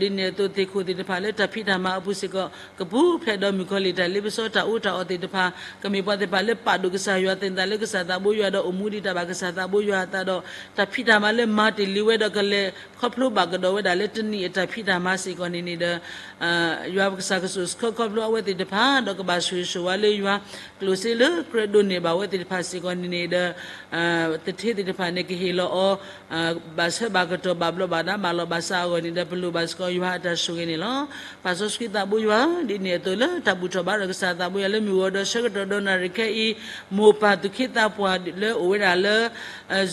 ဒီးဒ်န့ၣ်အသိးသ့ၣ်ခိၣ်သ့ၣ်တဖၣ်လၢတၢ်ဖံးတၢ်မၤအပူၤစ့ၢ်ကီး ကပူၤဖျဲးဒီးမုၣ်ကီၤလံၢ်တၢ်လ့ပစီတၢ်အူတၢ်အီၣ်သ့ၣ်တဖၣ်, ကမ့ၢ်ပှၤသ့ၣ်တဖၣ်လၢပာ်ဒိၣ်ကစၢ်ယွၤသ့ၣ်တဖၣ်လၢကစၢ်သးဘိယွၤဒီးအိၣ်မူဒံးတၢ်ဘၣ်ကစၢ်သးဘိယွၤအသးဒီး တၢ်ဖံးတၢ်မၤလၢမၤတ့ၢ်လံဝဲဒီးကလဲၤခီဖျိဘၣ်ကဒီးဝဲဒၣ်လၢတနံၤအတၢ်ဖံးတၢ်မၤစ့ၢ်ကီးန့ၣ်န့ၣ်ဒီး ယွၤပကစၢ်ကဆိၣ်ဆှၢခီဖျိအဝဲသ့ၣ်တဖၣ် ဒီးကဘၣ်ဆိၣ်ဂ့ၤဆိၣ်ဝါလၢယွၤ ကျိၣ်စ့လၢကြၢးဒိးန့ၢ်ဘၣ်ဝဲသ့ၣ်တဖၣ်စ့ၢ်ကီးန့ၣ်န့ၣ်ဒီး သထ့သ့ၣ်တဖၣ်န့ၣ် ကဟ့ၣ်လီၤအီၤ ဘၣ်ဆၢဘၣ်ကတီၢ်ဘၣ်ဘျီးဘၣ်ဒါဘၣ်လီၤဘၣ်စးအဂီၢ်န့ၣ်ဒီး ပလိၣ်ဘၣ်စ့ၢ်ကီးယွၤအတၢ်ဆိၣ်ဂ့ၤန့ၣ်လီၤ. ပၢ်စီဆှံသးဘိယွၤဧၢ, ဒ်န့ၣ်အသိးလၢတၢ်ဘူၣ်ထီၣ်ဘါထီၣ်ကစၢ်သးဘိယွၤလၢမုၢ်ဂီၤဒီးဆၢကတီၢ်ဒီးနၣ်ရံၣ်ခဲအံၤ မိၢ်ပၢ်သူၣ်က့သးပှၢ်လၢအိၣ်ဝဲဒၣ်လၢ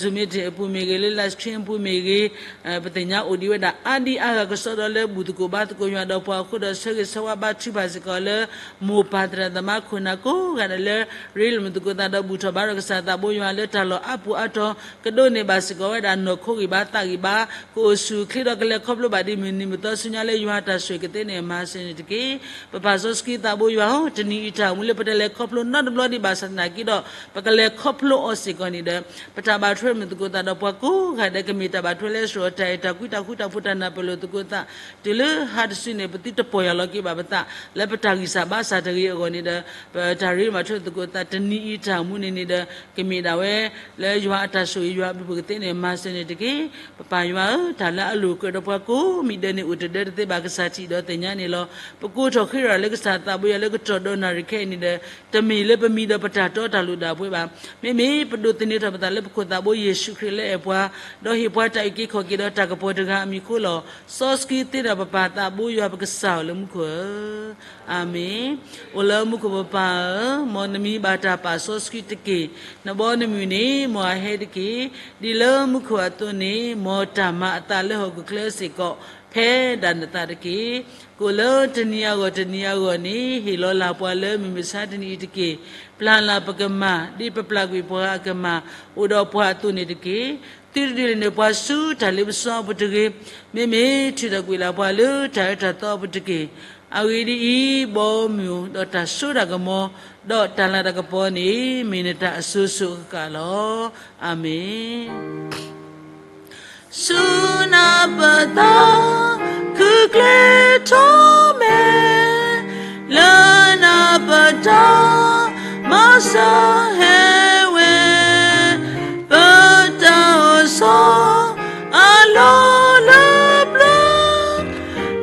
Zoom meeting အပူၤမ့ၢ်ဂ့ၤ, လၢ live stream အပူၤမ့ၢ်ဂ့ၤ, ပသ့ၣ်ညါအိၣ်ဒံးဝဲဒၣ်အါဒံအါဂၤကစီဒီလၢဘူၣ်သကိးဘါသကိးယွၤဒီးပှၤအဃိဒီး ဆၢဂ့ၤဆၢဝါဘါထုကဖၣ်စ့ၢ်ကီးလၢ မိၢ်ပၢ်သရၣ်သမါခိၣ်နၢ်ကိးဂၤဒဲးလၢ ရ့လိာ်မုာ်သကိးသးဒီးဘူၣ်ထီၣ်ဘါထီၣ်ကစၢ်သးဘိယွၤလၢတၢ်လီၢ်အါပူၤအါတီၤ ကဒိးန့ၢ်ဘၣ်စ့ၢ်ကီးဝဲဒၣ်နီၢ်ခိဂံၢ်ဘါသးဂံၢ်ဘါ, ကအိၣ်ဆူၣ်အိၣ်ချ့ဒီးကလဲၤခီဖျိဘၣ်ဒ်မုၢ်နံၤမုၢ်သီဆူညါလၢယွၤအတၢ်ဆိၣ်ဂ့ၤကသ့န့ၣ်မၤစၢၤန့ၣ်တက့ၢ်. ပပၢ်စီဆှံသးဘိယွၤဧၢ, တနံၤအံၤတၢ်အိၣ်မူလၢပတလဲၤခီဖျိနီတဘျီဒံးဘၣ်ဆၣ်သနာ်က့ဒီး ပကလဲၤခီဖျိအီၤစ့ၢ်ကီးန့ၣ်ဒီး ပတၢ်ဘၣ်ထွဲမုာ်သကိးသးဒီးပှၤကိးဂၤဒဲး ကမ့ၢ်တၢ်ဘၣ်ထွဲလၢဆှၢအီၤတၢ်အဲၣ်တၢ်ကွံတၢ်ဃူတၢ်ဖိးတၢ်နၢ်ပၢၢ်လိာ်သကိးသး တုၤလၢဟါတစုန့ၣ် ပသုတပီၢ်ယၢ်လီၤက့ၤဘၣ်ပသး လၢပတၢ်ဂံၢ်စၢ်ဘါစၢ်တဂ့ၤအဂီၢ်န့ၣ်ဒီး ပတၢ်ရ့မၤထွဲသကိးသး တနံၤအံၤတၢ်အိၣ်မူန့ၣ်န့ၣ်ဒီး ကမ့ၢ်ဒၣ်ဝဲ လၢယွၤအတၢ်ဆိၣ်ဂ့ၤယွၤအဘျုးဖှိၣ်ကသ့န့ၣ် မၤစၢၤန့ၣ်တက့ၢ်. ပပၢ်ယွၤဧၢ, တၢ်လၢအလိၣ်ကြၢးဒီးပှၤကိးမံၤဒဲးန့ၣ် အိၣ်တဒၢတသ့ဘၣ်ကစၢ်ထံးဒီးသ့ၣ်ညါန့ၣ်လီၤ. ပကိးထီၣ်ဃ့ရၤလၢကစၢ်သးဘိယွၤလၢကတီၢ်ဒီးနၣ်ရံၣ်ခဲအံၤန့ၣ်ဒီး တမ့ၢ်လၢပမံၤဒီးပတၢ်တီတၢ်လိၤဒၣ်ပှဲၤဘၣ်. မ့မ့ၢ်ပဒိးသန့ၤထီၣ်ပသးလၢပခိၣ်သးဘိယ့ၣ်ၡူးခရံာ်လၢအဲၣ်ပှၤ, ဒီးဟ့ၣ်ပှၤတၢ်အုၣ်က့ၤခီၣ်က့ၤဒီးတၢ်ကပီၤတဂၤအမံၤအဃိလီၤ. စီဆှံသ့ဒီးပပၢ်သးဘိယွၤပကစၢ်ဧၢလၢမူခိၣ်ဧၢ အၤမ့ၣ်. အိၣ်လၢမူခိၣ်ပပၢ်ဧၢ, မ်နမံၤဘၣ်တၢ်ပာ်စီဆှံတက့ၢ်. နဘီနမုၢ်န့ၣ် မ်အဟဲတက့ၢ်. ဒ်လၢမူခိၣ်အသိးန့ၣ် မ်တၢ်မၤအသးလၢဟီၣ်ခိၣ်ချၢစ့ၢ်ကီး ဖဲဒၣ်နသးတက့ၢ်. ကိၣ်လၢတနံၤအဂီၢ်တနံၤအဂီၢ်န့ၣ် ဟ့ၣ်လီၤလၢ်ပှၤလၢမုၢ်မဆါတနံၤအံၤတက့ၢ်. ပျၢ်လၢ်ပကမၢ် ဒ်ပပျၢ်ကွံာ်ပှၤအကမၢ် အိၣ်ဒီးပှၤအသိးန့ၣ်တက့ၢ်. သုတဒုးလဲၤနုာ်ပှၤဆူတၢ်လ့ပစီအပူၤတဂ့ၤ. မ့မ့ၢ်ထုးထီၣ်ကွံာ်လၢ်ပှၤလၢတၢ်အၢတၢ်သီအပူၤတက့ၢ်. အဂ့ၢ်ဒ်အံၤ, ဘီမုၢ်ဒီးတၢ်စိတၢ်ကမီၤ ဒီးတၢ်လၤတၢ်ကပီၤန့ၣ် မ့ၢ်နတၢ်အစိၤစိၤအဃၣ်ဃၣ်လီၤ. အၤမ့ၣ်. ဆူနၢ်ပၢၢ်သီ ခုၣ်ကျဲထီၣ်မဲာ်, လၢနၢ်ပၢၢ်တၢ်မၤစၢၤဟဲဝဲ, ပတၢ်အိၣ်ဆီအလီၢ်လၢပျၢ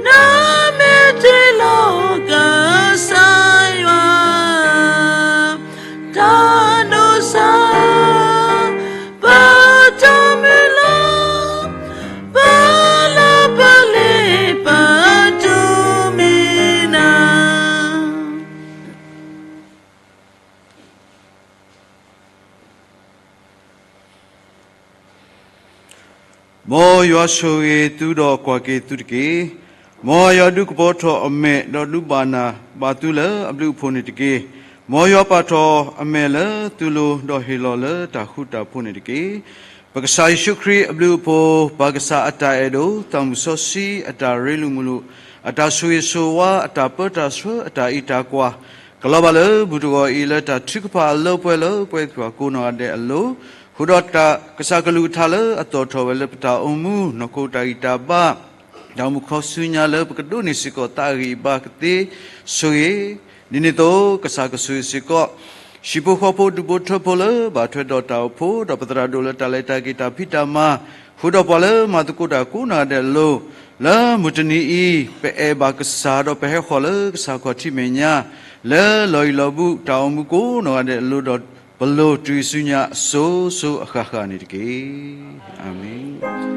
ၤ, နမ့ၢ်တ့လီၤကစၢ်ယွၤ တၢ်ဒိးစၢ် ပတၢ်မုၢ်လၢ် ပလၢပလ့ပတုၤမ့ၢ်နၤ. မ်ယွၤဆိၣ်ဂ့ၤသုဒီးကွၢ်က့ၤသုတက့ၢ်. မ်ယွၤဒုးကပီၤထီၣ်အမဲာ် ဒီးဒုးဘၣ်နၢ်ဘၣ်သုလၢအဘျုးအဖှိၣ်န့ၣ်တက့ၢ်. မ်ယွၤပာ်ထီၣ်အမဲာ်လၢသုလိၤ ဒီးဟ့ၣ်လီၤလၢတၢ်ဃူတၢ်ဖိးန့ၣ်တက့ၢ်. ပကစၢ်ယ့ၣ်ၡူးခရံာ်အဘျုးအဖှိၣ်, ပၢ်ကစၢ်အတၢ်အဲၣ်ဒိၣ်, သးမုၢ်စီဆှံအတၢ်ရ့လိာ်မုာ်လိာ်, အတၢ်ဆိၣ်ဂ့ၤဆိၣ်ဝါ, အတၢ်ပၢတၢ်ဆှၢ, အတၢ်အံးတၢ်ကွၢ်, ကလီၤဘၣ်လၢဘူၣ်တဂီၤအံၤ လၢတၢ်ထုကဖၣ်အလၢပှဲၤလၢပှဲၤသ့ၣ်တဖၣ်ကိးနီၢ်ဂၤဒဲးအလိၤ, ဃုာ်ဒီးတၢ်ကစၢ်ကလုၢ်ကထါလၢအသီၣ်ထီၣ်ဝဲလၢပတၢ်အိၣ်မူ, နီၢ်ခိတၢ်ဂံၢ်တၢ်ဘါ, တၢ်အိၣ်မူခီဆူညါလၢပကဒိးန့ၢ်စ့ၢ်ကီးသးအဂံၢ်အဘါကသ့ဆိၣ်ဂ့ၤ, ဒ်န့ၣ်အသိး ကစၢ်ကဆိၣ်ဂ့ၤစ့ၢ်ကီး ဟံၣ်ဖိဃီဖိဒူၣ်ဖိထၢဖိလၢဘၣ်ထွဲဒီးတၢ်အိၣ်ဖှိၣ်, ဒီးပသရၣ်ဒိၣ်လၢတၢ်လဲၤတၢ်က့ၤတၢ်ဖံးတၢ်မၤ, ဃုာ်ဒီးပှၤလၢမၤသကိးတၢ်ကိးနီၢ်ဂၤဒဲးအလိၤ, လၢမုၢ်တနံၤအံၤ ပအဲၣ်ဘၣ်ကစၢ်ဒီးပဟဲဃီၤလၢကစၢ်ခီၣ်ထံးမဲာ်ညါ, လၢလီၢ်အံၤလီၢ်ဘူးတၢ်အိၣ်မူကိးနီၢ်ဂၤဒဲးအလိၤဒီး ပလိၤတုၤဆူညါအစိၤစိၤအဃၣ်ဃၣ်န့ၣ်တက့ၢ်. အၤမ့ၣ်.